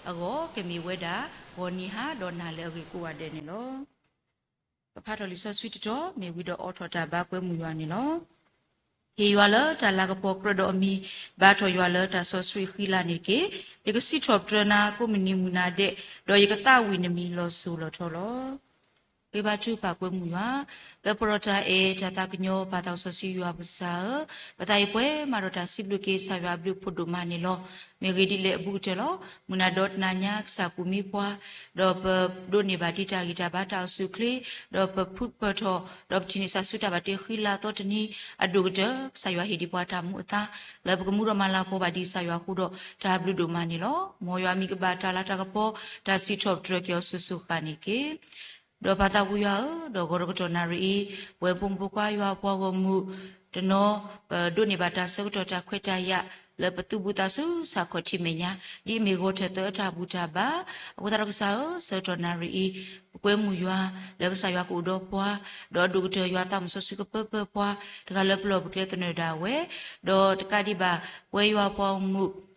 အဂီၢ် ကမ့ၢ်ဝဲဒၣ် ဂီၤနံၤဟါဒီးနၤလၢအဂ့ၤကိးဂၤဒဲးန့ၣ်လီၤ. ကဖးထီၣ်လံာ်စီဆှံတတီၤ မ့ၢ်ဝံၤဒီးအိးထီၣ်တၢ်ဘါကွဲမုာ်ယွၤန့ၣ်လီၤ. ဟ့ၣ်ယွၤလၢတၢ်လၤကပီၤကြၢးဒီးအမံၤ, ဘါထီၣ်ယွၤလၢတၢ်စီဆှံအဃံလၤန့ၣ်တက့ၢ်. ယကစံးထီၣ်ပတြၢၤနၤ ကိးမုၢ်နံၤမုၢ်နၤဒဲး, ဒီးယကသးဝံၣ်နမံၤလီၤစိၤလီၤထီလီၤ. ဃ့ဘါထုကဖၣ်ကွဲမုာ်ယွၤ, လၢပှဲၤဒီးတၢ်အဲၣ်တၢ်သးကညီၤ ပၢ်သးစီဆှံယွၤပကစၢ်ဧၢ, ပသးအံၤပှဲၤမးဒီးတၢ်စံးဘျုးက့ၤကစၢ်ယွၤအဘျုးအဖှိၣ်ဒိၣ်မးန့ၣ်လီၤ. မ့ၢ်ဂ့ၢ်ဒ်လဲၣ်အဘူးကတၢၢ်လီၤ. မုၢ်နၤဒီတနၤညါ ကစၢ်ကူၣ်မံပှၤ, ဒီးပဒိးန့ၢ်ဘၣ်ဒံးတၢ်ဂံၢ်တၢ်ဘါတၢ်အိၣ်ဆူၣ်အိၣ်ချ့, ဒီးပဖုပၢၢ်ထီၣ်, ဒီးပထံၣ်န့ၢ်ကစၢ်ဆူတၢ်ဘၣ်တ့ဃံလၤသီတနံၤ, အဒိၣ်ကတၢၢ် ကစၢ်ယွၤဟ့ၣ်ဒံးပှၤတၢ်မူအသါ, လၢပကမူဒီးမၤလၤကပီၤဘၣ်ဒံးကစၢ်ယွၤအဃိဒီး တၢ်ဘျုးဒိၣ်မးန့ၣ်လီၤ. မ်ယွၤအမံၤကဘၣ်တၢ်လၤတၢ်ကပီၤ, တၢ်စံးထီၣ်ပတြၢၤက့ၤအီၤစိၤစိၤဃၣ်ဃၣ်န့ၣ်တက့ၢ်. ဒီးပၢ်သးဝံယွၤဧၢ, ဒီးဂီၤဒီးကတီၢ်နၣ်ရံၣ်အံၤ, ပဝဲဖိမုၣ်ဖိခွါယွၤအပှၤဂီၢ်မုၢ်တနီၤ, ပဒိးန့ၢ်ဘၣ်တၢ်ဆၢကတီၢ်တၢ်ခွဲးတၢ်ယာ် လၢပသုးဘူးသးဆူဆၣ်ခီၣ်ထံးမဲာ်ညါ, ဒ်အမ့ၢ်ဂီၤထၢၣ်သၢအတၢ်ဘူၣ်တၢ်ဘါ, အဃိသတးဒီးကစၢ်ဧၢ, ဆၢကတီၢ်နၣ်ရံၣ်အံၤ, ပကွဲမုာ်ယွၤ, လၢကစၢ်ယွၤကအိၣ်ဒီးပှၤ, ဒီးအဒိၣ်ကတၢၢ်ယွၤသးမုၣ်စီဆှံကပၢပၢပှၤ, တဂၤလၢပလီၢ်ပကျဲသနၢၣ်ဒၣ်ဝဲ, ဒီးတကးဒံးဘၣ်, ပဝဲယွၤပှၤဂီၢ်မုၢ်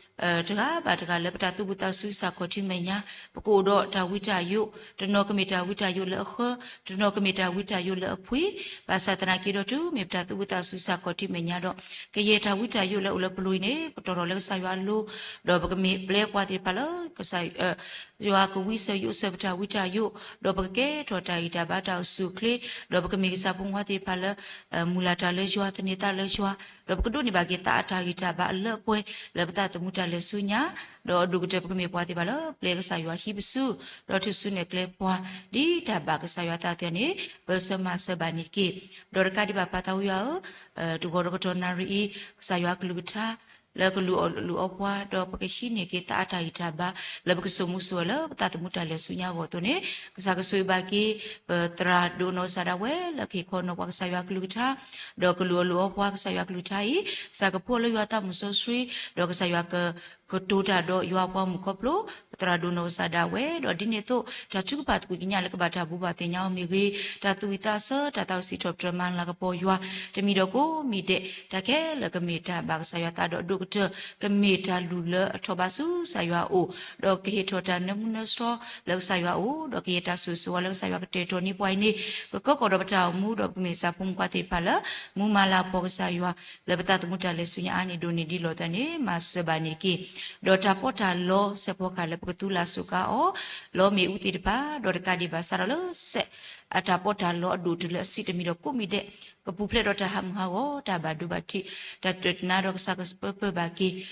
တဂၤဘၣ်တဂၤလၢပတၢ်သုးဘူးသးဆူဆၣ်ခီၣ်ထံးမဲာ်ညါ, ပကအိၣ်ဒီးတၢ်ဝံတၢ်ယိး, တနီၤကမ့ၢ်တၢ်ဝံတၢ်ယိးလၢအဃၢ, တနီၤကမ့ၢ်တၢ်ဝံတၢ်ယိးလၢအဖှံ, ဘၣ်ဆၣ်သနာ်က့ဒီးတုၤမ့ၢ်ပတၢ်သုးဘူးသးဆူဆၣ်ခီၣ်ထံးမဲာ်ညါဒီး, ကယဲၢ်တၢ်ဝံတၢ်ယိးလၢအိၣ်လၢပလိၤအံၤန့ၣ် ပတီၢ်ထီၣ်လၢကစၢ်ယွၤအလိၤ, ဒီးပကမ့ၢ်ပျဲပှၤသ့ၣ်တဖၣ်လၢ ကစၢ်ယွၤကဝံစၢၤယိးစၢၤပတၢ်ဝံတၢ်ယိး, ဒီးပကကဲထီၣ်တၢ်ဂံၢ်တၢ်ဘါတၢ်အိၣ်ဆူၣ်အိၣ်ချ့, ဒီးပကမ့ၢ်ကစၢ်ဖိမုၣ်ဖိခွါသ့ၣ်တဖၣ်လၢ မုၢ်လၢ်တၢ်လၢယွၤ သန့ၤသးလၢယွၤ, ဒီးပကဒိးန့ၢ်ဘၣ်က့ၤသးအတၢ်ဂံၢ်တၢ်ဘါအလၢအပှဲၤ လၢပသးသမူတၢ်လဲၤဆူညါ, ဒီးအဒိၣ်ကတၢၢ်ပကမ့ၢ်ပှၤသ့ၣ်တဖၣ်လၢပျဲကစၢ်ယွၤဟံးပစု, ဒီးထုးစုနဲၣ်ကျဲပှၤ, ဒ်တၢ်ဘၣ်ကစၢ်ယွၤသးအသိးန့ၣ်, ပၢဆှၢမၤစၢၤဘၣ်န့ၣ်တက့ၢ်. ဒီးတကးဒံးဘၣ်ပၢ်သးဝံယွၤဧၢ, တဂီၤဒီးကတီၢ်နၣ်ရံၣ်အံၤ, ကစၢ်ယွၤကလုၢ်ကထါ လၢကလူၤအီၣ်လူၤအီပှၤ, ဒီးပကဟံးန့ၢ်က့ၤသးအတၢ်ဂံၢ်တၢ်ဘါ, လၢပကစိာ်မူစိာ်ဂဲၤလၢပသးသမူတၢ်လဲၤဆူညါအဂီၢ်အသိးန့ၣ်, ကစၢ်ကဆိၣ်ဂ့ၤဘၣ်က့ၤ ပသရၣ်ဒိၣ်နီၢ်ကစၢ်ဒၣ်ဝဲ လၢကဟ့ၣ်ခီနီၤပှၤကစၢ်ယွၤကလုၢ်ကထါ, ဒီးကလူၤအီၣ်လူၤအီပှၤကစၢ်ယွၤကလုၢ်ကထါအံၤ, ကစၢ်ကဖှီၣ်လၢယွၤသးမုၣ်စီဆှံ, ဒီးကစၢ်ယွၤက ကတိၤတၢ်ဒီးယွၤအပှၤမုၣ်ခီဖျိ ပသရၣ်ဒိၣ်နီၢ်ကစၢ်ဒၣ်ဝဲ, ဒီးဒ်န့ၣ်အသိး တၢ်ထုကဖၣ်သကွံာ်ကညးလၢကဘၣ်တၢ်ဘိးဘၣ်သ့ၣ်ညါအီၤမ့ၢ်ဂ့ၤ, တၢ်သူၣ်ဝံၣ်သးဆၢ တၢ်သးဝံၣ်စံးထီၣ်ပတြၢၤမၤလၤကပီၤယွၤ တမံၤဒီးကိးမံၤဒဲး, တၢ်ခဲလၢာ်ကမ့ၢ်တၢ်ဘၣ်ကစၢ်ယွၤသးဒီးအဒိၣ်ကတၢၢ်, ကမ့ၢ်တၢ်လုၢ်လၢအထီၣ်ဘးဆူကစၢ်ယွၤအအိၣ်, ဒီးကဟ့ၣ်ထီၣ်တၢ်နၢမူနၢဆှီလၢကစၢ်ယွၤအအိၣ်, ဒီးကယဲၢ်တၢ်ဆိၣ်ဂ့ၤဆိၣ်ဝါလၢကစၢ်ယွၤကတဲာ်ကတီၤန့ၢ်ပှၤအံၤန့ၣ်, ကကၢကီၣ်ဒီးပတၢ်အိၣ်မူ ဒီးပကမ့ၢ်ကစၢ်ဖိမုၣ်ဖိခွါသ့ၣ်တဖၣ်လၢ မူမၤလၤကပီၤကစၢ်ယွၤ လၢပသးသမူတၢ်လဲၤဆူညါအါန့ၢ်ဒိၣ်န့ၢ်ဒ်လီၤသးန့ၣ် မၤစၢၤဘၣ်န့ၣ်တက့ၢ်. ဒီးတၢ်ပီးတၢ်လီစဲးဖီကဟၣ်လၢပကသူလၢ်စူးကါအီၤ လီမ့ၣ်အူသ့ၣ်တဖၣ်, ဒီးတကးဒံးဘၣ်စးထီၣ်လၢစဲး အတၢ်ပီးတၢ်လီအဒိၣ်တုၤလၢအဆံးတမံၤဒီးကိးမံၤဒဲး, ကပူၤဖျဲးဒီးတၢ်ဟးမုၢ်ဟးဂီၤ တၢ်ဘၣ်ဒိဘၣ်ထံး တၢ်တနာ်ဒီးကစၢ်ကပၢပၢဘၣ်က့ၤ,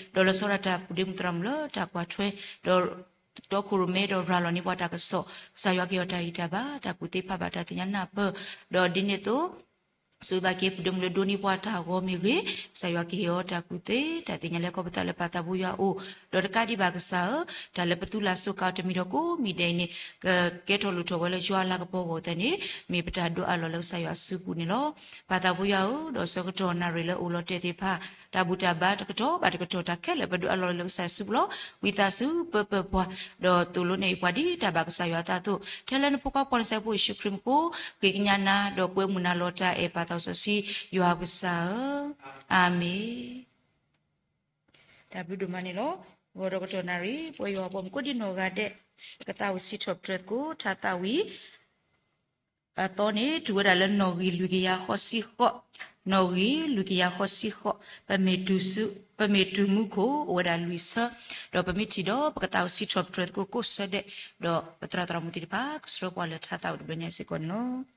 ဒီးလီၤဆီဒၣ်တၢ်ပုၢ်ဒ့မုၣ်သရၣ်မုၣ်လၢတၢ်ကွၢ်ထွဲ, ဒီးတီခိၣ်ရိၣ်မဲဒီးရၤလီၤန့ၢ်ပှၤတၢ်ကစီၣ်, ကစၢ်ယွၤကဟ့ၣ်အီၤတၢ်ဂံၢ်တၢ်ဘါ တၢ်ကူၣ်သ့ဖးဘၣ်တၢ်သ့ၣ်ညါနၢ်ပၢၢ်, ဒီးဒ်န့ၣ်အသိး ဆိၣ်ဂ့ၤဘၣ်က့ၤပုၢ်ဒ့မုၣ်လၢဒိးန့ၢ်ပှၤတၢ်ဂီၤမ့ၢ်ဂ့ၤ, ကစၢ်ယွၤကဟ့ၣ်အီၤတၢ်ကူၣ်သ့ တၢ်သ့ၣ်ညါလၢကီၢ်ပသးလၢပၢ်သးဘိယွၤအအိၣ်, ဒီးတကးဒံးဘၣ်ကစၢ်ဧၢ, တၢ်လၢပသူလၢ်စူးကါအီၤတမံၤဒီးကိးမံၤဒဲးအံၤန့ၣ်, ကကဲထီၣ်လိၣ်ထီၣ်ဝဲလၢယွၤအလၤကပီၤအဂီၢ်သတးန့ၣ်, မ့ၢ်ပတၢ်ဒိးအးလီၤလၢကစၢ်ယွၤအစုပူၤန့ၣ်လီၤ. ပၢ်သးဘိယွၤဧၢ, ဒီးဆၢကတီၢ်နၣ်ရံၣ်လၢအိၣ်လီၤတဲာ်သ့ၣ်တဖၣ်, တၢ်ဘူၣ်တၢ်ဘါတကတီၢ်ဘၣ်တကတီၢ် တၢ်ခဲလၢာ်ပဒိးအးလီၤလၢကစၢ်ယွၤစုပူၤလီၤ. ဝံသးစူၤပၢပၢပှၤ, ဒီးသိၣ်လိနဲၣ်အံၤပှၤဒ်တၢ်ဘၣ်ကစၢ်ယွၤအသးအသိး, ထဲလၢနဖိခွါပှၤနစဲးဖိယ့ၣ်ၡူးခရံာ်မူခိၣ်, ဃ့ကညးနၤ ဒီးကွဲမုာ်နၤလီၤတၢ်အဲၣ်ပၢ်သးစီဆှံယွၤကစၢ်ဧၢ, အၤမ့ၣ်. တၢ်ဘျုးဒိၣ်မးန့ၣ်လီၤ. ဂီၤဒီးကတီၢ်နၣ်ရံၣ် ပဝဲယွၤအပှၤမုၣ်ကိးဒံနီၢ်ဂၤဒဲး, ပကသးဝံၣ်စံးထီၣ်ပတြၢၤသကိး ထါသးဝံၣ် အသီန့ၣ် တုၤဝဲဒၣ်လၢနီၣ်ဂံၢ်လွံၢ်ကယၤဃိးဆံဃိး, နီၣ်ဂံၢ်လွံၢ်ကယၤဃိးဆံဃိး, ပမ့ၢ်တုၤမူခိၣ်အိၣ်ဝဲဒၣ်လွံၢ်ဆၢ, ဒီးပမ့ၢ်ထံၣ်ဒီးပကသးဝံၣ်စံးထီၣ်ပတြၢၤသကိးကိးဆၢဒဲး, ဒီးပသရၣ်သရၣ်မုၣ်သ့ၣ်တဖၣ် ကဆှၢပှၤလၢထါသးဝံၣ်တဘျီညါစ့ၢ်ကီးန့ၣ်လီၤ.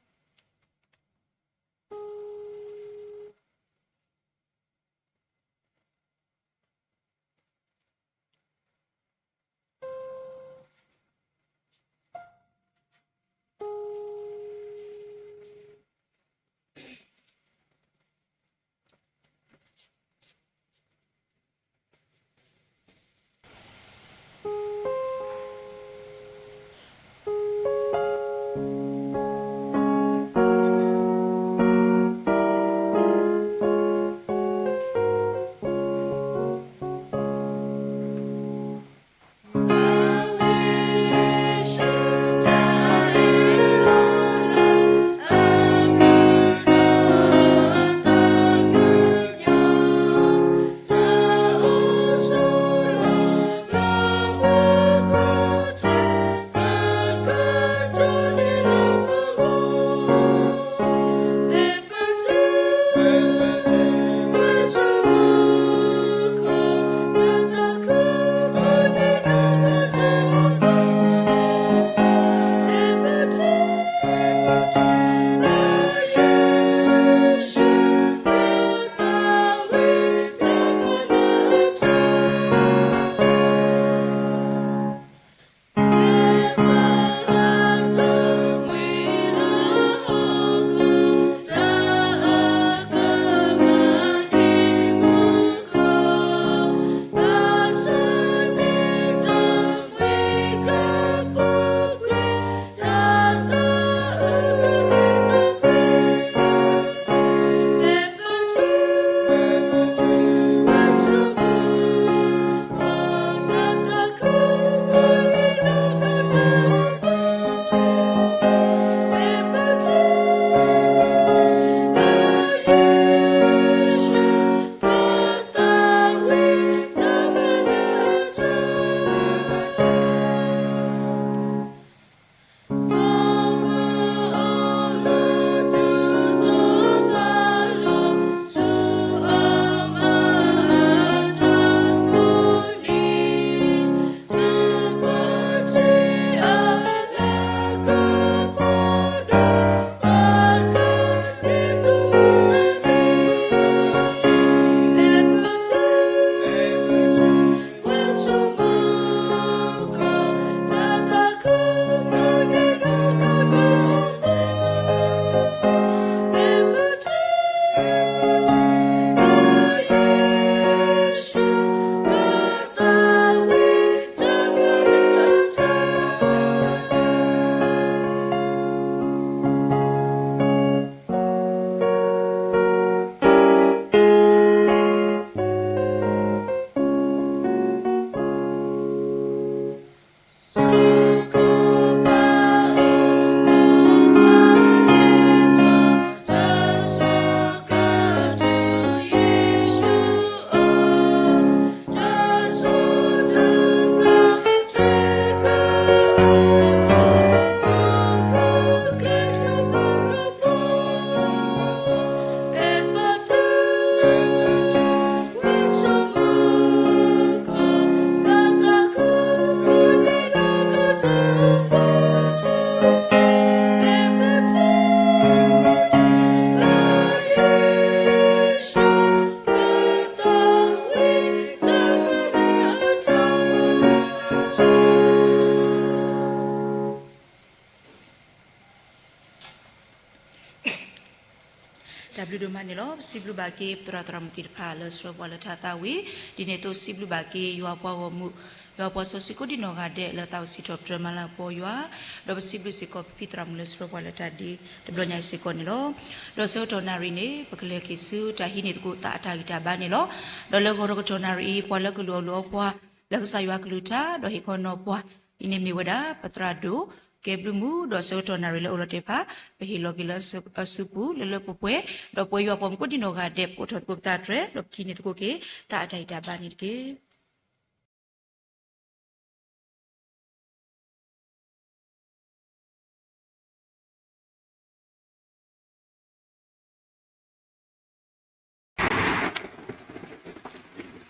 တၢ်ဘျုးဒိၣ်မးန့ၣ်လီၤ. ပစံးဘျုးဘၣ်က့ၤ ပသရၣ်သရၣ်မုၣ်သ့ၣ်တဖၣ်လၢဆှၢပှၤလၢထါသးဝံၣ်, ဒ်န့ၣ်အသိးစံးဘျုးဘၣ်က့ၤ ယွၤပှၤဂီၢ်မုၢ်, ယွၤပှၤစီဆှံကိးဒံနီၢ်ဂၤဒဲး လၢသးအိၣ်စံးထီၣ်ပတြၢၤမၤလၤကပီၤယွၤ, ဒီးပစံးဘျုးစ့ၢ်ကီးပဖံသရၣ်မုၣ်လၢဆှၢပှၤလၢတၢ်ဒ့တဘျီညါအံၤစ့ၢ်ကီးန့ၣ်လီၤ. ဒီးဆၢကတီၢ်နၣ်ရံၣ်န့ၣ် ပကလဲၤက့ၤဆူတၢ်ဟံးန့ၢ်သကိးသးအတၢ်ဂံၢ်တၢ်ဘါန့ၣ်လီၤ. ဒီးလၢဂီၤဒီးကတီၢ်နၣ်ရံၣ်အံၤ ပှၤလၢကလုၢ်အီၣ်လုၢ်အီပှၤ လၢကစၢ်ယွၤကလုၢ်ကထါ ဒီးဟ့ၣ်ခီနီၤပှၤ အံၤန့ၣ်မ့ၢ်ဝဲဒၣ် ပသရၣ်ဒိၣ် ကဲဘျုးမုၢ် ဒီးဆၢကတီၢ်နၣ်ရံၣ်လၢအိၣ်လီၤတဲာ်တဖၣ် ပဟ့ၣ်လီၤက့ၤလၢအစုပူၤ လၢလၢပှဲၤပှဲၤ, ဒီးပဝဲယွၤပှၤမုၣ်ကိးဒံနီၢ်ဂၤဒဲး ပကအိၣ်ထီၣ်သကိးပသးတြဲၤ ဒီးပကဟံးန့ၢ်သကိးက့ၤ သးအတၢ်ဂံၢ်တၢ်ဘါန့ၣ်တက့ၢ်. ဂ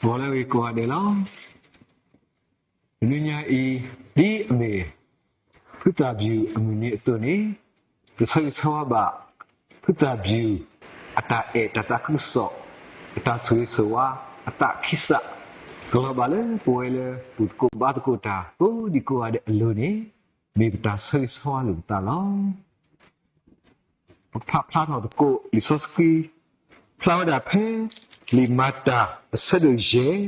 ီၤလၢအဂ့ၤကိးဂၤဒဲးလီၤ. တနံၤညါအံၤ ဒ်အမ့ၢ် ဖုသၣ်ဘျုးအမုၢ်နံၤအသိးန့ၣ် ပဆၢဂ့ၤဆၢဝါဘၣ် ဖုသၣ်ဘျုး အတၢ်အဲၣ်တၢ်သးခုကစီၣ် အတၢ်ဆိၣ်ဂ့ၤဆိၣ်ဝါ အသးခံစး ကလီၤဘၣ်လၢပဝဲလၢပူၤသကိးဘါသကိးတၢ် ကိးဒံကိးဂၤဒဲးအလိၤန့ၣ် မ့ၢ်ပတၢ်ဆၢဂ့ၤဆၢဝါလိာ်ပသးလီၤ. ပကဖးဖျါထီၣ်သကိး လံာ်စီဆှံ ဖျါဝဲဒၣ်ဖဲ လံာ်မၤတၢ်အဆၢဒိၣ်ယဲၢ်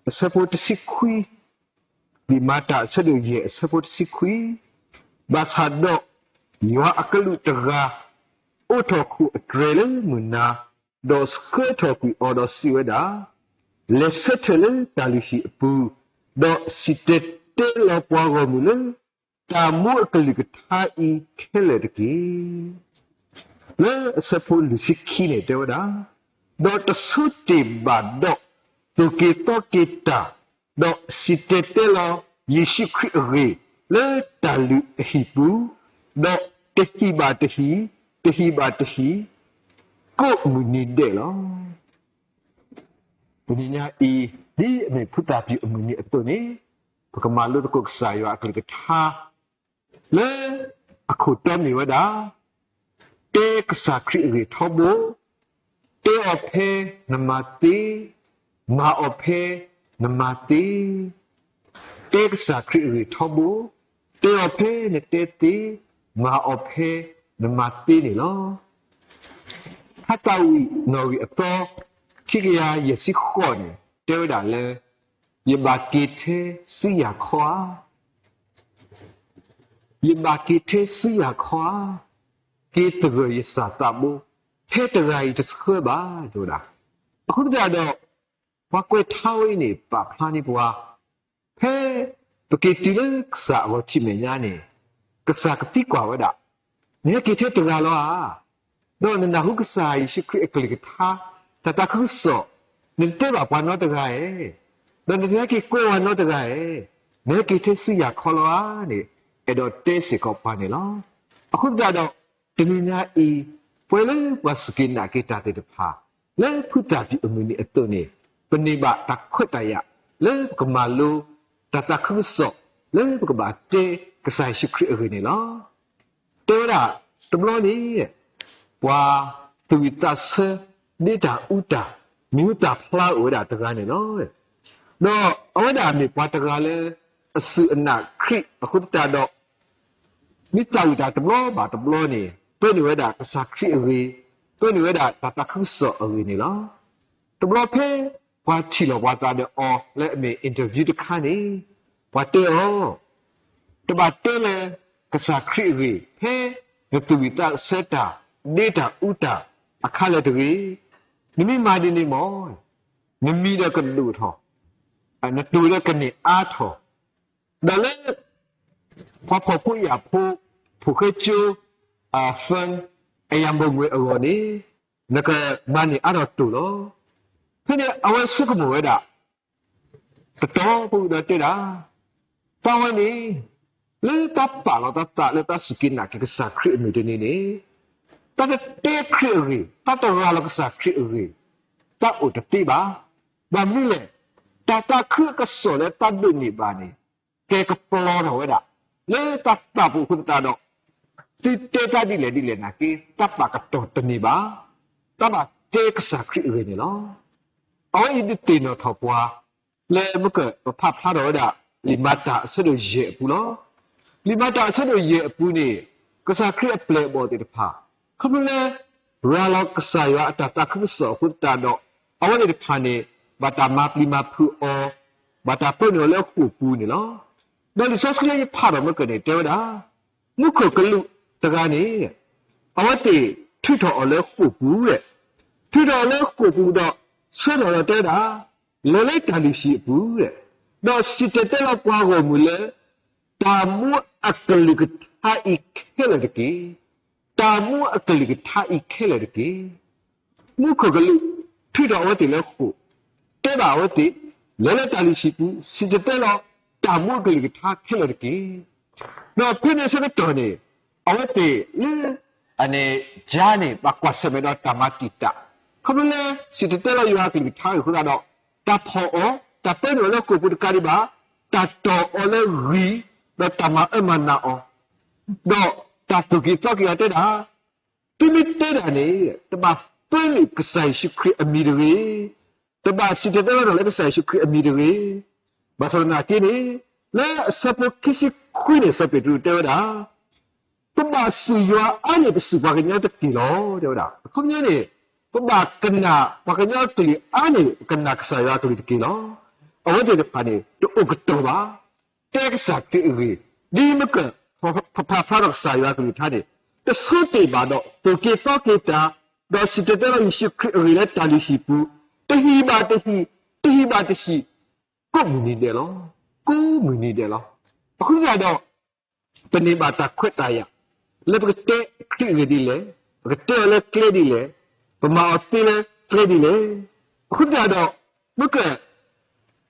အဆၢဖိတဆံခွံ, လံာ်မၤတၢ်အဆၢဒိၣ်ယဲၢ် အဆၢဖိတဆံခွံ, ဘၣ်ဆၣ်ဒီး ယွၤအကလူးတဂၤ အိးထီၣ်ခိၣ်အတြဲၤလၢမုၢ်နၤ, ဒီးဆှၢထီၣ်ကွံာ်အီၤဒီးစံးဝဲဒၣ်, လဲၤဆၢထၢၣ်လၢတၢ်လုၢ်ဟံၣ်အပူၤ, ဒီးစံၣ်တဲၤတဲလီၤပှၤဂီၢ်မုၢ်လၢ တၢ်မူအကလုၢ်ကထါအံၤခဲလၢာ်တက့ၢ်. လၢအဆၢဖိလွံၢ်ဆံခံန့ၣ်တဲဝဲဒၣ်, ဒီးတဆိတ့ၢ်ဘၣ်ဒီး သိၣ်က့ၤသီက့ၤတၢ်, ဒီးစံၣ်တဲၤတဲလီၤယ့ၣ်ၡူးခရံာ်အဂ့ၢ် လၢတၢ်လုၢ်အဟံၣ်ပူၤ, ဒီးတဟံၣ်ဘၣ်တဟံၣ်, တဟံၣ်ဘၣ်တဟံၣ်, ကိးမုၢ်နံၤဒဲးလီၤ. တနံၤညါအံၤ ဒ်အမ့ၢ်ဖုသၣ်ဘျုးအမုၢ်နံၤအသိးန့ၣ် ပကမၤလိသကိးကစၢ်ယွၤအကလုၢ်ကထါ လၢအခိၣ်တီမ့ၢ်ဝဲဒၣ်, တဲကစၢ်ခရံာ်အဂ့ၢ်ထီဘိ, တဲအီၤဖဲနမၤသ့, မၤအီၤဖဲနမၤသ့, တဲကစၢ်ခရံာ်အဂ့ၢ်ထီဘိ, တဲအီၤဖဲနတဲသ့, မၤအီၤဖဲနမၤသ့န့ၣ်လီၤ. ဖးသးဝံၣ်နီၣ်ဂံၢ်အသီ ခံကယၤယဲၢ်ဆံဃိးန့ၣ် တဲဝဲဒၣ်လၢ ယဘၣ်က့ၤထဲစုယၤခီဧါ, ယဘၣ်က့ၤထဲစုယၤခီဧါ, က့ၤသဂၢၢ်ယစၢ်သးဘိ, ထဲတဂၤအံၤတဆှၢဘၣ် တဲဝဲဒၣ်. အဃိသတးဒီး ပှၤကွဲးထါဝဲအံၤန့ၣ် ပာ်ဖျါန့ၢ်ပှၤ ဖဲပက့ၤတုၤလၢကစၢ်အဂီၤထံးမဲာ်ညါန့ၣ် ကစၢ်ကသံကွၢ်ဝဲဒၣ်, နဟဲက့ၤထဲတဂၤလီၤဧါ, ဒီးနနၢ်ဟူကစၢ်ယ့ၣ်ၡူးခရံာ်အကလုၢ်ကထါ တၢ်သးခုကစီၣ်, နတတဲဘၣ်ပှၤနီတဂၤဧါ, ဒီးနတဟဲက့ၤကွဲးပှၤနီတဂၤဧါ, နဟဲက့ၤထဲစုယၤခီလီၤဧါန့ၣ် အဲၣ်ဒိးတဲစ့ၢ်ကီးပှၤန့ၣ်လီၤ. အဃိသတးဒီး တနံၤညါအံၤ ပဝဲလၢပှၤစူၢ်က့ၤနာ်က့ၤတၢ်သ့ၣ်တဖၣ် လၢဖုသၣ်ဘျုးအမုၢ်နံၤအသိးန့ၣ် ပန့ၢ်ဘၣ်တၢ်ခွဲးတၢ်ယာ် လၢပကမၤလိ တၢ်သးခုကစီၣ် လၢပကဘၣ်တဲကစၢ်ယ့ၣ်ၡူးခရံာ်အဂ့ၢ်န့ၣ်လီၤ. တဲဝဲဒၣ်တဘျီန့ၣ် ပှၤသူၣ်ဝံၣ်သးဆၢ ဒ့တၢ်အူတၢ် မံၤဟူသၣ်ဖျါအိၣ်ဝဲဒၣ်တဂၤန့ၣ်လီၤ. ဒီးအဝဲဒၣ်မ့ၢ်ပှၤတဂၤလၢ အစူၢ်အနာ်ခရံာ်အဃိသတးဒီး မ့ၢ်သးဝံၣ်တၢ်တဘျီဘၣ်တဘျီန့ၣ် ပၢနုာ်ဝဲဒၣ်ကစၢ်ခရံာ်အဂ့ၢ်, ပၢနုာ်ဝဲဒၣ်တၢ်သးခုကစီၣ်အဂ့ၢ်န့ၣ်လီၤ. တဘျီဖဲ ပှၤထံၣ်လီၤပှၤသးဒီးအီၤလၢအမ့ၢ် interview တခါန့ၣ် ပှၤတဲအီၤ, တဘၣ်တဲလၢကစၢ်ခရံာ်အဂ့ၢ် ဖဲနသူၣ်ဝံၣ်သးဆၢတၢ် ဒ့တၢ်အူတၢ်အခါလၢာ်တဂ့ၤ, နမ့ၢ်မၤဒ်န့ၣ်မ့ၢ် နမံၤဒီးကဒိၣ်ထီၣ်, နတိၢ်ဒီးကန့ၢ်အါထီၣ်, ဒီးလၢ ပှၤဖှီၣ်ဖိယာ်ဖိ ဖိၣ်ဃဲကၠိ fund အယၤမိၢ်ငွေအဂီၢ်န့ၣ် နကမၤန့ၢ်အါထီၣ်တိၢ်လီၤ. ဖဲန့ၣ်အဝဲဆိကမိၣ်ဝဲဒၣ် တတီၤဖိဒီးတဲဒၣ်, သးဝဲန့ၣ် လၢသးပာ်လီၤသးသးလၢသးစူၢ်က့ၤနာ်က့ၤကစၢ်ခရံာ်အမုၢ်တနံၤန့ၣ် သးတတဲခရံာ်အဂ့ၢ်, သးတရၤလီၤကစၢ်ခရံာ်အဂ့ၢ်, သးအိၣ်တသ့ဘၣ်. ဘၣ်မနုၤလဲၣ်, တၢ်သးခုအကစီၣ်လၢသးဒိးန့ၢ်ဘၣ်န့ၣ် ကဲကပျီထီၣ်ဝဲဒၣ် လၢသးသးပူၤအဃိသတးဒီး သုတဲသးဒ်လဲၣ်ဒ်လဲၣ်နာ်က့ သးပာ်ကတီၢ်တန့ၢ်ဘၣ်. သးဘၣ်တဲကစၢ်ခရံာ်အဂ့ၢ်န့ၣ်လီၤ. အဝဲအံၤဒုးသ့ၣ်နီၣ်ထီၣ်ပှၤ လၢမ့ၢ်ကပဖးဖျါထီၣ်ဝဲဒၣ် လံာ်မၤတၢ်အဆၢဒိၣ်ယဲၢ်အပူၤလီၤ. လံာ်မၤတၢ်အဆၢဒိၣ်ယဲၢ်အပူၤန့ၣ် ကစၢ်ခရံာ်အပျဲၢ်အဘီၣ်သ့ၣ်တဖၣ် ခီဖျိလၢ ရၤလီၤကစၢ်ယွၤအတၢ်သးခုကစီၣ်အဃိသတးဒီး အဝဲသ့ၣ်တဖၣ်န့ၣ် ဘၣ်တၢ်မၤပျံၤမၤဖုးအီၤ, ဘၣ်တၢ်ပၢနုာ်အီၤလၢဃိာ်ပူၤန့ၣ်လီၤ. ဒီးလံာ်စီဆှံလၢယဖးထီၣ်မ့ၢ်ကၢၢ်န့ၣ် တဲဝဲဒၣ် မူခိၣ်ကလူးတဂၤန့ၣ် အဝဲသ့ၣ်ထုးထီၣ်အီၤလၢဃိာ်ပူၤ, ထုးထီၣ်အီၤလၢဃိာ်ပူၤဒီး ဆှၢထီၣ်ဒီးတဲဝဲဒၣ်, လဲၤလၢတၢ်လုၢ်ဟံၣ်အပူၤ, ဒီးစံၣ်တဲၤတဲလီၤပှၤဂီၢ်မုၢ်လၢ တၢ်မူအကလုၢ်ကထါအံၤခဲလၢာ်တက့ၢ်. တၢ်မူအကလုၢ်ကထါအံၤခဲလၢာ်တက့ၢ်. မူခိၣ်ကလူး ထုးထီၣ်အဝဲသ့ၣ်လၢဃိာ်, တဲဘၣ်အဝဲသ့ၣ်, လဲၤလၢတၢ်လုၢ်ဟံၣ်ပူၤ, စံၣ်တဲၤတဲလီၤ တၢ်မူအကလုၢ်ကထါခဲလၢာ်တက့ၢ်. ဒီးဖဲန့ၣ်ဆၢကတီၢ်န့ၣ် အဝဲသ့ၣ်လၢ အန့ၣ် ယၤန့ၣ် ဘၣ်ကွၢ်ဆၢၣ်မဲာ်ဒီးတၢ်မၤတံာ်တာ်, ခီဖျိလၢ စံၣ်တဲၤတဲလီၤယွၤအကလုၢ်ကထါအဃိသတးဒီး တၢ်ဖီၣ်အီၤ, တၢ်ပၢနုာ်အီၤလၢဃိာ်ပူၤတကးဒံးဘၣ်, တၢ်တီၢ်အီၤလၢဂံၢ်, ဒီးတၢ်မၤအၢမၤနးအီၤ, ဒီးတၢ်သူၣ်က့ၤသီက့ၤအီၤတဲဒၣ်, သုမ့ၢ်တဲဒၣ်န့ၣ် တဘၣ်ပၢနုာ်ကစၢ်ယ့ၣ်ၡူးခရံာ်အမံၤတဂ့ၤ, တဘၣ်စံၣ်တဲၤတဲလီၤတၢ်လၢကစၢ်ယ့ၣ်ၡူးခရံာ်အမံၤတဂ့ၤ. ဘၣ်ဆၣ်သနာ်က့န့ၣ် လၢအဆၢဖိခံဆံခွံန့ၣ် စီၤပ့းတရူးတဲဝဲဒၣ်, ပဘၣ်စူၢ်ယွၤအါန့ၢ်ပစူၢ်ပှၤကညီတက့ၢ်လီၤ တဲဝဲဒၣ်. အခီပညီန့ၣ် ပဘၣ်ကနၣ်ပှၤကညီအကလုၢ်အါန့ၢ် ပကနၣ်ကစၢ်ယွၤအကလုၢ်တက့ၢ်လီၤ. အဝဲသ့ၣ်တဖၣ်န့ၣ် တအိၣ်ကတီၢ်ဘၣ်, တဲကစၢ်ခရံာ်အဂ့ၢ်, ဒ်မ့ၢ်ကၢၢ် ဖဖးဖျါထီၣ်ကစၢ်ယွၤအကလုၢ်ကထါန့ၣ် တဆိတ့ၢ်ဘၣ်ဒီး သူၣ်က့ၤသီက့ၤတၢ်, ဒီးစံၣ်တဲၤတဲလီၤယ့ၣ်ၡူးခရံာ်အဂ့ၢ်လၢတၢ်လုၢ်ဟံၣ်ပူၤ, တဟံၣ်ဘၣ်တဟံၣ်, တဟံၣ်ဘၣ်တဟံၣ်, ကိးမုၢ်နံၤဒဲးလီၤ. ကိးမုၢ်နံၤဒဲးလီၤ. အဃိသတးဒီး ပန့ၢ်ဘၣ်တၢ်ခွဲးတၢ်ယာ် လၢပကတဲခရံာ်အဂ့ၢ်ဒ်လဲၣ်, ပကတဲအီၤလၢကျဲဒ်လဲၣ်, ပမၤအီၤသ့လၢကျဲဒ်လဲၣ်. အဃိသတးဒီး မ့ၢ်ကၢၢ်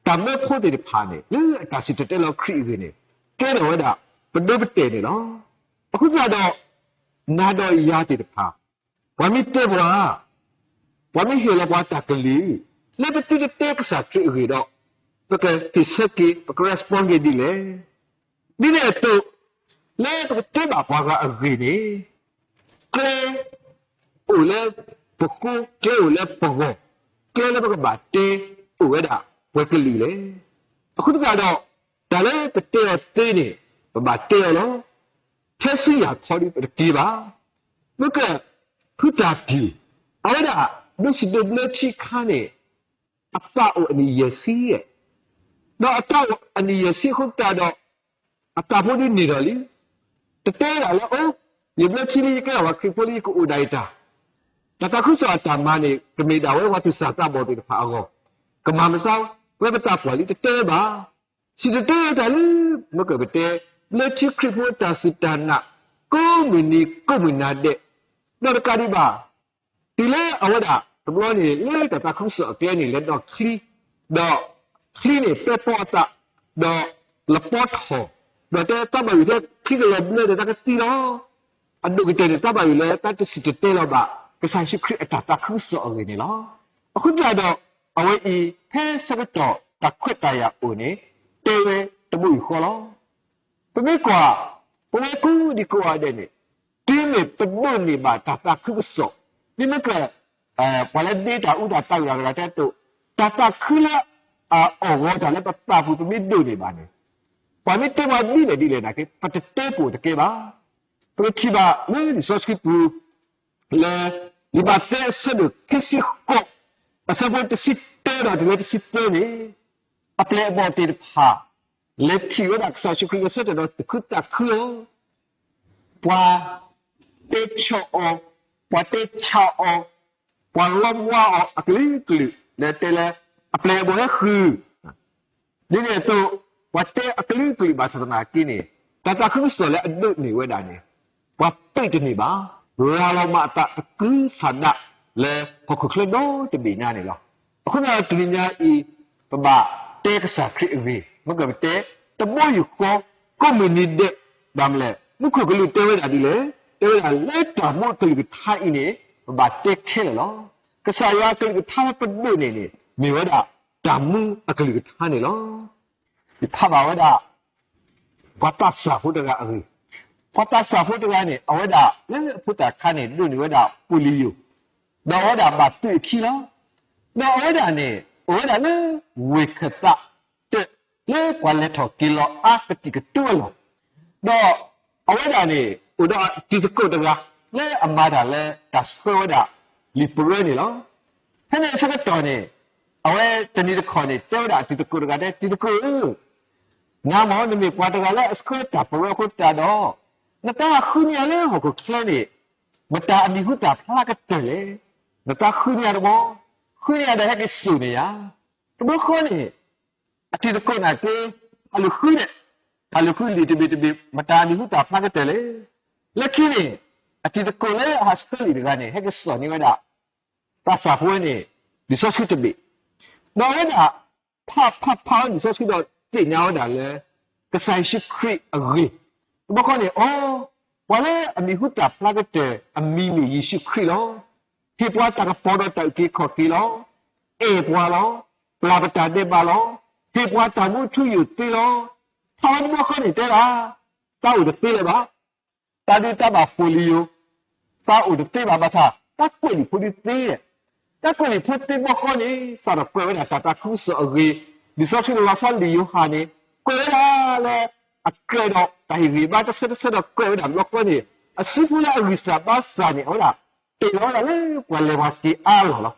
တၢ်မၢဖိသ့ၣ်တဖၣ်န့ၣ် လၢအတၢ်စံၣ်တဲၤတဲလီၤခရံာ်အဂ့ၢ်န့ၣ် ကဲထီၣ်ဝဲဒၣ် ပဒိပတဲာ်န့ၣ်လီၤ. အဃိသတးဒီး နၤဒီးယၤသ့ၣ်တဖၣ် ပှၤမ့ၢ်တဲပှၤ, ပှၤမ့ၢ်ဟ့ၣ်လီၤပှၤတၢ်ကလုၢ် လၢပသုတတဲကစၢ်ခရံာ်အဂ့ၢ်ဒီး ပကဟ့ၣ်ဆၢက့ၤ ပက respond က့ၤဒ်လဲၣ်. ဒ်န့ၣ်အသိး လၢပကတဲဘၣ်ပှၤဂၤအဂ့ၢ်န့ၣ် ကျဲအိၣ်လၢပဃိ, ကျဲအိၣ်လၢပဂီၢ်, ကျဲလၢပကဘၣ်တဲ အိၣ်ဝဲဒၣ်ပှဲၤကလုာ်လဲၣ်. အဃိသတးဒီး တၢ်လၢပတဲအီၤသ့န့ၣ် ပဘၣ်တဲအီၤလီၤ. ထဲဆူယၤခီဒုးပတက့ၤဘၣ်. မ့ၢ်ကၢၢ် ဖုတၢ်ပျုၢ် အဝဲဒၣ် ဒိးစံးဘျၢထံအခါန့ၣ် အသးအိၣ်အနံၣ်ယဲၢ်ဆံ, ဒီးအသးအိၣ်အနံၣ်ယဲၢ်ဆံအဃိသတးဒီး အသးဖိဒုးန့ၢ်ဒီးလံ. တတဲဒၣ်လၢအိၣ်, ယဘျၢထံလံ ယကဲထီၣ်ပှၤခရံာ်ဖိလံ ယကအိၣ်ဒၣ်ယတၢ်, တၢ်သးခုကစီၣ်အတၢ်မၤန့ၣ် ကမ့ၢ်ဒၣ်ဝဲပှၤသူၣ်စၢ်သးဘီၣ်သ့ၣ်တဖၣ်အဂီၢ်, ကမၤမၤစၢၤဝဲပသးပှၢ်လံ တတဲဘၣ်. စံၣ်တဲၤတဲတၢ်လၢ မ့ၢ်ကၢၢ်ပတဲ ဘျၢထံခရံာ်ဖိတၢ်စူၢ်တၢ်နာ် ကိးမုၢ်နံၤကိးမုၢ်နၤဒဲး, ဒီးတကးဒံးဘၣ် တုၤလၢအဝဲဒၣ် တဘျီန့ၣ် လၢတၢ်သးခုကစီၣ်အကျဲန့ၣ် လဲၤဒီးချံ, ဒီးချံန့ၣ် ပဲပီအသး, ဒီးလပီထီၣ်, ဒီးတဲသးဘၣ်ယိၣ်ထဲချံကလီၤဘျၢဒီးတၢ်ကသံလီၤ. အဒိၣ်ကတၢၢ်န့ၣ် သးဘၣ်ယိၣ်လၢတၢ်တစံၣ်တဲၤတဲလီၤဘၣ် ကစၢ်ယ့ၣ်ၡူးခရံာ်အတၢ်သးခုကစီၣ်အဂ့ၢ်န့ၣ်လီၤ. အဃိသတးဒီး အဝဲအံၤ ဖဲဆၢကတီၢ်တၢ်ခွဲးတၢ်ယာ်အိၣ်န့ၣ် တဲဝဲတဘိယူၢ်ဃီလီၤ. ပမ့ၢ်ကွၢ် ပဝဲကိးဒံကိးဂၤဒဲးန့ၣ် တုၤမ့ၢ်ပဒိးန့ၢ်ဘၣ်တၢ်သးခုကစီၣ်, ဒ်မ့ၢ်ကၢၢ် ပှၤလၢဒ့တၢ်အူတၢ်သးဝံၣ်တဂၤတဂၤတဲအသိး, တၢ်သးခုလၢအအိၣ်ဂီၤတၢ်လၢပသးပူၤ ပမ့ၢ်ဒိးန့ၢ်ဘၣ်န့ၣ်, ပှၤမ့ၢ်တဲပှၤဒ်လဲၣ်ဒ်လဲၣ်နာ်က့ ပတတဲပိာ်တကဲဘၣ်. ပကထံၣ်ဘၣ်လၢလံာ်စီဆှံပူၤ လၢ လံာ်မးသဲအဆၢဒိၣ်ခံဆံဃိး အဆၢဖိတဆံတၢဒီးတုၤလၢတဆံသၢန့ၣ်, အပျဲၢ်အဘီၣ်သ့ၣ်တဖၣ် လဲၤထံၣ်ဝဲဒၣ်ကစၢ်ယ့ၣ်ၡူးခရံာ်လၢဆၢထၢၣ်ဒီးသူၣ်ခုသးခုအီၤ, ပှၤတဲဆှီအီၤ, ပှၤတဲဆါအီၤ, ပှၤလီမွါအီၤအကလုာ်ကလုာ် လၢတဲလၢ အပျဲၢ်အဘီၣ်ဟဲဃုာ် ဒ်န့ၣ်အသိး ပှၤတဲအကလုာ်ကလုာ်ဘၣ်ဆၣ်သနာ်က့န့ၣ် တၢ်သးခုကစီၣ်လၢအဒိးန့ၢ်ဝဲဒၣ်န့ၣ် ပှၤပ့းတန့ၢ်ဘၣ်, ရၤလီၤမၤအသးတကုၤဆးဒးလၢဟီၣ်ခိၣ်ချၢဒီတဘ့ၣ်ညါန့ၣ်လီၤ. အဃိသတးဒီးတနံၤညါအံၤ ပဘၣ်တဲကစၢ်ခရံာ်အဂ့ၢ် မ့ၢ်ကပတဲ တဘိယူၢ်ဃီ ကိးမုၢ်နံၤဒဲး ဘၣ်မနုၤလဲၣ် မူခိၣ်ကလူးတဲဝဲဒၣ်ဒ်လဲၣ်, တဲဝဲဒၣ်လၢတၢ်မူအကလုၢ်ကထါအံၤန့ၣ် ပဘၣ်တဲခဲလၢာ်လီၤ. ကစၢ်ယွၤအကလုၢ်ကထါလၢပဒိးန့ၢ်န့ၣ် မ့ၢ်ဝဲဒၣ်တၢ်မူအကလုၢ်ကထါန့ၣ်လီၤ. ယဖးဘၣ်ဝဲဒၣ် ပှၤသးစၢ်ဖိတဂၤအဂ့ၢ်, ပှၤသးစၢ်ဖိတဂၤန့ၣ် အဝဲဒၣ်လၢအဖိသၣ်ခါန့ၣ် ဒိးန့ၢ်ဝဲဒၣ် polio, ဒီးအဝဲဒၣ်ဘၣ်သုးအခံလီၤ. ဒီးအဝဲဒၣ်န့ၣ် အိၣ်ဝဲဒၣ်လၢ ဝ့ၢ်ခၢၣ်သးတၢၣ် လၢပှၤလဲၤထီၣ်က့ၤလီၤအါကတံာ်ကတူာ်အလီၢ်, ဒီးအဝဲဒၣ်န့ၣ် အိၣ်ဒီးတံၤသကိးတဂၤ လၢအမၤတၢ်လၢတၢ်ဆှၢဝဲဒၣ်လံာ်ပရၢန့ၣ်လီၤ. ဖဲန့ၣ်အဆၢကတီၢ်န့ၣ် အဝဲတနံၤတခီန့ၣ် တဲဝဲဒၣ်အတံၤသကိးတဂၤတဲ တံၤသကိးဧၢ, နၤမ့ၢ်နမ့ၢ်ပှၤတဂၤလၢအဆှၢတၢ်ပရၢအဃိသတးဒီး နတၢ်ဃုန့ၢ်ယၤလၢဟီၣ်ခိၣ်ချၢန့ၣ် မတၤအမံၤဟူသၣ်ဖျါကတၢၢ်လဲၣ်. နတၢ်ဃုန့ၢ်ယၤတဘျီ, ဃုန့ၢ်ယၤဒီးဟဲက့ၤစိာ်န့ၢ်ယၤ. တဘျီဃီန့ၣ် အတံၤသကိးန့ၣ်က့ၤ ဟးလူၤဃုန့ၣ်, ဟးလူၤဃုလံာ်တဘ့ၣ်တဘ့ၣ် မတၤအမံၤဟူသၣ်ဖျါကတၢၢ်လဲၣ်. လၢခံန့ၣ် အတံၤသကိးလၢအဟးဆှၢလံာ်တဂၤန့ၣ် ဟဲက့ၤစိာ်န့ၢ်ဝဲဒၣ် သးစၢ်ဖိဝဲန့ၣ် လံာ်စီဆှံတဘ့ၣ်, ဒီးအဝဲဒၣ် ဖးဖးဖးဝဲလံာ်စီဆှံဒီးသ့ၣ်ညါဝဲဒၣ်လၢ ကစၢ်ယ့ၣ်ၡူးခရံာ်အဂ့ၢ်, တဘျီဃီန့ၣ် အိ, ပှၤလၢအမံၤဟူသၣ်ဖျါကတၢၢ်အမံၤမ့ၢ်ယ့ၣ်ၡူးခရံာ်လီၤ. ဟ့ၣ်ပှၤတၢ်ကပီၤဒီးတၢ်အုၣ်က့ၤခီၣ်က့ၤလီၤ. အဲၣ်ပှၤလီၤ. ပျၢ်ပတၢ်ဒဲးဘးလီၤ. ဟ့ၣ်ပှၤတၢ်မူထူယိာ်သ့လီၤ. ဖးဝဲတဘျီဃီန့ၣ်တဲဒၣ် တၢ်အိၣ်တသ့လၢၤဘၣ်. တၢ်ဒုးတၢ်ဘၣ်ပိာ်လံယိာ်, တၢ်အိၣ်တသ့ဘၣ်ဘၣ်ဆၣ် တၢ်ကွဲးလံာ်ဖိဒုသ့, တၢ်ကွဲးလံာ်ဖိသ့ဘျီဃီန့ၣ် စးထီၣ်ကွဲးဝဲဒၣ်တၢ်သးခုကစီၣ်အဂ့ၢ်, လံာ်စီဆှံလီၤဆီလံာ်ယိၤဟၣ်န့ၣ် ကွဲးဝဲဒၣ်လၢ အကြၢးဒီးတၢ်ဟ့ၣ်ဂံၢ်ဘါတဆၢတဆၢဒီးကွဲးဝဲဒၣ်ဘျီဃီန့ၣ် အစုဖိလၢအဂံၢ်စၢ်ဘါစၢ်န့ၣ် အဝဲဒၣ် တ့ၢ်လီၤဝဲဒၣ်လၢပှၤလဲၤဝၤက့ၤအါလီၢ်လီၤ.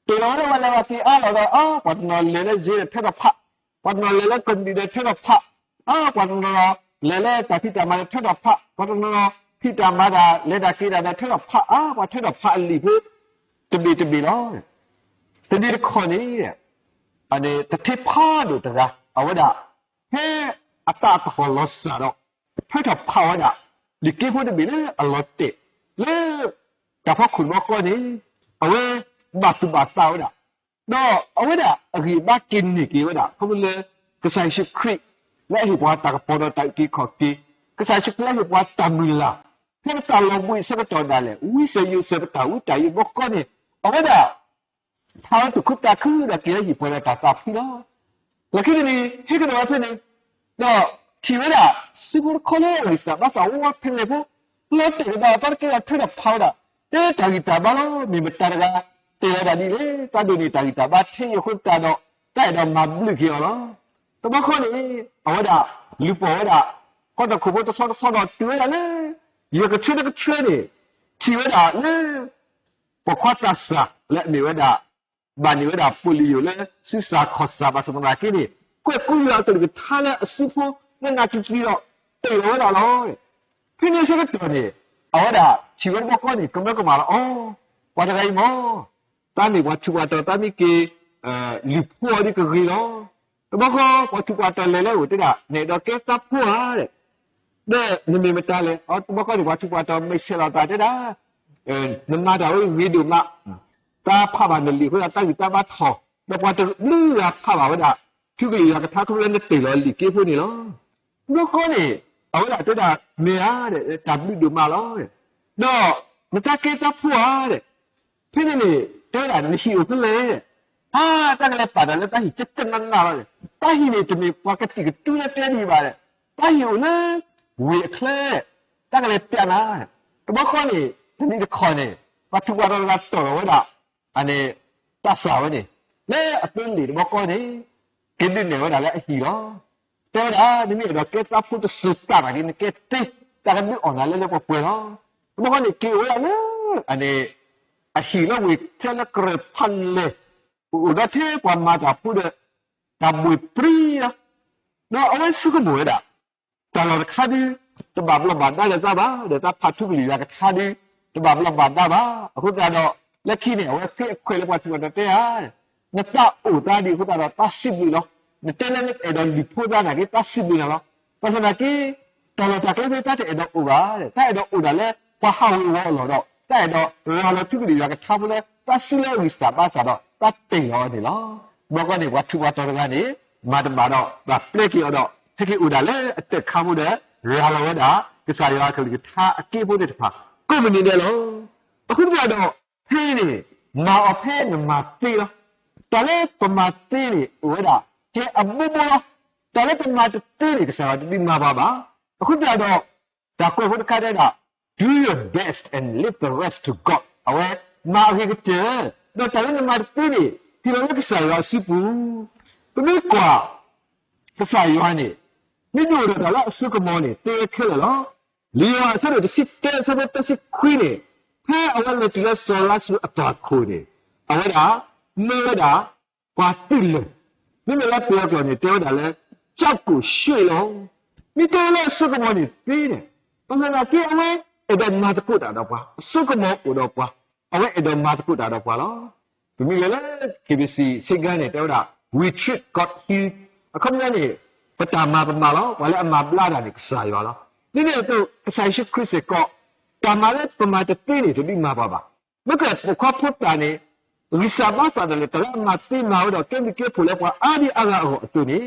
တ့ၢ်လီၤဝဲဒၣ်ပှၤလဲၤဝၤက့ၤအါလီၢ်ဒီး အါ ပှၤတနီၤလဲၤလၢစ့ဒီးထဲထီၣ်ဖး, ပှၤတနီၤလဲၤလၢကမံးဒီးထဲထီၣ်ဖး, အါ ပှၤတနီၤလဲၤလၢတၢ်ဖံးတၢ်မၤဒီးထဲထီၣ်ဖး, ပှၤတနီၤဖံးတၢ်မၤတၢ် လဲၤတၢ်က့ၤတၢ်ဒီးထဲထီၣ်ဖး, အါ ပှၤထဲထီၣ်ဖးအလံာ်ဖိ တဘ့ၣ်တဘ့ၣ်လီၤ. တနံၤတခီန့ၣ် တထ့ဖးဒိၣ်တဂၤ အဝဲဒၣ် ဖဲအသးအသဟီၣ်လီၤစၢ်ဒီး ဖဲထီၣ်ဖးဝဲဒၣ် လံာ်က့ဖိတဘ့ၣ်လၢအလီၤတဲာ် လၢ တၢ်ဖီခိၣ်တဘျီဃီန့ၣ် အဝဲဘၣ်သူၣ်ဘၣ်သးဝဲဒၣ်, ဒီးအဝဲဒၣ်အဂံၢ်အဘါက့ၤန့ၢ်က့ၤဝဲဒၣ် ခီဖျိလၢ ကစၢ်ယ့ၣ်ၡူးခရံာ် လၢအဟ့ၣ်ပှၤတၢ်ကပီၤဒီးတၢ်အုၣ်က့ၤခီၣ်က့ၤ, ကစၢ်ယ့ၣ်ၡူးခရံာ်လၢအဟ့ၣ်ပှၤတၢ်မုၢ်လၢ် ဖဲပတၢ်လီၤဘှံးအဆၢကတီၢ်ဒၣ်လဲာ် ဝံစၢၤယိၤစၢၤပတၢ်ဝံတၢ်ယိးတဘျီဃီန့ၣ် အဝဲဒၣ် ဖးဝဲသူၣ်ခုသးခုဒီးက့ၤလၢဟံၣ်ပှဲၤဒီးတၢ်သးဖှံလီၤ. လၢခံတနံၤ ဟဲကဒီးဝဲဖဲန့ၣ်, ဒီးထံၣ်ဝဲဒၣ် စုဖိတခီလၢအဂံၢ်စၢ်ဘါစၢ်ဝါဝါဖဲလဲၣ်ဖိ, လီၤတဲာ်ကဒီးအသီတက့ၢ်ဒီးထွဲထီၣ်ဖးဝဲဒၣ်, တဲတၢ်ဂံၢ်တၢ်ဘါလီၤ. မ့ၢ်မတၤတဂၤ တဲလီၤဒၣ်ဒ်လဲၣ်, တၢ်ဒိးန့ၢ်တၢ်ဂံၢ်တၢ်ဘါထဲအံၤအဃိသတးဒီး တၢ်အဲၣ်ဒိးမၤဘျုးက့ၤအီၤလီၤ. တဘျီဃီန့ၣ် အဝဲဒၣ် လူၤပိာ်ဝဲဒၣ် ကီၢ်တၢ်ခိၣ်ဖိတဆီတဆီဒီးတုၤဝဲဒၣ်လၢ ယကဆၢတကဆၢန့ၣ် ထံၣ်ဝဲဒၣ်လၢ ပိာ်ခွါသးစၢ်လၢအမ့ၢ်ဝဲဒၣ် ဘၣ်န့ၢ်ဝဲဒၣ် ပိုလံယိာ်လၢ ဆူစၢ်ခီၣ်စၢ်ဘၣ်ဆၣ်သနာ်က့န့ၣ် ကွဲးကူယွၤအကလုၢ်ကထါလၢအစုဖိ နးနးကျံၤကျံၤဒီး တ့ၢ်လီၤဝဲဒၣ်လီၤ. ဖဲန့ၣ်အဆၢကတီၢ်န့ၣ် အဝဲဒၣ်ထံၣ်ဝဲတဘျီဃီန့ၣ် ကမၢကမၣ်လီၤ. အိ ပှၤတဂၤအံၤမ့ၢ် တၢ်မ့ၢ်ပှၤထူးပှၤတီၤ တၢ်မ့ၢ်က့ၤ လုၢ်ဖိအီၤဒ်ကဂ့ၤလီၤ. တဘျီဃီ ပှၤထူးပှၤတီၤလဲၤလၢအအိၣ်တဲဒၣ် နအဲၣ်ဒိးကဲသးဖိဧါ ဒီးနမ့ၢ်မတၤလဲၣ်. တဘျီဃီန့ၣ် ပှၤထူးပှၤတီၤမဲာ်ဆှဲးလီၤသးတဲဒၣ် နမၤတၢ်ဝဲဂ့ၤဒိၣ်မး, တၢ်ဖးဘၣ်နလံာ်အဃိသတး တၢ်ဂံၢ်တၢ်ဘါထီၣ်, ဒီးပှၤတဘျုးဂၤဖးဘၣ်ဝဲဒၣ် ထူကလံၤယွၤကထါခီဖျိလၢနတ့ၢ်လီၤလံာ်က့ဖိန့ၣ်လီၤ. တဘျီဃီန့ၣ် အဝဲဒၣ်တဲဒၣ် မ့ၢ်ဧါဒီး တၢ်ဘျုးဒိၣ်မးလီၤ. ဒီးနတၢ်ကဲသးဖိဧါဒီး ဖဲန့ၣ်န့ၣ် တဲဝဲဒၣ် နဟံၣ်အိၣ်ဖဲလဲၣ်. အါ တၢ်ကလဲၤပာ်တၢ်လၢတၢ်ဟံၣ်ကကနးနးလီၤ. တၢ်ဟံၣ်န့ၣ် တမ့ၢ်ပှၤကသံၣ်ကတူလၢတဲဒံးဘၣ်ဒီး တၢ်ဟံၣ်အိၣ်လၢ ဝ့ၢ်အချၢ, တၢ်ကလဲၤပျးနၤ. တဘျီဃီန့ၣ် တနံၤတခီန့ၣ် ပှၤထူးပှၤတီၤတဂၤတီၢ်လီၤဝဲဒၣ် အန့ၣ် သးစၢ်ဝဲန့ၣ် လၢအသိလ့ၣ်တဘျီဃီန့ၣ် က့ၤဒုးနဲၣ်ဝဲဒၣ်လၢအဟံၣ်လီၤ. တဲဝဲဒၣ် နမ့ၢ်အဲၣ်ဒိးကဲသးဖိတစိၤသးနာ်က့ နကဲသ့, တၢ်ကဒုးအီၣ်နၤလၢလၢပှဲၤပှဲၤလီၤ. တဘျီဃီန့ၣ် က့ၤအိၣ်ဝဲဒၣ်လၢ အန့ၣ် အဟံၣ်လၢဝ့ၢ်ချၢလၢကရၢၢ်ဖးလဲၢ်, အိၣ်ဒီးထဲပှၤမၤတၢ်ဖိဒီး တၢ်ဘှ့ၣ်ပြံလီၤ. ဒီးအဝဲဆိကမိၣ်ဝဲဒၣ် တၢ်လီၢ်တခါဒု တဘၣ်ဘျီးဘၣ်ဒါလၢၤသးဘၣ်, ဒီးတၢ်ဖးထူကလံၤယွၤကထါဒု တဘၣ်ဘျီးဘၣ်ဒါဘၣ်. အဃိသတးဒီး လၢခံန့ၣ် အဝဲဃ့အခွဲးလၢပှၤထူးပှၤတီၤတဲဧါ, နသးအိၣ်သးဒ်အဃိသတးဒီး သးစံးဘျုးလီၤ. နတဲလၢနအဲၣ်ဒိးလုၢ်ဖိသးနာ်က့ သးစံးဘျုးနၤလီၤ. ဘၣ်ဆၣ်သနာ်က့ တၢ်လီၢ်တၢ်ကျဲဖဲတၢ်တအဲၣ်ဒိးအိၣ်ဘၣ်, တၢ်အဲၣ်ဒိးအိၣ်ဒၣ်လၢပှၤဟးဝ့ၤဝီၤအလီၢ်ဒီး တၢ်အဲၣ်ဒိးရၤလီၤထူကလံၤယွၤကထါဖိလၢ တၢ်စုလၢအဂံၢ်စၢ်ဘါစၢ်ဒီး တၢ်တ့ၢ်လီၤအီၤန့ၣ်လီၤ. ဘျီဃီန့ၣ် ပှၤထူးပှၤတီၤတဂၤန့ၣ် မၤတဘၣ်ဒီး ဘၣ်ပျဲက့ၤအီၤဒီး ဟဲက့ၤအိၣ်ဒၣ်လၢအတၢၢ်ခါဖိဒီး ရၤလီၤဝဲဒၣ် ကစၢ်ယွၤအကလုၢ်ကထါအက့ဖိသ့ၣ်တဖၣ် ကိးမုၢ်နံၤဒဲးလီၤ. အဃိသတးဒီး ဖဲန့ၣ် မၤအီၤဖဲနမၤသ့လီၤ. တၢ်လၢပမၤသ့န့ၣ် အိၣ်ဝဲဒၣ် ကျဲအဘိဘိလီၤ. တၢ်လၢပမၤတသ့န့ၣ် ကစၢ်ယွၤတဒုးမၤဘၣ်ဘၣ်. အဃိသတးဒီး တၢ်ကွဲးဖိတခါတဲဒၣ် do your best and leave the rest to God. အဝဲမၤအဂ့ၤကတၢၢ်, ဒီးတၢ်လၢနမၤတသ့န့ၣ် ဟ့ၣ်လီၤလၢကစၢ်ယွၤအစုပူၤ. ပမ့ၢ်ကွၢ် ကစၢ်ယွၤန့ၣ် မ့ၢ်ဒုးအိၣ်ဒီးတၢ်လၢအစိကမီၤန့ၣ် သ့ဝဲခဲလၢာ်လီၤ. လံာ်ယိၤဟၣ်အဆၢဒိၣ်တဆံတၢ အဆၢဖိသၢဆံခွံန့ၣ်, ဖဲအဝဲလဲၤတုၤလၢစီၤလါစရူးအသွၣ်ခိၣ်န့ၣ်, အဝဲဒၣ် မၢဝဲဒၣ် ပှၤသုးလၢာ်, မ့မ့ၢ်လၢပယီၤကျိာ်န့ၣ် တဲဝဲဒၣ်လၢ ကျောက်ကိုရွှေ့လီၤ. မ့ၢ်တဲလၢအစိကမီၤန့ၣ်သ့န့ၣ်, ဘၣ်ဆၣ်သနာ်က့ အဝဲအဲၣ်ဒိးမၤသကိးတၢ်ဒီးပှၤ, အစိကမီၤအိၣ်ဒီးပှၤ, အဝဲအဲၣ်ဒိးမၤသကိးတၢ်ဒီးပှၤလီၤ. ပမ့ၢ်လဲၤလၢ KBC ဆေးခန်းန့ၣ် တဲဝဲဒၣ် we treat God heal, အခီပညီန့ၣ် ပတၢ်မၤပမၤလီၤ, ပှၤလၢအမၤဘျါတၢ်န့ၣ် ကစၢ်ယွၤလီၤ. ဒ်န့ၣ်အသိး ကစၢ်ယ့ၣ်ၡူးခရံာ်စ့ၢ်ကီး တၢ်မၤလၢပမၤတသ့န့ၣ် တဒုးမၤပှၤဘၣ်. မ့ၢ်ကပိာ်ခွါဖိသၣ်န့ၣ် ဂံၢ်စၢ်ဘါစၢ်ဒၣ်လဲာ် တၢ်လၢအမၤသ့မၤဝဲဒီးကဲဘျုးကဲဖှိၣ်လၢပှၤအါဒံအါဂၤအဂီၢ်အသိးန့ၣ်,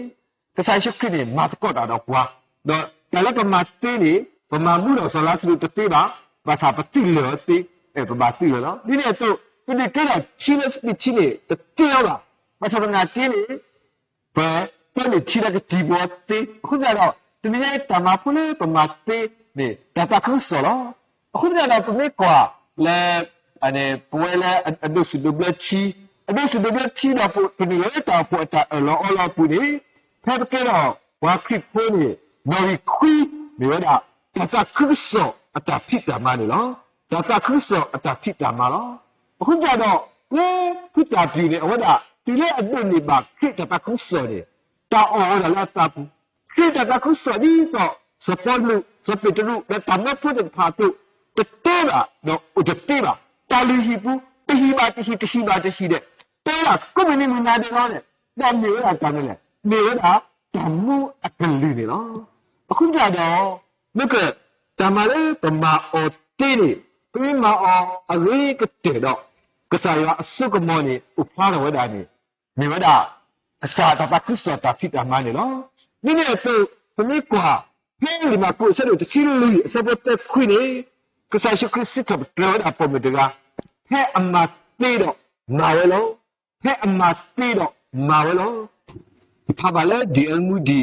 ကစၢ်ယ့ၣ်ၡူးခရံာ်န့ၣ် မၤသကိးတၢ်ဒီးပှၤ, ဒီးတၢ်လၢပမၤသ့န့ၣ် ပမၤမူဒီးစီၤလါစရူးတသ့ဘၣ်, ဘၣ်ဆၣ်ပသုးလၢာ်အီၤသ့, ပဘၣ်သုးလၢာ်လီၤ. ဒ်န့ၣ်အသိး ပဒုးကဲထီၣ်ထံလၢစပံးထံန့ၣ် တသ့အီၤဘၣ်. ဘၣ်ဆၣ်သနာ်က့န့ၣ် ပတဲန့ၣ်ထံလၢကတံၤပှၤသ့, အဃိသတးဒီး တနံၤညါအံၤတၢ်မၤဖိလၢပမၤသ့န့ၣ် တၢ်သးခုကစီၣ်လီၤ. အဃိသတးဒီး ပမ့ၢ်ကွၢ်လၢ ပဝဲလၢအဒိးစံးဒိးဘျၢထံ, အဒိးစံးဒိးဘျၢထံဒီး ပနုာ်လီၤလၢတၢ်အိၣ်ဖှိၣ်အတၢ်အၢၣ်လီၤအီလီၤအပူၤန့ၣ်, ဖဲပကဲထီၣ်ပှၤခရံာ်ဖိန့ၣ် နီၣ်ဂံၢ်ခွံ မ့ၢ်ဝဲဒၣ် တၢ်သးခုကစီၣ်အတၢ်ဖံးတၢ်မၤန့ၣ်လီၤ. တၢ်သးခုကစီၣ်အတၢ်ဖံးတၢ်မၤလီၤ. အဃိသတးဒီး လၢဖုသၣ်ပျူၤန့ၣ် အဝဲဒၣ် တုၤလၢအဒိးန့ၢ်ဘၣ်ခရံာ်တၢ်သးခုကစီၣ်န့ၣ် တၢ်အီၣ်ဝဲဒၣ်လၢအသးပူၤ, ခရံာ်တၢ်သးခုကစီၣ်ဒ်သိး စီၤပီလူး, စီၤပ့းတရူး ဒီးတၢ်မၢဖိသ့ၣ်တဖၣ်အသိး တတဲဘၣ်ဒီးအိၣ်တသ့ဘၣ်. တၢ်လုၢ်ဟံၣ်ပူၤ တဟံၣ်ဘၣ်တဟံၣ် တဟံၣ်ဘၣ်တဟံၣ်ဒဲး, တဲဝဲဒၣ်ကိးမုၢ်နံၤမုၢ်နၤဒဲးလီၤန့ၣ်, ဒီးမ့ၢ်ဝဲဒၣ်တၢ်မနုၤလဲၣ်, မ့ၢ်ဝဲဒၣ်တၢ်မူအကလုၢ်န့ၣ်လီၤ. အဃိသတးဒီး မ့ၢ်က တၢ်မၤလၢပမၤအီၤသ့န့ၣ် ပမ့ၢ်မၤအီၤအဂ့ၤကတၢၢ်ဒီး ကစၢ်ယွၤအစိကမီၤန့ၣ် အိၣ်ဖျါထီၣ်ဝဲဒၣ်န့ၣ် မ့ၢ်ဝဲဒၣ် ကစၢ်တၢ်သးခုကစီၣ်တၢ်ဖံးတၢ်မၤန့ၣ်လီၤ. ဒ်န့ၣ်အသိး ပမ့ၢ်ကွၢ် ဖဲလံာ်မၢ်ကူးအဆၢဒိၣ်တဆံလွံၢ် အဆၢဖိသၢခွံန့ၣ် ကစၢ်ယ့ၣ်ၡူးခရံာ်စံးထီၣ်ပတြၢၤဝဲဒၣ်ပိာ်မုၣ်တဂၤ, ဖဲအမၤသ့ဒီးမၤဝဲလီၤ. ဖဲအမၤသ့ဒီးမၤဝဲလီၤ. ယဖးဘၣ်လၢ D L Moody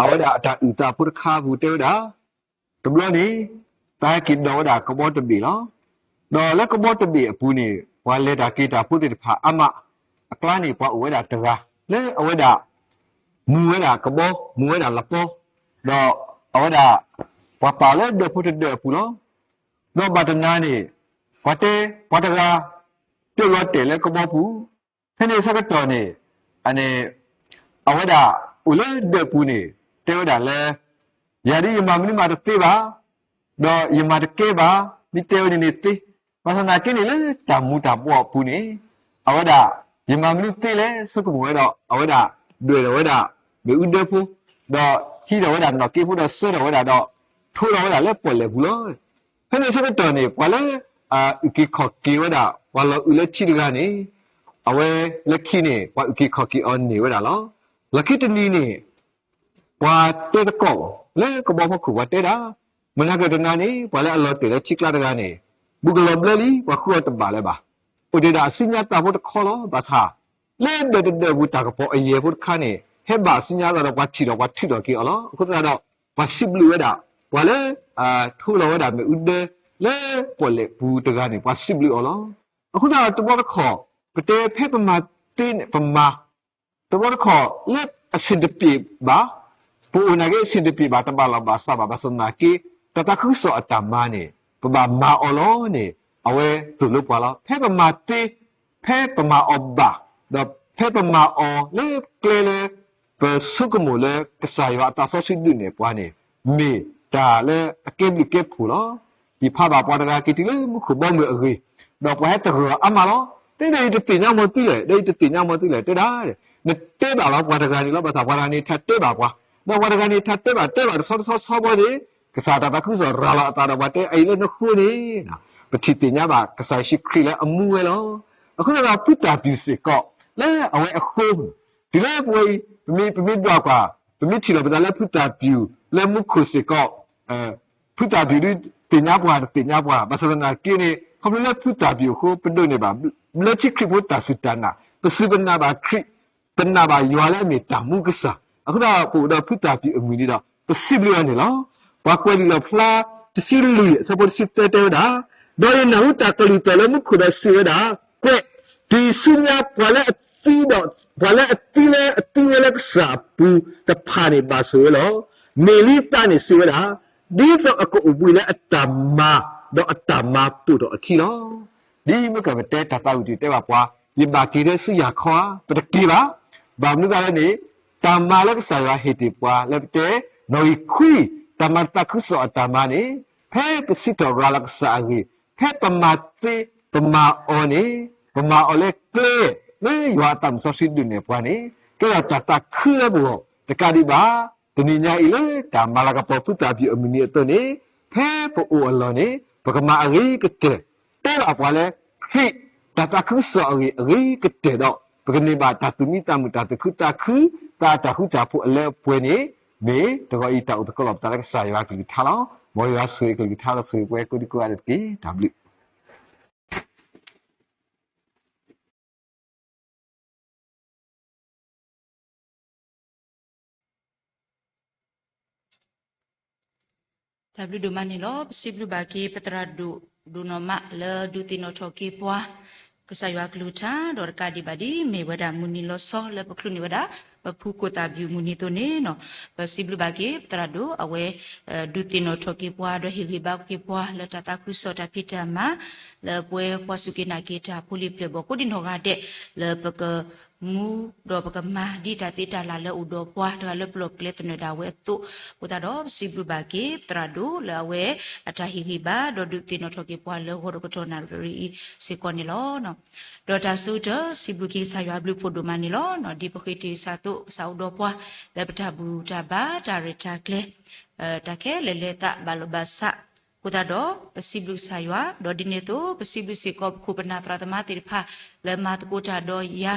အဝဲဒၣ်အတၢ်အုၣ်သးဖိတခါအပူၤတဲဝဲဒၣ် တဘျီန့ၣ် တၢ်ဟဲက့ၤဒိးဝဲဒၣ်ကဘီတဘ့ၣ်လီၤ. ဒီးလၢကဘီတဘ့ၣ်အပူၤန့ၣ် ပှၤလဲၤတၢ်က့ၤတၢ်ဖိသ့ၣ်တဖၣ်အါမး, အကျါန့ၣ် ပှၤအိၣ်ဝဲဒၣ်တဂၤ လၢအဝဲဒၣ် မူဝဲဒၣ်ကဘီ, မူဝဲဒၣ်လပီ, ဒီးအဝဲဒၣ် ပှၤပာ်လၢဒၢးဖိတဒၢးအပူၤလီၤ. ဒီးဘၣ်တနၤန့ၣ် ပှၤတဲ ပှၤတဂၤ ပျိလီၤတဲာ်လၢကဘီပူၤ, ဖဲန့ၣ်ဆၢကတီၢ်န့ၣ် အဝဲဒၣ်အိၣ်လၢဒၢးပူၤန့ၣ် တဲဝဲဒၣ်လၢ ယၤဒ်ယမၤမနုၤမးတသ့ဘၣ်, ဒီးယမၤတကဲဘၣ်, မ့ၢ်တဲဝဲန့ၣ်န့ၣ်သ့, ဘၣ်ဆၣ်သနာ်က့န့ၣ် လၢတၢ်မူၤတၢ်ဘှီးအပူၤန့ၣ် အဝဲဒၣ် ယမၤမနုၤသ့လဲၣ် ဆိကမိၣ်ဝဲဒီး အဝဲဒၣ်ဒွဲၣ်ထီၣ်ဝဲဒၣ် မ့ၣ်အူဒၢဖိ, ဒီးဟံးထီၣ်ဝဲဒၣ်နီၣ်က့ဖိဒီးစၢထီၣ်ဝဲဒၣ်ဒီး ထိလီၤဝဲဒၣ်လၢပီၣ်လဲၣ်ပူၤလီၤ. ဖဲန့ၣ်ဆၢကတီၢ်န့ၣ် ပှၤလၢအအုၣ်က့ၤခီၣ်က့ၤဝဲဒၣ် ပှၤလီၤအုၣ်လၢထံတဂၤန့ၣ် အဝဲလၢခံန့ၣ် ပှၤအုၣ်က့ၤခီၣ်က့ၤအီၤန့ၢ်ဝဲဒၣ်လီၤ. လီၢ်ခံတနံၤန့ၣ် ပှၤတဲသကိးလၢကဘီဖီခိၣ် ပှၤတဲဒၣ်, မုၢ်နၤကတနၤန့ၣ် ပှၤလၢအလီၤတဲာ်လၢထံကျါတဂၤန့ၣ် ဘူးကလီၤဘျၢလံ ပှၤဃုအီၤတဘၣ်လၢၤဘၣ်. အိၣ်တ့ၢ်ဒၣ်အစုညါသးဖိတခီလီၤ. ဘၣ်ဆၣ် လၢဒၢးတဒၢးပူၤတၢ်ကပီၤအယဲၢ်ဖိတခါန့ၣ် ဟဲဘၣ်အစုညါသးဒီးပှၤထံၣ်ဒီးပှၤထုးထီၣ်က့ၤအီၤလီၤ. အဃိသတးဒီး ပှၤစံးဘျုးဝဲဒၣ် ပှၤလၢ ထိလီၤဝဲဒၣ်မ့ၣ်အူဒၢလၢပီၣ်လဲၣ်ပူၤတဂၤန့ၣ် ပှၤစံးဘျုးအီၤလီၤ. အဃိသတးဒီးတဘျီတခီၣ် ပတဲဖဲပမၤသ့န့ၣ် ပမၤ တဘျီတခီၣ်လၢအဆင်တပြေဘၣ်, ပအိၣ်နာ်က့အဆင်တပြေဘၣ် တဘၣ်လီၢ်ဘၣ်စးဘၣ် ဘၣ်ဆၣ်သနာ်က့ တၢ်သးခုကစီၣ်အတၢ်မၤန့ၣ် ပဘၣ်မၤအီၤလီၤန့ၣ် အဝဲသိၣ်လိပှၤလီၤ. ဖဲပမၤသ့, ဖဲပမၤအီၤဘၣ်, ဒီးဖဲပမၤအီၤလၢကျဲလၢ ပဆိကမိၣ်လၢကစၢ်ယွၤအသးစီဆှံဒုးနဲၣ်ပှၤန့ၣ် မ့ၢ်တၢ်လၢအကဲဘျုးကဲဖှိၣ်လီၤ. ယဖးဘၣ်ပှၤတဂၤက့ၤတုၤလၢမူခိၣ်ဘီမုၢ်အဂ့ၢ်, ဒီးပှၤဟဲသဂၢၢ်အီၤအါမးလီၤ. တဲဒီးယတသ့ၣ်ညါမီၤသုလဲၣ်, ဒီးယတသ့ၣ်ညါမီၤသုလဲၣ်, တဲဒၣ် နတဲဘၣ်လီၤပှၤတဂၤန့ၣ်လီၤ. ဘၣ်ဆၣ်ပှၤတဂၤန့ၣ် ထးတဲဘၣ်ပှၤ, ဒီးပှၤတဂၤန့ၣ် ထးတဲဘၣ်တဲဘၣ်တဆီတဆီဆီဘီန့ၣ် ကစၢ်တၢ်သးခုကစီၣ်ရၤလီၤအသးဒီးပှၤတဲအံၤလၢနဃိန့ၣ် ပထံၣ်သ့ၣ်ညါဘၣ်ကစၢ်ယ့ၣ်ၡူးခရံာ်လၢအမူဝဲလီၤ. အဃိသတးဒီးဖုသၣ်ပျူၤစ့ၢ်ကီး လၢအဝဲအဃိ တုၤလၢပဝဲအံၤ ပမ့ၢ် ပမ့ၢ်ဒွးကွၢ် ပမ့ၢ်ထံၣ်လီၤပသးလၢဖုသၣ်ပျူၤလၢမူခိၣ်စ့ၢ်ကီး ဖုသၣ်ပျူၤဒုးသ့ၣ်ညါပှၤတသ့ၣ်ညါပှၤ ဘၣ်ဆၣ်သနာ်က့န့ၣ် ခီဖျိလၢဖုသၣ်ပျူၤအဃိ ပဒိးန့ၢ်ဘၣ် လၢထံခရံာ်ဖိတၢ်စူၢ်တၢ်နာ် ပစူၢ်ပနာ်ဘၣ်ခရံာ် ပနာ်ဘၣ်ယွၤလၢအမ့ၢ်တၢ်မူကစၢ် အဃိသတးဒီးပအိၣ်ဒီးဖုသၣ်ပျူၤအမုၢ်နံၤဒီး ပစံးဘျုးအီၤန့ၣ်လီၤ. ပှၤကွဲးလံာ�ၤဖျါ တဆံလွံၢ် အဆၢဖိတဆံသၢတဲဝဲဒၣ်, ဒီးယနၢ်ဟူတၢ်ကလုၢ်သီၣ်လၢမူခိၣ်ဒီးစံးဝဲဒၣ်, ကွဲး, တုၤအံၤဆူညါပှၤလၢအသံဒီး ပှၤလၢအသံလၢအသံဝဲလၢကစၢ်အပူၤတဖၣ်န့ၣ်ဘၣ်ဆိၣ်ဂ့ၤလီၤ. မ့ၢ်လံသးန့ၣ်စံးဝဲဒၣ်, ဒ်သိးအကအိၣ်ဘှံးလၢအတၢ်မၤ, ဒီးအတၢ်မၤပိာ်ထီၣ်အခံလီၤ. ဒ်မ့ၢ်ကပတဲတၢ်သးဝံၣ်တၢ်တဲဘၣ်ပှၤ, ယဘၣ်က့ၤထဲဆူယၤခီဧါ, ပတက့ၤဘၣ်. ဘၣ်မနုၤအဃိလဲၣ်န့ၣ်, တၢ်မၤလၢကစၢ်ယွၤဟ့ၣ်တ့ၢ်ပှၤလၢပတဲ, နီၣ်ဂံၢ်ခွံ, တၢ်မၤသးခုကစီၣ်အတၢ်မၤန့ၣ်, ဖဲပစံးထီၣ်ရၤလီၤကစၢ်အဂ့ၢ်, ဖဲပမၤသ့, ပမၤအီၤန့ၣ်, ပမၤအီၤလၢကျဲ, လၢယွၤအသးမုၣ်စီဆှံဒုးနဲၣ်ပှၤန့ၣ်, ကဲထီၣ်တၢ်သးခုလၢပဂီၢ်, တကးဒံးဘၣ်, တနံၤညါအံၤလၢတၢ်မၤလၤကပီၤဖုသးပူၤအမုၢ်နံၤအသိးန့ၣ်, ဖဲပအိၣ်အလီၢ်န့ၣ်, ပကမၤအဂ့ၤကတၢၢ်, တဲဘၣ်ပှၤလၢ, ခရံာ်, တၢ်သးခုကစီၣ်အဂ့ၢ်အဂ့ၤကတၢၢ်ဒီး, ပကန့ၢ်ဘၣ်တၢ်သူၣ်မံသးမုာ်တၢ်သူၣ်ခုသးခု, သးအတၢ်ဃူတၢ်ဖိးအလၢအပှဲၤန့ၣ်, မ့ၢ်တဂီၤအံၤတၢ်အိၣ်သကိးလီၤပသးလၢကစၢ်ယွၤကလုၢ်ကထါလီၤ. မ်ယွၤဆိၣ်ဂ့ၤကလုၢ်ကထါဒီးဆိၣ်ဂ့ၤပှၤကိးဒံကိးဂၤဒဲးတက့ၢ်. တၢ်ဘျုး တၢ်ဘျုးဒိၣ်မးန့ၣ်လီၤ. ပစံးဘျုးဘၣ်က့ၤပသရၣ်ဒိၣ်ဒိၣ်နီၢ်မးလၢဒုးသ့ၣ်နီၣ်ထီၣ်က့ၤပှၤ ကစၢ်ယွၤကလုၢ်ကထါ, ဒီးတကးဒံးဘၣ်ဒ်မ့ၢ်ဝဲဒၣ်မုၢ်နံၤလီၤဆီလၢပချုးန့ၢ်ဝဲဒၣ် ပဖုကိၣ်သၣ်ဘျုးမုၢ်နံၤအသိးန့ၣ်, ပစံးဘျုးဘၣ်က့ၤပသရၣ်ဒိၣ်အဝဲ ဒုးသ့ၣ်နီၣ်ထီၣ်က့ၤပှၤ ဒီးဟ့ၣ်ဂံၢ်ဘါက့ၤပှၤလၢတၢ်သးခုကစီၣ်တၢ်ဖံးတၢ်မၤ လၢပှဲၤပှၤစူၢ်က့ၤနာ်က့ၤတၢ်ဖိလံၤပျဲၢ်ဘီၣ်ကိးဒံနီၢ်ဂၤဒဲး လၢပက မူဒီးပကမၤဒ်တၢ်သ့တၢ်လၢ်လၢအိၣ်ဒီးပှၤတဂၤလၢပလီၢ်ပကျဲသနၢၣ်ဒၣ်ဝဲအသိး, အဃိသတးဒီးပစံးဘျုးဘၣ်က့ၤပသရၣ်ဒိၣ်လၢအဝဲအတၢ်ဟ့ၣ်ဂံၢ်ဘါ ဒီးဒုးသ့ၣ်နီၣ်ထီၣ်က့ၤပှၤလၢဂီၤဒီးကတီၢ်နၣ်ရံၣ်အံၤစ့ၢ်ကီးန့ၣ်လီၤ. ဒီးတၢ်ဆိကတၢၢ် စံးဘျုးက့ၤကစၢ်ယွၤအဘျုးဖှိၣ်ဒိၣ်မးန့ၣ်လီၤ. ဒ်ပဃ့တ့ၢ်ဆၢကတီၢ်ကစၢ်အိၣ်ဒီးပှၤ လၢပတၢ်ဘူၣ်တၢ်ဘါတၢ်ရဲၣ်တၢ်ကျဲၤ တၢ်ခဲလၢာ်လဲၤသးဘၣ်လီၤဘၣ်ဆး, အဃိသတးဒီး ပစံးဘျုးကစၢ်ယွၤ, ဒီးဒ်န့ၣ်အသိး ပစံးဘျုးစ့ၢ်ကီးပခိၣ်ပနၢ်သရၣ်သမါသ့ၣ်တဖၣ် လၢမၤသကိးတၢ်ဒီးယၤ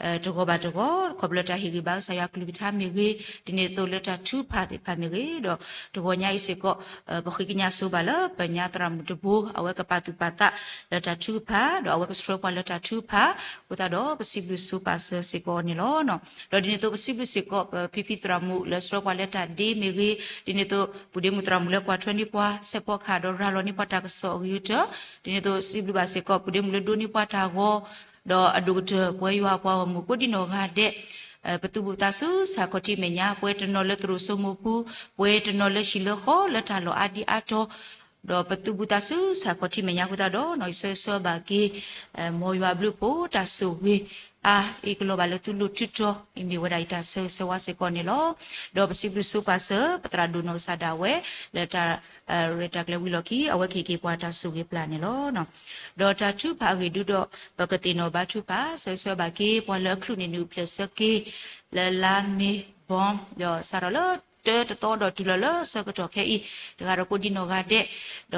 တဂီၤဘၣ်တဂီၤ ခီဖျိလၢတၢ်ဟ့ၣ်ဂံၢ်ဘါကစၢ်ယွၤကလုၢ်ကထါမ့ၢ်ဂ့ၤ, ဒ်န့ၣ်အသိးလၢတၢ်ထုကဖၣ်သ့ၣ်တဖၣ်မ့ၢ်ဂ့ၤ, ဒီးတဂီၤညါအံၤစ့ၢ်ကီး ပဃ့ကညးဆိဘၣ်လၢပညါသရၣ်မုၣ်တဘိ အဝဲကပာ်သူၣ်ပာ်သးလၢတၢ်ထုကဖၣ် ဒီးအဝဲကဆှၢပှၤလၢတၢ်ထုကဖၣ်, အဃိသတးဒီး ပစံးဘျုးဆိပာ်စၢၤစ့ၢ်ကီးအီၤန့ၣ်လီၤ. ဒီးဒ်န့ၣ်အသိး ပစံးဘျုးစ့ၢ်ကီး ပဖံဖံသရၣ်မုၣ်လၢဆှၢပှၤလၢတၢ်ဒ့မ့ၢ်ဂ့ၤ, ဒ်န့ၣ်အသိး ပုၢ်ဒ့မုၣ်သရၣ်မုၣ်လၢကွၢ်ထွဲန့ၢ်ပှၤ ဆဲးဖီကဟၣ်ဒီးရၤလီၤန့ၢ်ပှၤတၢ်ကစီၣ်အဂ့ၤကတၢၢ်, ဒ်န့ၣ်အသိးစံးဘျုးဘၣ်စ့ၢ်ကီး ပုၢ်ဒ့မုၣ်လၢဒိးန့ၢ်ပှၤတၢ်ဂီၤ, ဒီးအဒိၣ်ကတၢၢ်ပှဲၤယွၤအပှၤဂီၢ်မုၢ်ကိးဒံနီၢ်ဂၤဒဲး ပသူၣ်ဘူၣ်သးစူၤဆၣ်ခီၣ်ထံးမဲာ်ညါ ပှဲၤတနီၤလၢသရိာ်စိမိၤပူၤ, ပှဲၤတနီၤလၢဟံၣ်လၢဃီလၢတၢ်လီၢ်အါဒံအါတီၤ, ဒီးပသူၣ်ဘူၣ်သးစူၤဆၣ်ခီၣ်ထံးမဲာ်ညါအဃိသတးဒီး နီၢ်အံၤဆၢဂ့ၤဆၢဝါဘၣ်က့ၤ မ်ယွၤအဘျုးအဖှိၣ်တၢ်ဆိၣ်ဂ့ၤအါ အံၤကလီၤဘၣ်လၢသုလိၤထုတီၤ အံၤမ့ၢ်ဝဲဒၣ်ယတၢ်ဆၢဂ့ၤဆၢဝါစ့ၢ်ကီးန့ၣ်လီၤ. ဒီးပစံးဘျုးဆိပာ်စၢၤ ပသရၣ်ဒိၣ်နီၢ်ကစၢ်ဒၣ်ဝဲ လၢတၢ်ရဲၣ်တၢ်ကျဲၤဝံၤလီၢ်ခံ အဝဲကဟ့ၣ်က့ၤပှၤတၢ်ဆိၣ်ဂ့ၤပျၢ်န့ၣ်လီၤ. ဒီးတၢ်ထုကဖၣ်အဂ့ၢ်ဒုဒီး ပကသ့ၣ်နီၣ်ဘါထုကဖၣ် ဆၢဂ့ၤဆၢဝါဘၣ်က့ၤ ပှၤလၢအချုးန့ၢ်နုာ်ဖျဲၣ်ဆၢက့ၤ လၢလါမ့ၤဘီ ဒီးစးထီၣ်လၢတၢတသီဒီးတုၤလီၤလၢဆၢကတီၢ်ခဲအံၤ တဂၤဒီးကိးဒံနီၢ်ဂၤဒဲး, ဒီး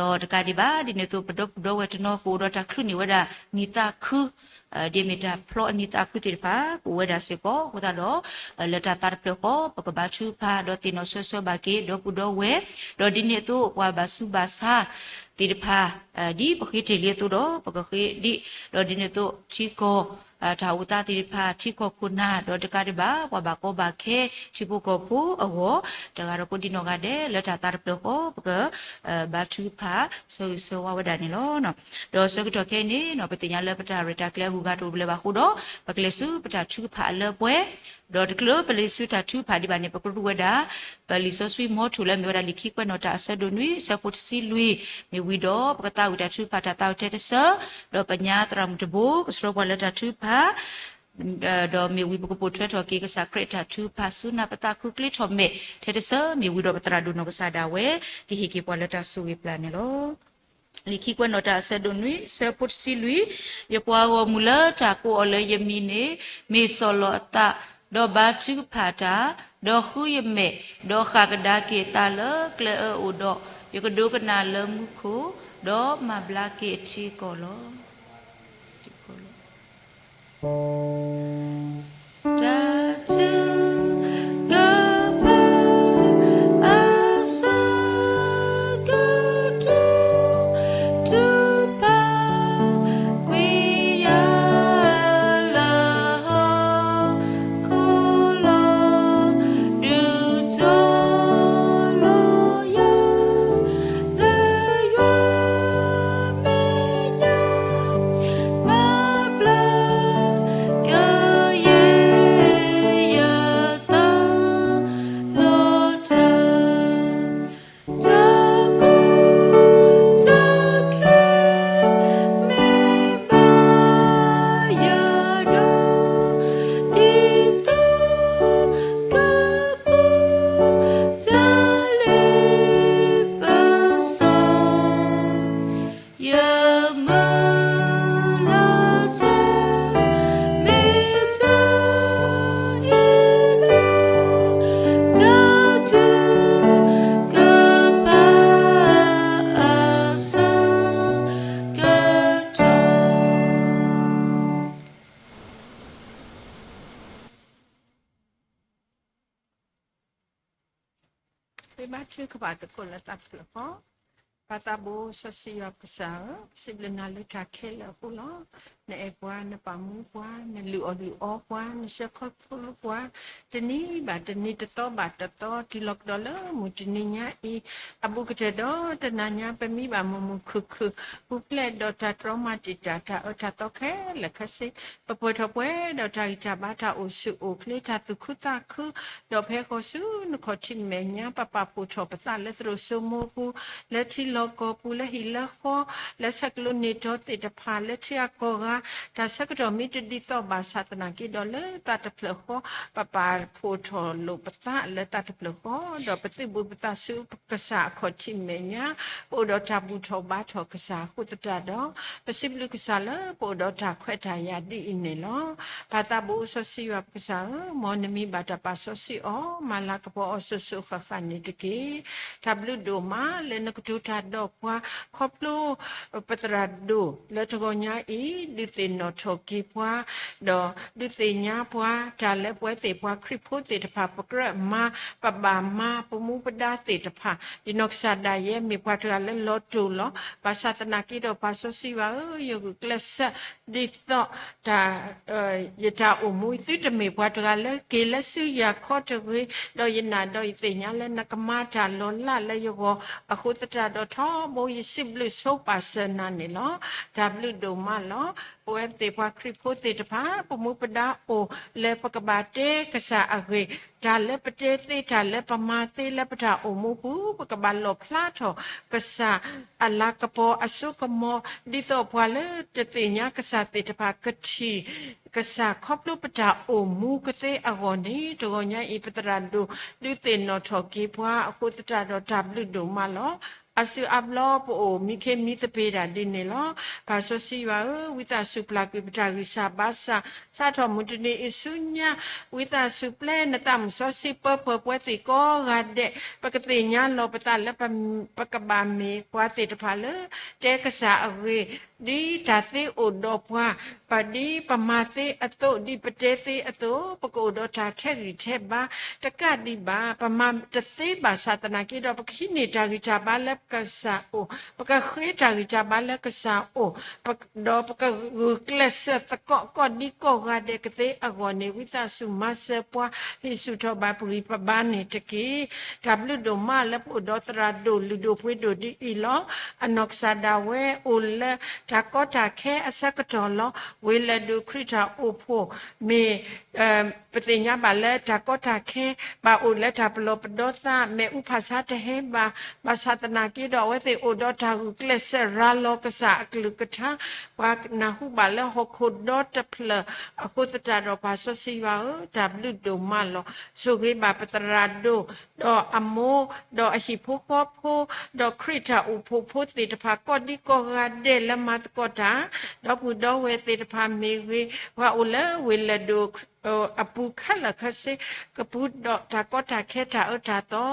တကးဒံးဘၣ် ဒ်န့ၣ်အသိး ပဒီပုၢ်ဒီဝဲၢ်တနီၤကအိၣ်ဒီးတၢ်ချုးန့ၢ်ဝဲဒၣ်နံၣ်သးခု ဒ်မ့ၢ်တၢ်ဖျီအနံၣ်သးခုသ့ၣ်တဖၣ် ကအိၣ်ဝဲဒၣ်စ့ၢ်ကီး အဃိသတးဒီး လၢတၢ်သးတဖျၢၣ်ဃီ ပကဘါထုကဖၣ် ဒီးသ့ၣ်နီၣ်ဆၢဂ့ၤဆၢဝါဘၣ်က့ၤ ဒီပုၢ်ဒီဝဲၢ်, ဒီးဒ်န့ၣ်အသိး ပှၤဘၣ်ဆူးဘၣ်ဆါသ့ၣ်တဖၣ် ဒ်ပဃ့တ့ၢ်လံအသိးဒီး ပကဃ့ဒံး, ဒီးဒ်န့ၣ်အသိး ထံကီၢ် တၢ်အိၣ်သးသ့ၣ်တဖၣ် ထံကီၢ်ခိၣ်နၢ် ဒီးတကးဒံးဘၣ် ပှၤဘၣ်ကီဘၣ်ခဲ ထံဖိကီၢ်ဖိအဂီၢ် တဂၤဒီးကိးဒံနီၢ်ဂၤဒဲး လၢတၢ်သးတဖျၢၣ်ဃီ ပက ဘါထုကဖၣ် ဆၢဂ့ၤဆၢဝါဝဲဒၣ်န့ၣ်လီၤ. ဒီးဆၢကတီၢ်ခဲအံၤန့ၣ် ပသ့ၣ်ညါလၢပတၢ်ရဲၣ်တၢ်ကျဲၤအဂုၤအဂၤတအိၣ်လၢၤဘၣ်အဃိဒီး ပကလဲၤဆူပတၢ်ထုကဖၣ်အလၢအပှဲၤ, ဒီးတချုးလၢပလဲၤဆူတၢ်ထုကဖၣ်ဒံးဘၣ်န့ၣ် ပကရူၢ်ဝဲဒၣ် ပလံာ်စီဆှံမီထိၣ်လၢအမ့ၢ်ဝဲဒၣ်လံာ်ခံကွဲးနီၣ်တၢ်အဆၢဒိၣ်နွံ ဆၢဖိတဆံလွံၢ် မ့ၢ်ဝံၤဒီး ပကသးဝံၣ်တၢ်ထုကဖၣ်တၢ်သးဝံၣ်ထဲတဆၢ, ဒီးပညါသရၣ်မုၣ်တဘိ ကဆှၢပှၤလၢတၢ်ထုကဖၣ် ဒီးမ့ၢ်ဝံၤပကပိာ်ထွဲထီၣ်က့ၤကစၢ်ခရံာ်တၢ်ထုကဖၣ်ဆူနၢ်ပသးခုကျ့ထီၣ်မဲာ်ထဲတဆၢ မ့ၢ်ဝံၤဒီးပသရၣ်ဒိၣ်နီၢ်ကစၢ်ဒၣ်ဝဲ ကဟ့ၣ်က့ၤပှၤလၢတၢ်ဆိၣ်ဂ့ၤပျၢ်န့ၣ်လီၤ. လံာ်ခံကွဲးနီၣ်တၢ်အဆၢဒိၣ်နွံ ဆၢဖိတဆံလွံၢ်, ယပှၤဂီၢ်မုၢ်လၢတၢ်ကိးအီၤလၢယမံၤန့ၣ် မ့ၢ်စီၢ်လီၤအသး, ဒီးဘါထုကဖၣ်တၢ်, ဒီးဃုယမဲာ်, ဒီးဃၣ်ကဒါက့ၤအသးလၢကျဲအၢအိၣ်ဒီး, ယကဒိကနၣ်လၢမူခိၣ်, ဒီးမၤဘျါက့ၤအထံအကီၢ်လီၤ. တၢ်ထုကဖၣ်အဆၢ ကထုးထူးပာ်ကွံာ်ယၤလၢဟီၣ်ခိၣ် ခိၣ်လီၤ ဒုးတီၤလီၤယၤ လၢယွၤမဲာ်ညါ မၤဘျါက ပကလဲၤဆူကဖးသကိးလၢတၢ်တဖျၢၣ်ဃီ. ပၢ်သးဘိစီဆှံယွၤပကစၢ်ဧၢ, စံးဘျုးနၤလၢတၢ်ခဲလၢာ်အဃိလီၤ. နအဲၣ်ပှၤ, နပာ်မူပှၤ, နလုၢ်အီၣ်လုၢ်အီပှၤ, နဆှၢခီဖျိပှၤ, တနံၤဘၣ်တနံၤ, တသီဘၣ်တသီ, တုၤလီၤကဒီးလၢမုၢ်တနံၤညါအံၤ, အဘူးကတၢၢ်ဒီးတနၤညါ ပမံဘၣ်မုာ်မုာ်ခုၣ်ခုၣ်, ပူၤဖျဲးဒီးတၢ်တြီမၤတံာ်တာ် တၢ်အၢတၢ်သီခဲလၢာ်ခဲဆ့, ပပှဲၤထီၣ်ပှဲၤဒီးတၢ်ဂံၢ်တၢ်ဘါ, တၢ်အိၣ်ဆူၣ်အိၣ်ချ့, တၢ်သူၣ်ခုသးခု, ဒီးဖဲဃီၤဆူနခီၣ်ထံးမဲာ်ညါ ပပာ်ဖှိၣ်ထီၣ်ပသးလၢသရိာ်စိမိၤပူၤ, လၢထံလီၢ်ကီၢ်ပူၤ, လၢဟံၣ်လၢဃီ, လၢဆဲးကျိးနံၤတီၤသ့ၣ်တဖၣ်, လၢထံအကီၢ်ဂၤ, တၢ်ဆၢကတီၢ်မ့ၢ်တဒ်သိးဘၣ်ဆၣ်သနာ်က့ဒီး လၢသးတဖျၢၣ်ဃီ, ပပာ်ဖှိၣ်ထီၣ်လိာ်ပသးလၢသးတဖျၢၣ်ဃီ, ဒီးပသုးဘူးပသးဆူကစၢ်အခီၣ်ထံးမဲာ်ညါ, ပအိၣ်ဒီးတၢ်ဘူၣ်ထီၣ်ဘါထီၣ်ကစၢ်အဃိသတးဒီး, ပစံးဘျုးကစၢ်လၢပအိၣ်ဒီးတၢ်ခွဲးတၢ်ယာ်ဒ်အံၤန့ၣ်လီၤ. ပၢ်သးဘိစီဆှံယွၤပကစၢ်ဧၢ, မ်နမံဘၣ်တၢ်ပာ်စီဆှံအီၤ, မၤလၤကပီၤအီၤစိၤစိၤဃၣ်ဃၣ်န့ၣ်တက့ၢ်. တၢ်ဘျုးဒိၣ်မးလၢနကတိၤတၢ်ဒီးပှၤ, ခီဖျိ ပသရၣ်ဒိၣ်လၢတဂီၤညါအံၤ, ဒုးသ့ၣ်နီၣ်ထီၣ်က့ၤပှၤ, ဒီးဒုးသ့ၣ်ညါပှၤ, တၢ်လၢပဝဲသ့ၣ်ပှၤခရံာ်ဖိသ့ၣ်တဖၣ် ပကြၢးမၤ, ပဘၣ်မၤ, ပမူပဒါသ့ၣ်တဖၣ်, ယနီၢ်ကစၢ်ဒၣ်ယဲမ့ၢ်ပှၤတဂၤလၢလီၤတိာ်လီၤ. ဘၣ်ဆၣ်သနာ်က့ဒီးပၢ်စီဆှံယွၤဧၢ, ယဂုာ်ကျဲးစၢးဒ်သိး တၢ် ယတၢ်အိၣ်မူ သုတမ့ၢ်ပှၤတဂၤလၢက့ၤလၢစုယၤခီတဂ့ၤ, ဒီးယနာ်ဒီးယသ့ၣ်ညါလၢနကမၤတၢ်လီၤလးလၢယဂီၢ်, အဃိသတးဒီးထီဘိယစံးဘျုးဆိပာ်စၢၤနၤန့ၣ်လီၤ. တၢ်ဘျုးဒိၣ်မးလီၤ. ပဝဲသ့ၣ်ပှၤခရံာ်ဖိသ့ၣ်တဖၣ် ပမူပဒါအိၣ်လၢပကဘၣ်တဲကစၢ်အဂ့ၢ်, တၢ်လၢပတဲသ့ တၢ်လၢပမၤသ့လၢပတၢ်အိၣ်မူပူၤ ပကဘၣ်လီၣ်ဖျါထီၣ်ကစၢ်အလၤကပီၤအစိကမီၤ, ဒ်သိးပှၤလၢတသ့ၣ်ညါကစၢ်သ့ၣ်တဖၣ်ကထံၣ် ကစၢ်ခီဖျိပတၢ်အိၣ်မူကသ့အဂီၢ်န့ၣ်, တဂီၤညါအံၤ ပသရၣ်ဒိၣ် ဒုးသ့ၣ်နီၣ်ထီၣ်က့ၤပှၤအဃိသတးဒီး တၢ်ဘျုးဒိၣ်မးလီၤ. အါစုအါဘျီပအိၣ်မံခ့မံသပ့ၤတၢ်ဒ်န့ၣ်လီၤ. ပၢ်စီဆှံယွၤဧၢ, ဝံသးစူၤပျၢ်ကွံာ်ပတၢ်ဂံၢ်စၢ်ဘါစၢ်, စးထီၣ်မုၢ်တနံၤအံၤဆူညါ, ဝံသးစူၤပျဲနသးမုၢ်စီဆှံပၢဖှိၣ်ပဝဲသ့ၣ်ကိးဂၤဒဲး, ပကသ့ၣ်ညါလီၤပသးလၢ ပကဘၣ်မ့ၢ်ပှၤသ့ၣ်တဖၣ်လၢ တဲကစၢ်အဂ့ၢ်, ဒ်တၢ်သ့အိၣ်ဒီးပှၤ, ပဒ်ပမၤသ့အသိး, ဒ်ပတဲသ့အသိး, ပကအိၣ်ဒီးတၢ်ထဲးဂံၢ်ထဲးဘါတကးဒံးဘၣ်. ပမၤတသ့ဘၣ်ဆၣ်သနာ်က့ဒီး ပကဟံးန့ၢ်တၢ်ဂံၢ်တၢ်ဘါလၢကစၢ်အိၣ်, ပကဃ့တၢ်ဂံၢ်တၢ်ဘါလၢကစၢ်အိၣ်, ဒီးပကဂုာ်ကျဲးစၢးသကိးကီၢ်ဒံကီၢ်ဂၤဒဲးကသ့အဂီၢ်န့ၣ်, ဝံသးစူၤမၤစၢၤပှၤ, ဟ့ၣ်ဆူၣ်ထီၣ်ဘၣ်ပဂံၢ်ပဘါန့ၣ်တက့ၢ်. တၢ်ဘျုးဒိၣ်မးလၢပအိၣ်ဒီးသရၣ်ဒိၣ်လုၢ်ဒိၣ်ပှ့ၤဒိၣ်ဒ်အံၤလီၤ. အနီၢ်ကစၢ်ဒၣ်ဝဲအိၣ်လၢတၢ်ကီတၢ်ခဲအဆၢကတီၢ်လီၤ. ဝ့ၢ်လၢၢ်ဒိၣ်ခရံာ်တၢ်အိၣ်ဖှိၣ်မ့ၢ် ပသ့ၣ်ညါဘၣ်လၢတၢ်ကီတၢ်ခဲ, ဘၣ်အိၣ်လၢတၢ်ပလီၢ်ပဒီသး, မ့ၣ်အူဖၣ်ဆါတဟဲဘၣ်, ဘၣ်ဆၣ်သနာ်က့ဒီး အဝဲသ့ၣ်အိၣ်ဒီးတၢ်ဂုာ်ကျဲးစၢးရၤလီၤကစၢ်အကလုၢ်ကထါ, ပှၤနၢ်ဟူဘၣ်လၢဟီၣ်ခိၣ်ဒီတဖျၢၣ်, အဃိသတးဒီးပၢ်စီဆှံယွၤဧၢ, တၢ်ဘျုးဒိၣ်မးလီၤ. ဆိၣ်ဂ့ၤဘၣ်ပသရၣ်ဒိၣ်, ဒီးအမိၢ်, ဒီးအဟံၣ်ဖိဃီဖိ, ဒီးခရံာ်တၢ်အိၣ်ဖှိၣ်ဖိသ့ၣ်တဖၣ် ကီၢ်ဒံကီၢ်ဂၤဒဲးလၢမၤသကိးတၢ်, ဒီပုၢ်ဒီဝဲၢ်သ့ၣ်တဖၣ်မ့ၢ်ဂ့ၤ, ပှၤအိၣ်လၢဝ့ၢ်လၢၢ်ဒိၣ် အပူၤခဲလၢာ်ခဲဆ့, ကပူၤဒီးတၢ်ကီတၢ်ခဲတၢ်အၢတၢ်သီ,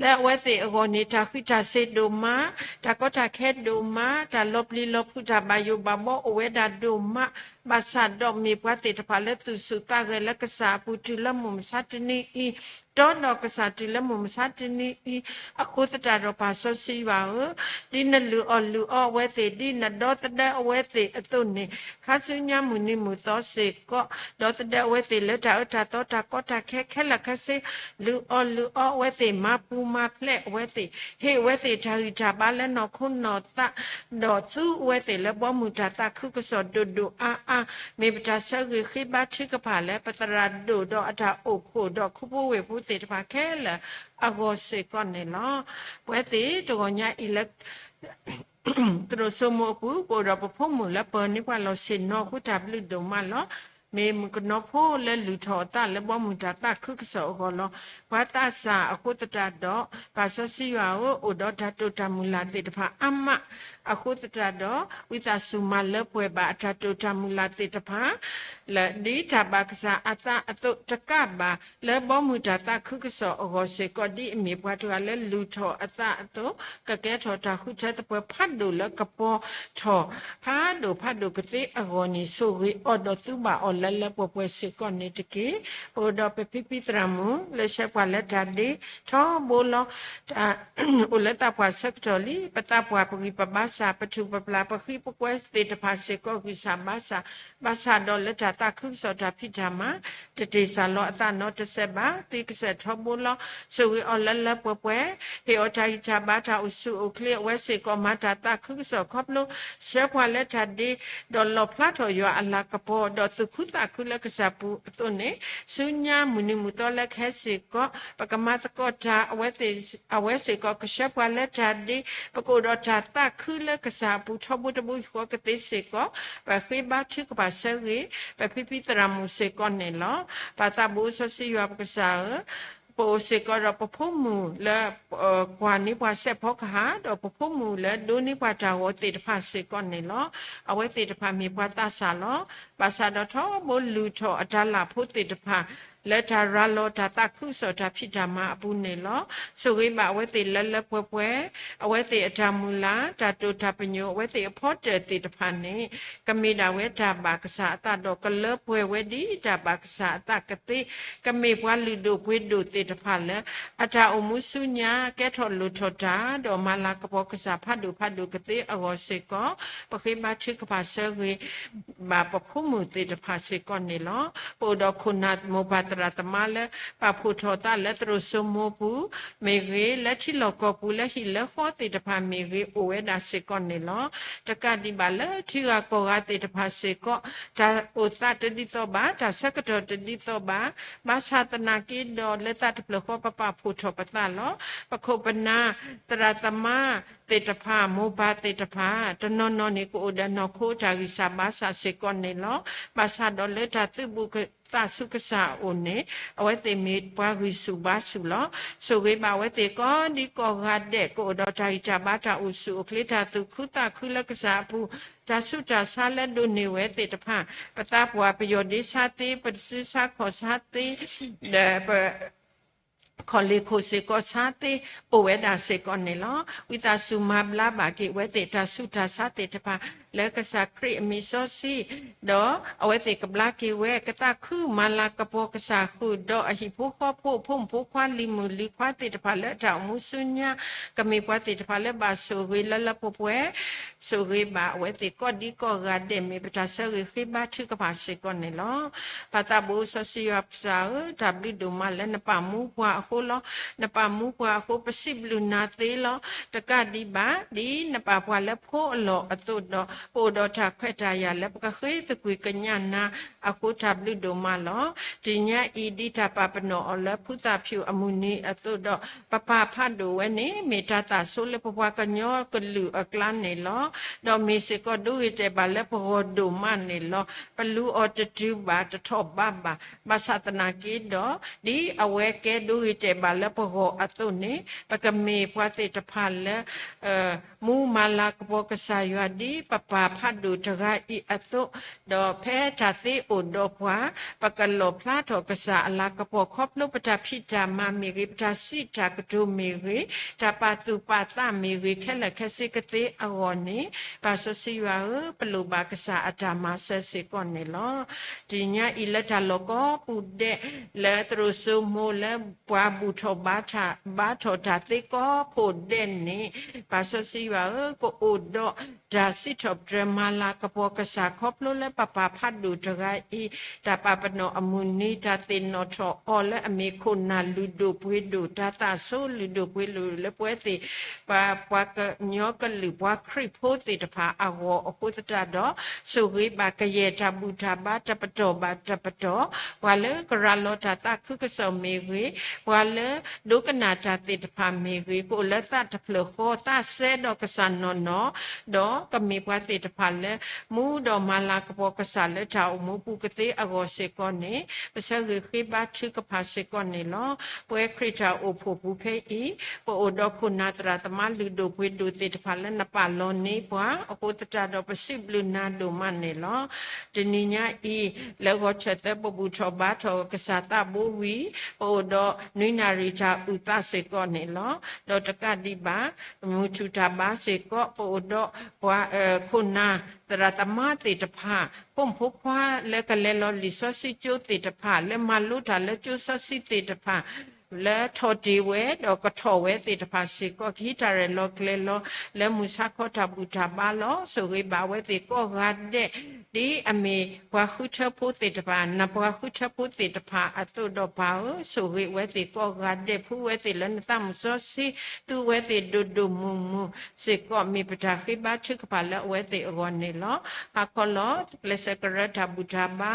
လၢအဝဲသ့ၣ်အဂီၢ်န့ၣ် တၢ်ဃံးတၢ်စ့ၤဒိၣ်မး, တၢ်ကီတၢ်ခဲဒိၣ်မး, တၢ်လီၤပျံၤလီၤဖုးတၢ်ဘၣ်ယိၣ်ဘၣ်ဘီအိၣ်ဝဲဒၣ်ဒိၣ်မး, ဘၣ်ဆၣ်ဒီးမ့ၢ်ပှၤသ့ၣ်တဖၣ်လၢသူၣ်ဆူၣ်သးဂဲၤလၢကစၢ်အပူၤတုၤလၢမုၢ်မဆါတနံၤအံၤ, တီဒီးကစၢ်တုၤလၢမုၢ်မဆါတနံၤအံၤ, အဃိသတးဒီးပၢ်စီဆှံယွၤဧၢ, ဒ်နလုၢ်အီၣ်လုၢ်အီအဝဲသ့ၣ်, ဒ်နဒီသဒၢအဝဲသ့ၣ်အသိးန့ၣ်, ခါဆူညါမုၢ်နံၤမုၢ်သီစ့ၢ်ကီး, ဒီသဒၢအဝဲသ့ၣ်လၢတၢ်အၢတၢ်သီတၢ်ကီတၢ်ခဲခဲလၢာ်ခဲဆ့, လုၢ်အီၣ်လုၢ်အီအဝဲသ့ၣ်, မၤပူၤမၤဖျဲးအဝဲသ့ၣ်, ဟ့ၣ်အဝဲသ့ၣ်တၢ်ဂံၢ်တၢ်ဘါလၢနီၢ်ခိနီၢ်သး, ဒီးသူအဝဲသ့ၣ်လၢဘီမုၢ်တၢ်သးခုကစီၣ်ဒိၣ်ဒိၣ်အါအါ, မ့ၢ်ပတၢ်ဆၢဂ့ၤဃ့ဘါထုကဖၣ်လၢပသရၣ်ဒိၣ်ဒီးအတၢ်အိၣ်ဖှိၣ်ဒီးခူဖိဝ့ၢ်ဖိသ့ၣ်တဖၣ်ခဲလၢာ်အဂီၢ်စ့ၢ်ကီးန့ၣ်လီၤ. ပဝဲသ့ၣ်တဂီၤညါအံၤလၢ သရိာ်စိမိၤအပူၤ ပအိၣ်ဒီးပဖိမုၣ်လၢပၢၤန့ၢ်ပှၤလီၤဆ့ၣ်နီၤအဃိ တၢ်ဘျုးဒိၣ်မးလီၤ. မ့ၢ်မုၣ်ကနီၤဖိလၢလုၢ်ထီၣ်အသးလၢဘီမုၢ်တၢ်သးခုကစီၣ်အဂီၢ်လီၤ. ပှၤသးစၢ်အဃိသတးဒီး ပၢ်စီဆှံယွၤဧၢ, အိၣ်ဒီးတၢ်တိာ်တၢ်မုၢ်လၢ်သ့ၣ်တဖၣ်အါမးအဃိသတးဒီး ဝံသးစူၤမၤလၢပှဲၤဘၣ်အတၢ်တိာ်တၢ်မုၢ်လၢ်သ့ၣ်တဖၣ် လၢဒ်တၢ်ဘၣ်ကစၢ်အသးအသိးတကးဘၣ် လၢဘီမုၢ်တၢ်သးခုကစီၣ်အဂီၢ်စ့ၢ်ကီး ဒ်အမ့ၢ်ပှၤတဂၤလၢလုၢ်ထီၣ်အသးအသိး ကကဲထီၣ်တၢ်ဃုထၢသပှၢၤဖးဒိၣ်လၢကပီၤထီၣ် ဖးဒိၣ်ဖးဒိၣ်ကသ့အဂီၢ်န့ၣ် ဆိၣ်ဂ့ၤအီၤဒီးသုဘၣ်အီၤလၢလၢပှဲၤပှဲၤစ့ၢ်ကီးန့ၣ်တက့ၢ်. ပအိၣ်ဒီးပဖံဖံသရၣ်မုၣ် လၢဆှၢပှၤလၢတၢ်ဒ့ထီဘိလီၤ. အိၣ်လၢသးပှၢ်ဆၢကတီၢ်လံ ပသးပှၢ်ပဂံၢ်ပဘါစၢ် ပထူၣ်ပပျၢ် ပဃံပကွဲသ့ၣ်တဖၣ်စ့ၢ်ကီး ဂံၢ်စၢ်ဘါစၢ် ဘၣ်ဆၣ်ဒီးလၢတၢ်သးခုကစီၣ်တၢ်ဖံးတၢ်မၤ တတ့ၢ်စၢ်လီၤအသးနီတစဲးဘၣ် သ့ကစၢၢ်ထီဘိလီၤ. ဆိၣ်ဂ့ၤအီၤလၢလၢပှဲၤပှဲၤ ဟ့ၣ်အီၤတၢ်ဂံၢ်တၢ်ဘါတၢ်အိၣ်ဆူၣ်အိၣ်ချ့ အဝဲစ့ၢ်ကီးမၤတၢ်သးခုကစီၣ်ခီဖျိ ဆှၢပှၤလၢတၢ်ဒ့ ဒီးလီၣ်ဖျါထီၣ်ယွၤအလၤကပီၤ ဒီးသူၣ်ခုသးခုလၢကစၢ်ပူၤအသိးန့ၣ် ဆူညါမုၢ်နံၤမုၢ်သီလၢကဟဲစ့ၢ်ကီး ပကမၤသကိးတၢ် အဝဲစ့ၢ်ကီးကဆှၢပှၤလၢတၢ်ဒ့ ပကအိၣ်ဒီးတၢ်သးခုလၢကစၢ်အပူၤထီဘိတဘိယူၢ်ဃီကသ့စ့ၢ်ကီး ပဃ့ဘါထုကဖၣ်ဆၢဂ့ၤ ပဖံဖံသရၣ်မုၣ်စ့ၢ်ကီးန့ၣ်လီၤ. ပၢ်သးဘိစီဆှံယွၤပကစၢ်ဧၢ ပအိၣ်စ့ၢ်ကီးဒီးပဖိမုၣ်လၢ ကွၢ်န့ၢ်ပှၤစဲးဖီကဟၣ် ဒီးပဖိမုၣ်လၢဒိးန့ၢ်ပှၤတၢ်ဂီၤသ့ၣ်တဖၣ်စ့ၢ်ကီးန့ၣ်လီၤ. အဝဲသ့ၣ်တဖၣ်မ့ၢ်ပှၤသးစၢ်လီၤ. ဘၣ်ဆၣ်ဒီးထီဘိလုၢ်ထီၣ်အတၢ်လၢ်ဖိသ့ၣ်တဖၣ် လၢတၢ်ရၤလီၤတၢ်သးခုကစီၣ်တၢ်ဖံးတၢ်မၤအပူၤန့ၣ်လီၤ. ဆိၣ်ဂ့ၤဘၣ်အဝဲသ့ၣ်လၢလၢပှဲၤပှဲၤ အဝဲသ့ၣ်အတၢ်မုၢ်လၢ် တၢ်တိာ်တၢ်ပညိၣ် အဝဲသ့ၣ်အဖီတၢၣ်သ့ၣ်တဖၣ်န့ၣ် ကမ့ၢ်ဒၣ်ဝဲတၢ်ဘၣ်ကစၢ်အသးဒီးကလၢပှဲၤဝဲဒ်တၢ်ဘၣ်ကစၢ်အသးကသ့ ကမ့ၢ်ပှၤလုၢ်ဒိၣ်ပှ့ၤဒိၣ်သ့ၣ်တဖၣ်လၢ အတၢ်အိၣ်မူဆူညါ ကဲထီၣ်လိၣ်ထီၣ်တၢ် ဒီးမၤလၤကပီၤကစၢ်ဖးဒိၣ်ဖးဒိၣ်ကသ့အဂီၢ်စ့ၢ်ကီး ပဃ့ဘါထုကဖၣ်ဆၢဂ့ၤ ဘၣ်ပဖိမုၣ်သ့ၣ်တဖၣ်စ့ၢ်ကီးန့ၣ်လီၤ. ပအိၣ်ဒီးခိၣ်နၢ်မိၢ်ပၢ်သရၣ်သမါလၢ ပာ်ဖှိၣ်ထီၣ်သးလၢသရိာ်စိမိပူၤမ့ၢ်ဂ့ၤ, လၢထံလီၢ်ကီၢ်ပူၤလၢဟံၣ်လၢဃီသ့ၣ်တဖၣ်မ့ၢ်ဂ့ၤ အိၣ်ဝဲဒၣ်စ့ၢ်ကီးန့ၣ်လီၤ. တကးဒံးဘၣ်လၢထံဂၤကီၢ်ဂၤသ့ၣ်တဖၣ်စ့ၢ်ကီး တၢ်အိၣ်သးတဒ်သိးဘၣ်, တၢ်ဆၢကတီၢ်တဒ်သိးဘၣ်, ဘၣ်ဆၣ်သနာ်က့ဒီးလၢသးတဖျၢၣ်ဃီပပာ်ဖှိၣ်ထီၣ်ပသးလီၤ. ပခိၣ်ပနၢ်သရၣ်သမါသ့ၣ်တဖၣ် မိၢ်ပၢ်သ့ၣ်တဖၣ် တနီၤနီၤန့ၣ် ကအိၣ်ဒီးနီၢ်ခိတၢ်ဂံၢ်စၢ်ဘါစၢ်စ့ၢ်ကီးန့ၣ်လီၤ. ဘၣ်ဆၣ်ဒီးလၢတၢ်သုးဘူးသးဆူကစၢ်အအိၣ်န့ၣ် အဝဲသ့ၣ်မ့ၢ်ပှၤဂံၢ်ဆူၣ်ဘါဆူၣ်လီၤ. ဆိၣ်ဂ့ၤဘၣ်အဝဲသ့ၣ်ကိးဒံကိးဂၤဒဲး ကအိၣ်ဒီးတၢ်ဂံၢ်တၢ်ဘါတၢ်အိၣ်ဆူၣ်အိၣ်ချ့ တၢ်သူၣ်ခုသးခုလၢကစၢ်အပူၤ, တၢ်ဆူးတၢ်ဆါလၢဒိးန့ၢ်ဝဲသ့ၣ်တဖၣ် ပသးပှၢ်ပယီၢ်ဒ့ဆါသ့, ပတစုဆါခီၣ်ဆါသ့, ဒီးပ ခီၣ်လ့ၢ်ခိၣ်စ့ၢ်ကီးဆါသ့ အိၣ်ဝဲဒၣ်စ့ၢ်ကီးန့ၣ်လီၤ. ဝံသးစူၤမၤဘျါဘၣ်က့ၤအဝဲသ့ၣ်တၢ်ဆူးတၢ်ဆါသ့ၣ်တဖၣ် လၢကစၢ်ခရံာ်အမံၤစီဆှံ, ဒီးအဝဲသ့ၣ်ကဘျါက့ၤဝဲ ကသးခုမၤလၤကပီၤကစၢ်ဃုာ်ဒီးအဟံၣ်ဖိဃီဖိ အဖိမုၣ်ဖိခွါလံၤမုၣ်လံၤခွါသ့ၣ်တဖၣ်လၢတၢ်အိၣ်မူဆူညါ ကမ့ၢ်ပှၤသ့ၣ်တဖၣ်လၢဘၣ်ဆိၣ်ဂ့ၤလၢလၢပှဲၤပှဲၤ ဆိၣ်ဂ့ၤဘၣ်အဝဲသ့ၣ်ကိးဒံကိးဂၤဒဲး မ့ၢ်ပတၢ်ဆၢဂ့ၤဃ့ဘါထုကဖၣ်စ့ၢ်ကီးန့ၣ်လီၤ. ပၢ်သးဘိစီဆှံယွၤပကစၢ်ဧၢ, တၢ်ဘျုးဒိၣ်မးလၢနပာ်မူပှၤအဃိလီၤ. နပာ်မူပှၤအဃိ ပစံးဘျုးနၤသ့လီၤ. တကးဒံးဘၣ် ဒ်နပာ်ပှၤလၢဖိအလီၢ်အသိးဒီး ပအိၣ်ဒီးတၢ်ခွဲးတၢ်ယာ်လၢပကဃ့သကွံၢ်ကညးနၤအဃိ တၢ်ဘျုးဒိၣ်မးလီၤ. တနံၤညါအံၤ ဒ်တၢ်ပာ်ပနီၣ်အီၤလၢဖုသၣ်ဖၠူၣ်အမုၢ်နံၤအသိးဒီး ပပာ်ဖးဒိၣ်ဝဲန့ၣ် မ့ၢ်တၢ်သးဆိလၢပပှၤကညီကလုာ်အကျါန့ၣ်လီၤ. ဒီးမ့ၢ်စ့ၢ်ကီးဒိဂ့ၤတဲာ်ဘၣ်လၢပဂီၢ်ဒိၣ်မးန့ၣ်လီၤ. ပလူအီၤတတုၤဘၣ် တထီၣ်ဘးဘၣ်. ဘၣ်ဆၣ်သနာ်က့ဒီး ဒ်အဝဲကဲဒိဂ့ၤတဲာ်ဘၣ်လၢပဂီၢ်အသိးန့ၣ် ပကမ့ၢ်ပှၤသ့ၣ်တဖၣ်လၢ မူမၤလၤကပီၤကစၢ်ယွၤဒ်ပပၢ်ဖးဒိၣ်တဂၤအံၤအသိး, ဒီးဖဲတၢ်သ့အိၣ်ဒီးပှၤ, ပကလီၣ်ဖျါထီၣ်ကစၢ်အလၤကပီၤခီဖျိပတၢ်ဖံးတၢ်မၤမ့ၢ်ဂ့ၤ, ပတၢ်စံးတၢ်ကတိၤမ့ၢ်ဂ့ၤ, တၢ်ပာ်သူၣ်ပာ်သးမ့ၢ်ဂ့ၤ, ခဲလၢာ်ခဲဆ့ကသ့အဂီၢ်န့ၣ်, ပၢ်စီဆှံယွၤဧၢ, ပလိၣ်ဘၣ်ကစၢ်အတၢ်မၤစၢၤစ့ၢ်ကီးန့ၣ်လီၤ. တနံၤညါအံၤလၢတၢ်လီၢ်ကိးပူၤဒဲး လၢသရိာ်စိမိၤလၢပှၤဘူၣ်ထီၣ်ဘါထီၣ်တၢ်သ့ကိးဖှိၣ်ဒဲးန့ၣ်, ပၢ်စီဆှံယွၤဧၢ, ကအိၣ်ဒီးတၢ်စံးထီၣ်ပတြၢၤမၤလၤကပီၤကစၢ်ခီဖျိလၢပပၢ်ဖးဒိၣ်တဂၤအံၤ, တၢ်ပာ်ပနီၣ်အမုၢ်နံၤ တၢ်သ့ၣ်နီၣ်ထီၣ်အီၤလၢအမ့ၢ်ခိၣ်နၢ်လုၢ်ဒိၣ်ပှ့ၤဒိၣ် တၢ်သးဆိလုၢ်ဒိၣ်ပှ့ၤဒိၣ်လၢပဝဲသ့ၣ် ပှၤကညီကလုာ်ပှၤခရံာ်ဖိသ့ၣ်တဖၣ်အဂီၢ်အဃိသတးဒီး, ဆိၣ်ဂ့ၤဘၣ်ကယဲၢ်တၢ်ဘူၣ်တၢ်ဘါ တပတီၢ်ဘၣ်တပတီၢ်, ပှၤလၢကရၤလီၤတၢ်သးခုကစီၣ်မ့ၢ်ဂ့ၤ, ပှၤ ပှၤလၢဒိကနၣ်တၢ်သ့ၣ်တဖၣ်မ့ၢ်ဂ့ၤ, ကအိၣ်လၢသးတဖျၢၣ်ဃီ, သးစဲဒီးကစၢ်နီၢ်နီၢ်, ဒီးကမ့ၢ်ပှၤသ့ၣ်တဖၣ်လၢ မူဒီးမၤလၤကပီၤကစၢ်လၢတၢ်အိၣ်မူပူၤကသ့အဂီၢ်စ့ၢ်ကီးန့ၣ်, ပဆၢဂ့ၤဃ့ဘါထုကဖၣ်စ့ၢ်ကီးန့ၣ်လီၤ. ပဝဲခရံာ်တၢ်အိၣ်ဖှိၣ်ပူၤဖဲအံၤ, ပအိၣ်ဒီးခိၣ်နၢ်သရၣ်သမါလုၢ်ဒိၣ်ပှ့ၤဒိၣ်သ့ၣ်တဖၣ်လၢနပာ်လီၤန့ၢ်ပှၤအဃိသတးဒီး ပစံးဘျုးနၤဒိၣ်မးန့ၣ်လီၤ. တနံၤညါအံၤ, လၢဂီၤထၢၣ်သၢ ပဘူၣ်ထီၣ်ဘါထီၣ်ကစၢ်သးဘိဝံၤ, ပအိၣ်ဒီးနွံနၣ်ရံၣ်တၢ်အုၣ်သးစ့ၢ်ကီးန့ၣ်လီၤ. ဒီးတကးဒံးဘၣ် မုၢ်ထူၣ်တၢ်ဘါစ့ၢ်ကီး ပအိၣ်ဒီးပှၤ ခိၣ်နၢ်သရၣ်သမါသ့ၣ်တဖၣ်, ဖိမုၣ်ဖိခွါလၢကလဲၤလီၤလံာ်စီဆှံကၠိသ့ၣ်တဖၣ်, လၢမၤလိတၢ်လၢကၠိစီဆှံသ့ၣ်တဖၣ်, လၢထီၣ်တ့ၢ်ဝဲဒီးကထီၣ်ဝဲသ့ၣ်တဖၣ်စ့ၢ်ကီး, ကဟံးတၢ်ရဲၣ်လီၤကျဲၤလီၤ လၢမုၢ်ဆါခီတၢ်ဘူၣ်တၢ်ဘါလီၤ. ဆိၣ်ဂ့ၤဘၣ်အဝဲသ့ၣ်ကိးဂၤဒဲး, ဒ်အမ့ၢ်ပှၤဃုထၢဖိသ့ၣ်တဖၣ်, နပှၤဃုထၢဖိသ့ၣ်တဖၣ်အသိးဒီးပၢ်ဧၢ, ဆိၣ်ဂ့ၤဝဲသ့ၣ်ကိးဂၤဒဲး, ဖှူဝဲသ့ၣ်လၢနသးမုၢ်စီဆှံ, သူဝဲသ့ၣ်ဒိၣ်ဒိၣ်မုၢ်မုၢ်စ့ၢ်ကီး, မ့ၢ်ပတၢ်ဃ့ဘါထုကဖၣ်လၢအဝဲသ့ၣ်အဂီၢ်န့ၣ်လီၤ. ဟါခီလီၤ ကျဲးစၢးကရၢတၢ်ဘူၣ်တၢ်ဘါ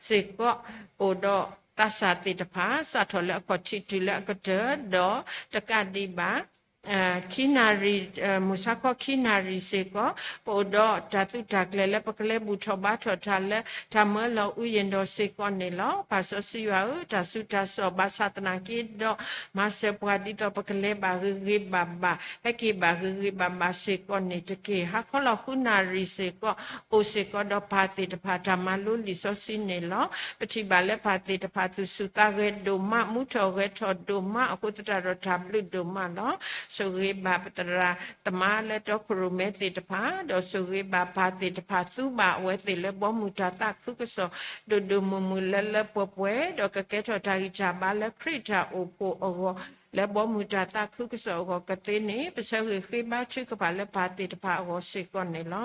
စ့ၢ်ကီး, အိၣ်ဒီးသးစၢ်သ့ၣ်တဖၣ် စးထီၣ်လၢအခီၣ်ထံးတုၤလၢအကတၢၢ်, ဒီးတကးဒံးဘၣ် ခံနၣ်ရံၣ်, မုၢ်ဆါခီခံနၣ်ရံၣ်စ့ၢ်ကီး, ပအိၣ်ဒီးတၢ်သုးတၢ်ကျဲၤလၢပကလဲၤဘူၣ်ထီၣ်ဘါထီၣ်တၢ်လၢ တၢ်မၢလီၤအူယ့ၣ်ဒီးစ့ၢ်ကီးန့ၣ်လီၤ. ပၢ်စီဆှံယွၤဧၢ, တၢ်ဆူးတၢ်ဆါ ဘၣ်ဆၣ်သနာ်က့ဒီး မၤစၢၤပှၤဒ်သိးပကလဲၤဘၣ်ဂ့ၤဂ့ၤဘၣ်ဘၣ်, ဟဲက့ၤဘၣ်ဂ့ၤဂ့ၤဘၣ်ဘၣ်စ့ၢ်ကီးန့ၣ်တက့ၢ်. ဟါခီလီၤဃုနၣ်ရံၣ်စ့ၢ်ကီး, အိၣ်စ့ၢ်ကီးဒီးပၢ်သ့ၣ်တဖၣ် တၢ်မၤလိလံာ်စီဆှံန့ၣ်လီၤ. ပထံၣ်ဘၣ်လၢပၢ်သ့ၣ်တဖၣ်သူၣ်ဆူၣ်သးဂဲၤဒိၣ်မး, မူထီၣ်ဂဲၤထီၣ်ဒိၣ်မးအဃိသတးဒီး တၢ်ဘျုးဒိၣ်မးလီၤ. ဆိၣ်ဂ့ၤဘၣ်ပသရၣ်သမါလၢတီခိၣ်ရိၣ်မဲသ့ၣ်တဖၣ်, ဒီးဆိၣ်ဂ့ၤဘၣ်ပၢ်သ့ၣ်တဖၣ်, သူဘၣ်အဝဲသ့ၣ်လၢဘီမုၢ်တၢ်သးခုကစီၣ် ဒိၣ်ဒိၣ်မုၢ်မုၢ်လၢလၢပှဲၤပှဲၤ, ဒီးကကဲထီၣ်တၢ်ဂံၢ်တၢ်ဘါလၢခရံာ်တၢ်အိၣ်ဖှိၣ်အဂီၢ်, လၢဘီမုၢ်တၢ်သးခုကစီၣ်အဂီၢ်ကသ့န့ၣ်, ပဆၢဂ့ၤဃ့ဘါထုကဖၣ်လၢပၢ်သ့ၣ်တဖၣ်အဂီၢ်စ့ၢ်ကီးန့ၣ်လီၤ.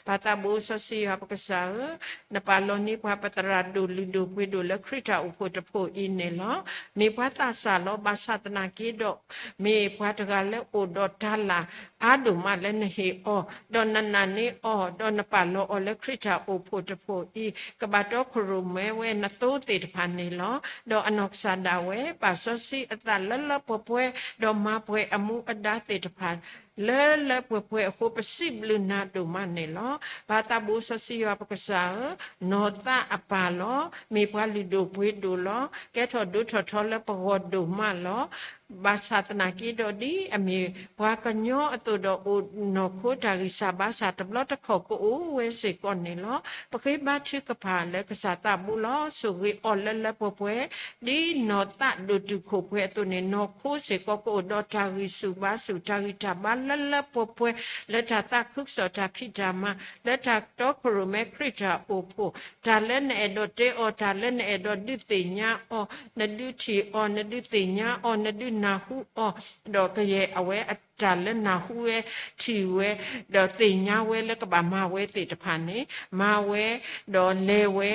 ပၢ်သးဘိစီဆှံယွၤပကစၢ်ဧၢ, နပာ်လီၤန့ၢ်ပှၤပသရၣ်ဒိၣ်လုၢ်ဒိၣ်ပှ့ၤဒိၣ်လၢခရံာ်တၢ်အိၣ်ဖှိၣ်တဖှိၣ်အံၤန့ၣ်လီၤ. မ့ၢ်ပှၤသးစၢ်လီၤ. ဘၣ်ဆၣ်သနာ်က့ဒီး မ့ၢ်ပှၤတဂၤလၢအိၣ်ဒီးတၢ်လၢအါဒိၣ်မးလၢနဟ့ၣ်အီၤ, ဒီးနနာ်န့ၢ်အီၤ, ဒီးနပာ်လီၤအီၤလၢခရံာ်တၢ်အိၣ်ဖှိၣ်တဖှိၣ်အံၤ, ကဘၣ်တီခိၣ်ရိၣ်မဲဝဲနသိသ့ၣ်တဖၣ်န့ၣ်လီၤ. ဒီးအနီၢ်ကစၢ်ဒၣ်ဝဲ ပာ်စီဆှံအသးလၢလၢပှဲၤပှဲၤ, ဒီးမၤပှဲၤအမူအဒါသ့ၣ်တဖၣ် လၢလၢပှဲၤပှဲၤအဃိ ပစံးဘျုးနၤဒိၣ်မးန့ၣ်လီၤ. ပၢ်သးဘိစီဆှံယွၤပကစၢ်ဧၢ, နီၢ်သးအပၢ်လီၤ. မ့ၢ်ပှၤလုၢ်ဒိၣ်ပှ့ၤဒိၣ်လီၤ. ကဲထီၣ်ဒိၣ်ထီၣ်ထီလၢပဂီၢ်ဒိၣ်မးလီၤ. ဘၣ်ဆၣ်သနာ်က့ဒီး ဒ်အမ့ၢ်ပှၤကညီအသိးဒီးအိၣ်နီၢ်ခိတၢ်ဂံၢ်စၢ်ဘါစၢ်တဘျီတခီၣ်ကအိၣ်ဝဲစ့ၢ်ကီးန့ၣ်လီၤ. ပဃ့ဘါထုကဖၣ်လၢကစၢ်သးဘိလီၤ. ဆိၣ်ဂ့ၤအီၤလၢလၢပှဲၤပှဲၤ ဒ်နီၢ်သးဒိၣ်တုာ်ခိၣ်ပှဲၤအသိးန့ၣ် နီၢ်ခိစ့ၢ်ကီးကအိၣ်ဒီးတၢ်ဂံၢ်ဆူၣ်ဘါဆူၣ် တၢ်ဂံၢ်တၢ်ဘါလၢလၢပှဲၤပှဲၤ လၢတၢ်သးခုကစီၣ်တၢ်ဖံးတၢ်မၤ လၢတၢ်တီခိၣ်ရိၣ်မဲခရံာ်တၢ်အိၣ်ဖှိၣ် တၢ်လၢနအဲၣ်ဒိးတဲအီၤ တၢ်လၢနအဲၣ်ဒိးဒုးသ့ၣ်ညါအီၤ နဒုးထံၣ်အီၤ နဒုးသ့ၣ်ညါအီၤ နဒုးနၢ်ဟူအီၤ ဒီးကယဲၢ်အဝဲအတၢ်လၢနၢ်ဟူဝဲ ထံၣ်ဝဲ ဒီးသ့ၣ်ညါဝဲလၢကဘၣ်မၤဝဲသ့ၣ်တဖၣ်န့ၣ် မၤဝဲ ဒီးလဲၤဝဲ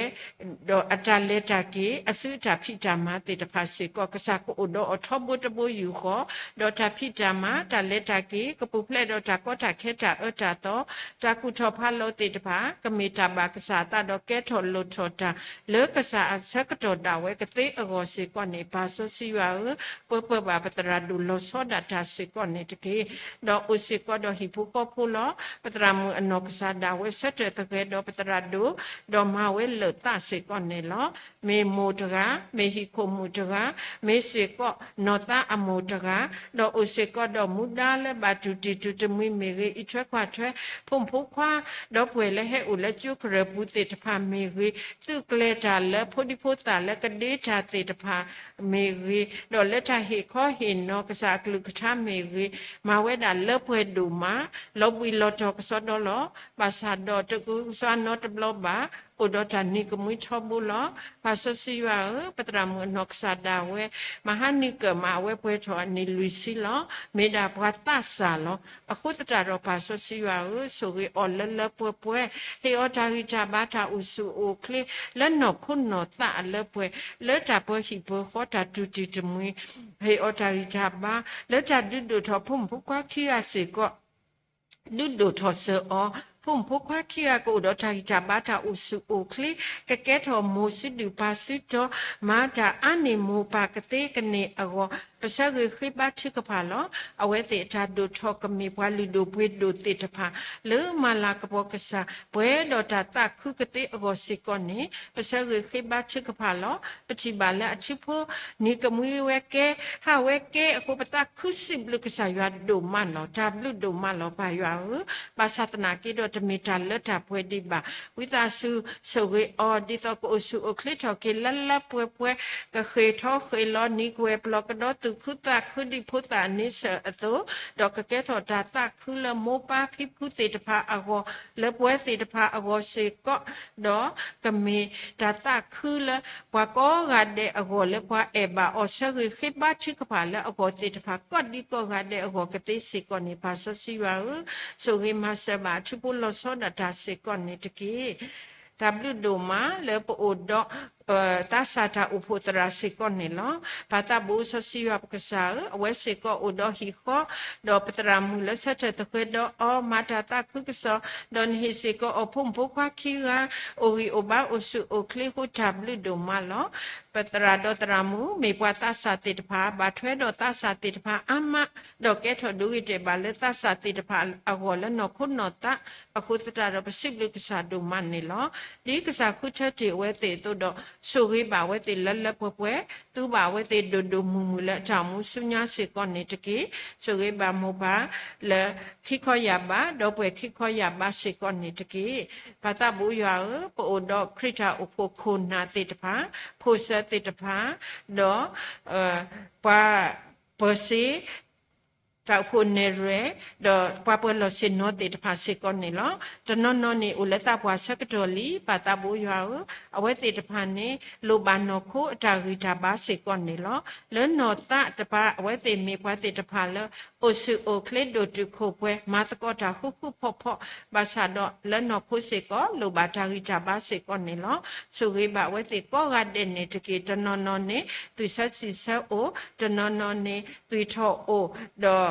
ဒီးအတၢ်လဲၤတၢ်က့ၤ အစုအတၢ်ဖံးတၢ်မၤသ့ၣ်တဖၣ်စ့ၢ်ကီး ကစၢ်ကအိၣ်ဒီးအီၤထီဘိတဘိယူၢ်ဃီ ဒီးတၢ်ဖံးတၢ်မၤ တၢ်လဲၤတၢ်က့ၤ ကပူၤဖျဲးဒီးတၢ်ကီတၢ်ခဲတၢ်အၢတၢ်သီ တၢ်ကူၣ်ထီၣ်ဖးလီၤသ့ၣ်တဖၣ် ကမ့ၢ်တၢ်ဘၣ်ကစၢ်အသးဒီးကဲထီၣ်လိၣ်ထီၣ်တၢ် လၢကစၢ်အဆၢကတီၢ်ဒၣ်ဝဲကသ့အဂီၢ်စ့ၢ်ကီးန့ၣ် ပၢ်စီဆှံယွၤဧၢ ပၢပၢဘၣ်ပသရၣ်ဒိၣ်လီၤဆီဒၣ်တၢ်စ့ၢ်ကီးန့ၣ်တက့ၢ်. ဒီးအိၣ်စ့ၢ်ကီးဒီးဟံၣ်ဖိဃီဖိလီၤ. ပသရၣ်မုၣ်အနီၢ်ကစၢ်ဒၣ်ဝဲဆၢထၢၣ်သဃဲၤဒီးပသရၣ်ဒိၣ် ဒီးမၤဝဲလၢာ်သးစ့ၢ်ကီးန့ၣ်လီၤ. မ့ၢ်မိၢ်တဂၤ မ့ၢ်ဟံၣ်ခိၣ်မုၣ်တဂၤ မ့ၢ်စ့ၢ်ကီးနီၢ်သးအမိၢ်တဂၤ ဒီးအိၣ်စ့ၢ်ကီးဒီးမူဒါလၢဘၣ်တူၢ်တံၢ်တူၢ်တမှံၤမ့ၢ်ဂ့ၤ အံးထွဲကွၢ်ထွဲ ဖိမုၣ်ဖိခွါ ဒီးပှဲၤလၢဟဲအိၣ်လၢကၠိကရၢၢ်ပူၤသ့ၣ်တဖၣ်မ့ၢ်ဂ့ၤ သုးကျဲၤတၢ်လၢဖိဒံဖိသၣ်လၢကဒ့တၢ်သ့ၣ်တဖၣ်မ့ၢ်ဂ့ၤ ဒီးလၢတၢ်ဟ့ၣ်ခီဟ့ၣ်နီၤကစၢ်အကလုၢ်ကထါမ့ၢ်ဂ့ၤ မၤဝဲဒၣ်လၢပှဲၤဒိၣ်မး လီၤဘှံးလီၤတီၤကစီဒီလီၤ. ဘၣ်ဆၣ်ဒီးတကူကစီၣ်နီတဘျီဘၣ် အိၣ်ဒီးတၢ်နံၤကမှံထီဘိလီၤ. ပၢ်စီဆှံယွၤဧၢ, ပသရၣ်မုၣ်အနီၢ်ကစၢ်ဒၣ်ဝဲ မဟါနံၤကၢၢ်မး အဝဲပှဲၤထီၣ်အနံၣ်လွံၢ်ဆံလီၤ. မ့ၢ်ဒၣ်ပှၤသးစၢ်လီၤ. အဃိသတးဒီးပၢ်စီဆှံယွၤဧၢ, ဆိၣ်ဂ့ၤအီၤလၢလၢပှဲၤပှဲၤ, ဟ့ၣ်အီၤတၢ်ဂံၢ်တၢ်ဘါ တၢ်အိၣ်ဆူၣ်အိၣ်ချ့ လၢနီၢ်ခိနီၢ်သးအလၢပှဲၤ, လၢတၢ်ပၢဟံၣ်ပၢဃီတၢ်တူၢ်တံၢ်တမှံၤ, ဟ့ၣ်အီၤတၢ်ဂံၢ်တၢ်ဘါ လၢတၢ်ဒုးဒိၣ်ထီၣ်ဖိမုၣ်ဖိခွါခံဂၤစ့ၢ်ကီး ဒုးဒိၣ်ထီၣ်စၢၤအီၤ, ဖိမုၣ်ဖိခွါခံဂၤကအိၣ်ဒီးတၢ်ဂံၢ်တၢ်ဘါတၢ်အိၣ်ဆူၣ်အိၣ်ချ့, ကကဲထီၣ်မိၢ်စုဒုၣ်ပၢ်စုတီၤ, မၤတၢ်အါန့ၢ်မိၢ်ပၢ်ကသ့ကန့ၢ်အဂီၢ်, ပဆၢဂ့ၤဃ့ဘါထုကဖၣ်လီၤ. အဝဲသ့ၣ်အတၢ်ဒိၣ်ထီၣ်ကမ့ၢ်ပှၤလုၢ်ဒိၣ်ပှ့ၤဒိၣ်သ့ၣ်တဖၣ် လၢမၤလၤကပီၤကစၢ် ပှဲၤဒီးတၢ်သးခုကသ့အဂီၢ်စ့ၢ်ကီးန့ၣ် ပဆၢဂ့ၤဃ့ဘါထုကဖၣ်လီၤ. ပထံၣ်ဘၣ်လၢအထံဖိ နံၤကမှံဝဲကဲ, ဟးဝဲကဲအဃိ ပသးခုစံးဘျုးကစၢ်ယွၤဒိၣ်မးလီၤ. တၢ်ဘျုးဒိၣ်မးလီၤ ပၢ်ယွၤဧၢ, ဘၣ်ဆၣ်သနာ်က့ဒီး တမ့ၢ်တၢ်လၢတၢ်ပှဲၤဒံးဘၣ်. ဝံသးစူၤဆိၣ်ဂ့ၤအီၤ ဒ်သိးကအိၣ်ဆူၣ်အိၣ်ချ့ထီၣ်က့ၤလၢလၢပှဲၤပှဲၤ, ကဃ့ၢ်ထီၣ်ဃ့ၢ်လီၤနံၤကွဲၤပျီကဒီး သူၣ်ခုသးခုဒ်ဖိသၣ်န့ဆၢၣ်အသိး, ဒီးကကဲထီၣ်တၢ်သးခုလၢမိၢ်ပၢ်ဖံဖုသ့ၣ်တဖၣ်အဂီၢ်, လၢပှၤသ့ၣ်တဖၣ်အဂီၢ်စ့ၢ်ကီး, ဒီးကမ့ၢ်တၢ်သးခုလၢ ပှၤကိးဂၤဒဲးအဂီၢ်လၢပှၤအဲၣ်ဘၣ်အီၤ ဆၢဂ့ၤဃ့ဘါထုကဖၣ်လၢအဂီၢ်သ့ၣ်တဖၣ် ကိးဒံကိးဂၤဒဲးအဂီၢ်ကသ့စ့ၢ်ကီးန့ၣ် ပၢ်စီဆှံယွၤဧၢ, ဆိၣ်ဂ့ၤမၤစၢၤဘၣ်ထူဖိလီၤဆီဒၣ်တၢ်စ့ၢ်ကီးန့ၣ်တက့ၢ်. တၢ်ဘျုးဒိၣ်မးလၢပအိၣ်ဒီး သးစၢ်တၢ်အိၣ်ဖှိၣ်သရၣ်စ့ၢ်ကီးန့ၣ်လီၤ. ပၢ်သးဘိစီဆှံယွၤပကစၢ်ဧၢ, အဝဲစ့ၢ်ကီးအိၣ်ဒီးဟံၣ်ဃီ, ဒီးပသရၣ်မုၣ်လၢဆၢထၢၣ်သဃဲၤဒီးအီၤ မၤတၢ်သးခုကစီၣ်, ဒီးနဟ့ၣ်စ့ၢ်ကီးအီၤဖိမုၣ်ဖိခွါခံဂၤ အိၣ်ဂံၢ်အိၣ်ဘါအိၣ်ဆူၣ်အိၣ်ချ့အဃိတၢ်ဘျုးဒိၣ်မးလီၤ. ပသရၣ်ဒီးသရၣ်မုၣ် မ့ၢ်ပှၤသးစၢ်သ့ၣ်တဖၣ် ဘၣ်ထွဲဒီးသးစၢ်သ့ၣ်တဖၣ်အါမး, ဒီးကဲထီၣ်ဒိဂ့ၤတဲာ်ဘၣ်လၢသးစၢ်သ့ၣ်တဖၣ်အဂီၢ်လၢနီၢ်ခိနီၢ်သးအဃိသတးဒီး ပစံးဘျုးကစၢ်ဒိၣ်မးန့ၣ်လီၤ. ဒ်ကစၢ်ဃုထၢတ့ၢ်အဝဲသ့ၣ်အသိးဒီး ဆိၣ်ဂ့ၤဘၣ်အဝဲသ့ၣ်လၢလၢပှဲၤပှဲၤ, သူဘၣ်အဝဲသ့ၣ်ဒိၣ်ဒိၣ်မုၢ်မုၢ်လၢအတၢ်အိၣ်မူဆူညါစ့ၢ်ကီးန့ၣ်တက့ၢ်. ဆိၣ်ဂ့ၤဘၣ်မိၢ်ပၢ်လၢခံခီယာ်ဘး ဒီးပှဲၤခံခီယာ်ဘးစ့ၢ်ကီးန့ၣ်တက့ၢ်. ပၢ်သးဘိယွၤဧၢ, ပအိၣ်ဒီးခရံာ်တၢ်အိၣ်ဖှိၣ်ခိၣ်နၢ်သ့ၣ်တဖၣ်, ဖိၣ်စၢသ့ၣ်တဖၣ်, ဒီး ပှၤပၢၤစ့ တၢ်အိၣ်ဖှိၣ်နဲၣ်ရွဲၣ်, ဒီးပှၤပၢၤလီၢ်ဆ့ၣ်နီၤသ့ၣ်တဖၣ်စ့ၢ်ကီးန့ၣ်လီၤ. တနီၤနီၤန့ၣ်အိၣ်လၢသးပှၢ်ဆၢကတီၢ်လံ. ပၢ်သးဘိယွၤဧၢ, အဝဲသ့ၣ်တဖၣ်န့ၣ် လိၣ်ဘၣ်နီၢ်ခိအတၢ်ဂံၢ်တၢ်ဘါစ့ၢ်ကီးန့ၣ်လီၤ. လၢနီၢ်သးတပၤ အဝဲသ့ၣ်မ့ၢ်ပှၤသ့ၣ်တဖၣ်လၢ အိၣ်ဆူၣ်အိၣ်ချ့ဒိၣ်တုာ်ခိၣ်ပှဲၤ မၤသကိးတၢ်ဃူဃူဖိးဖိး, ဘၣ်ဆၣ်ဒီးလၢနီၢ်ခိစ့ၢ်ကီး လိၣ်ဘၣ်တၢ်ဂံၢ်တၢ်ဘါစ့ၢ်ကီးန့ၣ်လီၤ. ဆိၣ်ဂ့ၤဘၣ်အဝဲသ့ၣ်ကိးဂၤဒဲးန့ၣ်တက့ၢ်. တနီၤနီၤန့ၣ် သွံၣ်ဆၢဆံၣ်ဆၢအိၣ်, တနီၤနီၤန့ၣ် သွံၣ်ထီၣ်အိၣ်, ဒီး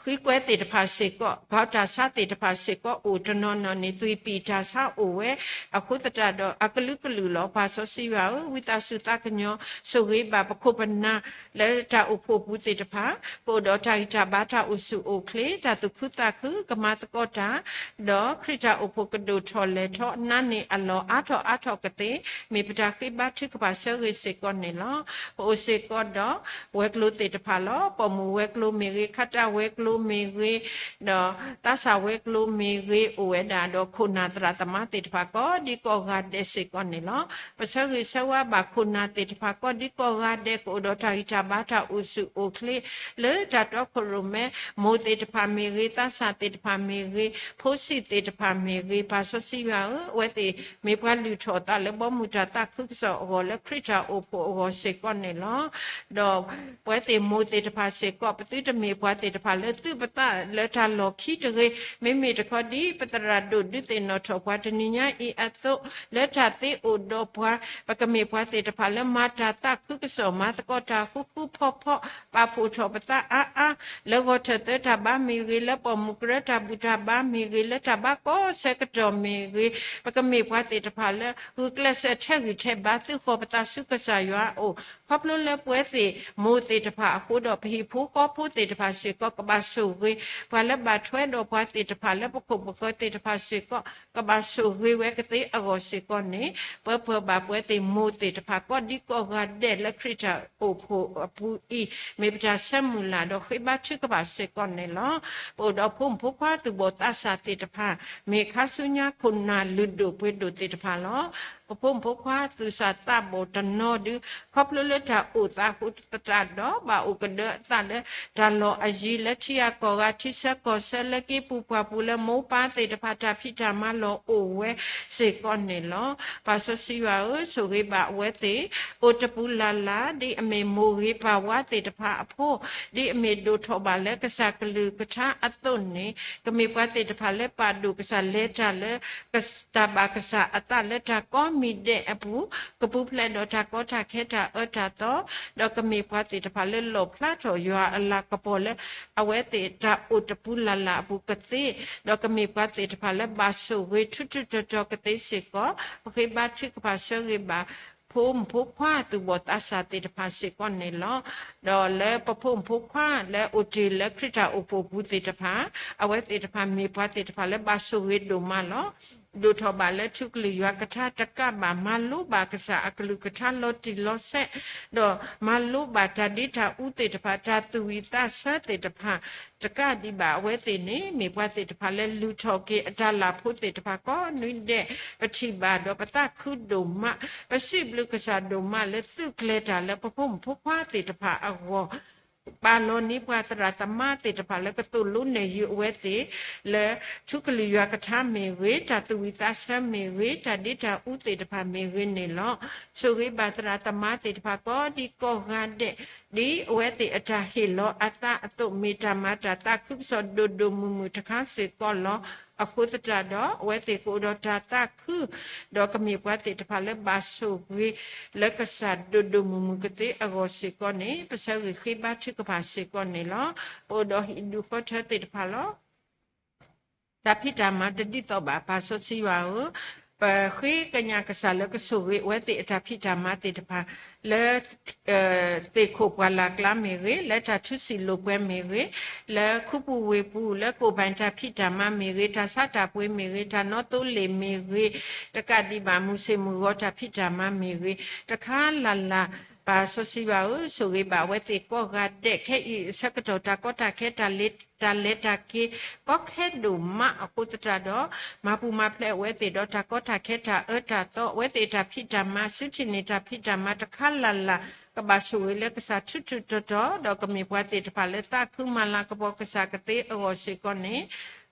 ဃံကွဲသ့ၣ်တဖၣ်စ့ၢ်ကီး, ကီတၢ်ဆါသ့ၣ်တဖၣ်စ့ၢ်ကီးအိၣ်, တနီၤနီၤန့ၣ် သွံၣ်ပံၣ်တၢ်ဆါအိၣ်ဝဲ, အဃိသတးဒီး အကလုာ်ကလုာ်လီၤ. ပၢ်စီဆှံယွၤဧၢ, ဝံသးစူၤသးကညီၤ ဆိၣ်ဂ့ၤဘၣ်ပခိၣ်ပနၢ် လၢတၢ်အိၣ်ဖှိၣ်ပူၤသ့ၣ်တဖၣ် ကအိၣ်ဒီးတၢ်ဂံၢ်တၢ်ဘါ တၢ်အိၣ်ဆူၣ်အိၣ်ချ့, တၢ်သူၣ်ခုသးခု, ကမၤသကိးတၢ်, ဒီးခရံာ်တၢ်အိၣ်ဖှိၣ်ကဒိၣ်ထီၣ်လဲၢ်ထီၣ်, နါန့ၢ်အလီၢ်အါထီၣ်အါထီၣ်ကသ့, မ့ၢ်ပတၢ်ဃ့ဘါထုကဖၣ်ဆၢဂ့ၤစ့ၢ်ကီးန့ၣ်လီၤ. ပအိၣ်စ့ၢ်ကီးဒီး ဝဲၤကျိၤသ့ၣ်တဖၣ်လီၤ. ပိာ်မုၣ်ဝဲၤကျိၤမ့ၢ်ဂ့ၤ, ခါတၢ်ဝဲၤကျိၤမ့ၢ်ဂ့ၤ, ဒီးသးစၢ်ဝဲၤကျိၤမ့ၢ်ဂ့ၤ အိၣ်ဝဲဒၣ်ဒီးခိၣ်နၢ်သရၣ်သမါသ့ၣ်တဖၣ် ကိးဒံကိးဂၤဒဲးစ့ၢ်ကီးန့ၣ်လီၤ. ပဆၢဂ့ၤဆၢဝါဘၣ်ခိၣ်နၢ်သ့ၣ်တဖၣ် ကိးဒံကိးဂၤဒဲး ကအိၣ်ဒီးတၢ်ဂံၢ်တၢ်ဘါတၢ်အိၣ်ဆူၣ်အိၣ်ချ့ လၢတၢ်တီခိၣ်ရိၣ်မဲ, မိၢ်သ့ၣ်တဖၣ်မ့ၢ်ဂ့ၤ, သးစၢ်သ့ၣ်တဖၣ်မ့ၢ်ဂ့ၤ, ဖိဆံးသ့ၣ်တဖၣ်မ့ၢ်ဂ့ၤ, ပၢ်စီဆှံယွၤဧၢ, အဝဲသ့ၣ်မ့ၢ်ပှၤလုၢ်ထီၣ်အသးလၢဘီမုၢ်တၢ်သးခုကစီၣ်အဂီၢ် လၢခရံာ်တၢ်အိၣ်ဖှိၣ်အဂီၢ်စ့ၢ်ကီးန့ၣ်လီၤ. ဒီးပဝဲသ့ၣ်မိၢ်သ့ၣ်တဖၣ်စ့ၢ်ကီး ပသုတမ့ၢ်ပှၤသ့ၣ်တဖၣ်လၢသုပသးလၢတၢ်လီၢ်ခံတဂ့ၤ, မ့မ့ၢ်တခီဒ်ပသရၣ်ဒိၣ်ဒုးသ့ၣ်နီၣ်ထီၣ်ပှၤတနံၤညါအံၤအသိး, လၢတၢ်သ့အိၣ်ဒီးပှၤ, ပကမ့ၢ်ပှၤသ့ၣ်တဖၣ်လၢမၤတၢ်သးခုကစီၣ် မၤသကိးတၢ်ဃူဃူဖိးဖိး, ပာ်ဖှိၣ်ထီၣ်ပသးအါအါ, လၢဂီၤထၢၣ်သၢတၢ်ဘါမ့ၢ်ဂ့ၤ, လၢပိာ်မုၣ်ကရၢတၢ်ဘူၣ်တၢ်ဘါမ့ၢ်ဂ့ၤ, လၢတၢ်ဘါကိးဆၢကတီၢ်မ့ၢ်ဂ့ၤ, ပကမ့ၢ်ပှၤသ့ၣ်တဖၣ်လၢဂုာ်ကျဲးစၢးထဲဂံၢ်ထဲဘါ သုဃီၤပသးဆူကစၢ်ယွၤအအိၣ်, ခီဖျိလၢပဝဲသ့ၣ်မိၢ်သ့ၣ်တဖၣ်အဃိဒီး ပဟံၣ်ဖိဃီဖိသ့ၣ်တဖၣ်စ့ၢ်ကီး ကဘၣ်ဆိၣ်ဂ့ၤ, ပှၤလၢဘၣ်ထွဲဒီးပှၤသ့ၣ်တဖၣ်လၢပခိၣ်ပဃၢၤသ့ၣ်တဖၣ်စ့ၢ်ကီး ကဘၣ်ဆိၣ်ဂ့ၤဝဲကသ့အဂီၢ်စ့ၢ်ကီးန့ၣ်, ပၢပၢၢ်ဘၣ်ပဝဲသ့ၣ်မိၢ်သ့ၣ်တဖၣ် ကိးဒံကိးဂၤဒဲးလၢခရံာ်တၢ်အိၣ်ဖှိၣ်အပူၤအံၤ, မ့ၢ်ပတၢ်ဆၢမုၢ်လၢ်ဒီးဃ့ဘါထုကဖၣ်စ့ၢ်ကီးန့ၣ်လီၤ. ပအိၣ်ဒီးဖိမုၣ်ဖိခွါသူၣ်ဘီၣ်သးစၢ်သ့ၣ်တဖၣ်, မ့ၢ်ခါဆူညါခိၣ်နၢ်လုၢ်ဒိၣ်ပှ့ၤဒိၣ်သ့ၣ်တဖၣ်လီၤ. ပဖိမုၣ်ဖိခွါသူၣ်စၢ်သးဘီၣ်တနီၤဒုး ခီဖျိလၢတၢ်အိၣ်သးအဃိသတးဒီး ဘၣ်အိၣ်ကဒၢအသးလၢတၢ်လီၢ်အယံၤ လၢထံဂၤကီၢ်ဂၤ ထံဆၢကီၢ်ဆၢ လၢက့ၤပူၤပှၢ်ပူၤ လၢမိၢ်ပၢ်သ့ၣ်တဖၣ်တၢ်ဖံးတၢ်မၤလီၢ်အိၣ်ဝဲစ့ၢ်ကီးန့ၣ်လီၤ. ပၢ်စီဆှံယွၤဧၢ, ဆိၣ်ဂ့ၤဘၣ်အဝဲသ့ၣ် အိၣ်တပူၤလၢ်လၢ် ဒ်အမ့ၢ်မိၢ်ဂ့ၤပၢ်ဝါသ့ၣ်တဖၣ်အဖိ, ဒ်အမ့ၢ်ဒိၣ်ထီၣ်ဘၣ်လၢကစၢ်ကလုၢ်ကထါအသိးန့ၣ်, ကမ့ၢ်ပှၤသ့ၣ်တဖၣ်လၢပာ်ဒိၣ်ကစၢ် လဲၤတၢ်လၢ တၢ်ဘၣ်ကစၢ်အသးလၢတၢ်ကီ မံၤဒဲးအပူၤ ကပူၤဖျဲးဒီးတၢ်ကီတၢ်ခဲတၢ်အၢတၢ်သီ, ဒီးကမ့ၢ်ပှၤသ့ၣ်တဖၣ်လၢလီၣ်ဖျါထီၣ်ယွၤအလၤကပီၤလၢ အဝဲသ့ၣ်တၢ်အိၣ်တပူၤလၢ်လၢ်အပူၤကသ့, ဒီးကမ့ၢ်ပှၤသ့ၣ်တဖၣ်လၢဘၣ်ဆိၣ်ဂ့ၤထူထူတီတီကသ့စ့ၢ်ကီး, ပဃ့ဘါထုကဖၣ်ဆၢဂ့ၤဘၣ် ဖိမုၣ်ဖိခွါသူၣ်ဘီၣ်သးစၢ်သ့ၣ်တဖၣ်စ့ၢ်ကီးန့ၣ်လီၤ. ဒီးလၢပဖိမုၣ်ဖိခွါလၢအိၣ်တ့ၢ်လၢခရံာ်တၢ်အိၣ်ဖှိၣ်ပူၤသ့ၣ်တဖၣ်, အဝဲသ့ၣ်တဖၣ်မ့ၢ်ပှၤသ့ၣ်တဖၣ်လၢဘၣ်ဆိၣ်ဂ့ၤဒိၣ်မးလီၤ. ဒိၣ်ထီၣ်ဘၣ်လၢထူကလုာ်ယွၤကထါတကးဘၣ် မၤလိဘၣ်ကစၢ်အကလုၢ်ကထါလီၤတံၢ်လီၤဆဲး, ဒီးမၤလိဘၣ်တၢ်ဒ့တၢ်အူသ့ၣ်တဖၣ် တၢ်သူၣ်ဝံၣ်သးဆၢသ့ၣ်တဖၣ် တကးဒံးဘၣ်အဝဲသ့ၣ်န့ၣ် မ့ၢ်ပှၤသ့ၣ်တဖၣ်လၢလုၢ်ထီၣ်က့ၤအတၢ်လၢ်ဖိသ့ၣ်တဖၣ်ကိးနွံဒဲး, ပထံၣ်ဘၣ်ဒီးပသးခုဒိၣ်မး, ပစံးဘျုးကစၢ်ဒိၣ်မးလၢသုးကျဲၤတၢ်လၢပဖိမုၣ်ဖိခွါသ့ၣ်တဖၣ်အဂီၢ် ပာ်လီၤန့ၢ်ပှၤသရၣ်သမါသ့ၣ်တဖၣ်လၢကသိၣ်လိနဲၣ်ယုာ်အဝဲသ့ၣ် လၢထူကလုာ်ယွၤကထါမ့ၢ်ဂ့ၤ, တၢ်သူၣ်ဝံၣ်သးဆၢမ့ၢ်ဂ့ၤ, တၢ်ဒ့တၢ်အူသ့ၣ်တဖၣ်မ့ၢ်ဂ့ၤန့ၣ်လီၤ. ဆိၣ်ဂ့ၤဘၣ်သရၣ်သမါသ့ၣ်တဖၣ်ကိးဒံကိးဂၤဒဲး, ဒ်အဝဲသ့ၣ်အတၢ်ဟ့ၣ်လီၤအသးအသိး မ့ၢ်တၢ်မၤတၢ်သးခုကစီၣ်ဒိၣ်ဒိၣ်မုၢ်မုၢ်တခါစ့ၢ်ကီးလီၤ. အဃိသတးဒီး အဝဲသ့ၣ်ကအိၣ်ဒီးတၢ်သးခု ဒီးကမ့ၢ်ပှၤသ့ၣ်တဖၣ်လၢဘၣ်ဆိၣ်ဂ့ၤလၢကစၢ်ဒိၣ်ဒိၣ်မုၢ်မုၢ်ကသ့အဂီၢ်စ့ၢ်ကီးန့ၣ် ပဆၢဂ့ၤဃ့ဘါထုကဖၣ်စ့ၢ်ကီးန့ၣ်လီၤ. ပအိၣ်ဒီးဟံၣ်ဒူၣ်ဃီထၢသ့ၣ်တဖၣ်လီၤ. တၢ်ဖံးတၢ်မၤတဒ်သိးဘၣ် ပၢ်စီဆှံယွၤဧၢ, ပဃ့ကညးကစၢ်လၢကဆိၣ်ဂ့ၤအဝဲသ့ၣ်အတၢ်ဖံးတၢ်မၤသ့ၣ်တဖၣ် လၢ သ့ၣ်ခိၣ်ပှၢ်လၢ်ကျါမ့ၢ်ဂ့ၤ, လၢတၢ်ထူစံာ်လိာ်ပှဲၤမ့ၢ်ဂ့ၤ, လၢခူပူၤဝ့ၢ်ပူၤ လၢကအိၣ်ဘၣ်တၢ်ဖံးတၢ်မၤမ့ၢ်ဂ့ၤ, တၢ်ဆါတၢ်ပှ့ၤမ့ၢ်ဂ့ၤ, တၢ်နီသိလ့ၣ်မ့ၢ်ဂ့ၤ, တကးဒံးဘၣ်မုၢ်ဆ့ၣ်မုၢ်ဂီၤတၢ်ဖံးတၢ်မၤမ့ၢ်ဂ့ၤ, တခါလၢ်လၢ် ပၢ်စီဆှံယွၤဧၢ, ဆိၣ်ဂ့ၤဘၣ်အဝဲသ့ၣ်ကိးဂၤဒဲး ခဲအံၤအဆၢကတီၢ် တၢ်ကီတၢ်ခဲတၢ်လ့ တၢ်လဲၤတၢ်က့ၤ ကီခဲဒိၣ်မးအဃိသတးဒီး မၤပူၤမၤဖျဲးအဝဲသ့ၣ်ဒီးတၢ်ကီတၢ်ခဲတၢ်အၢတၢ်သီ, အဝဲသ့ၣ်တၢ်ဖံးတၢ်မၤ စုထံၣ်န့ၢ်တၢ်ဖံးတၢ်မၤတခါလၢ်လၢ် ကဘၣ်ဆိၣ်ဂ့ၤလၢကစၢ်ထူထူတီတီ, ဒီးကမ့ၢ်ပှၤသ့ၣ်တဖၣ်လၢသးခုမၤလၤကပီၤကစၢ်ကသ့အဂီၢ်စ့ၢ်ကီးန့ၣ်,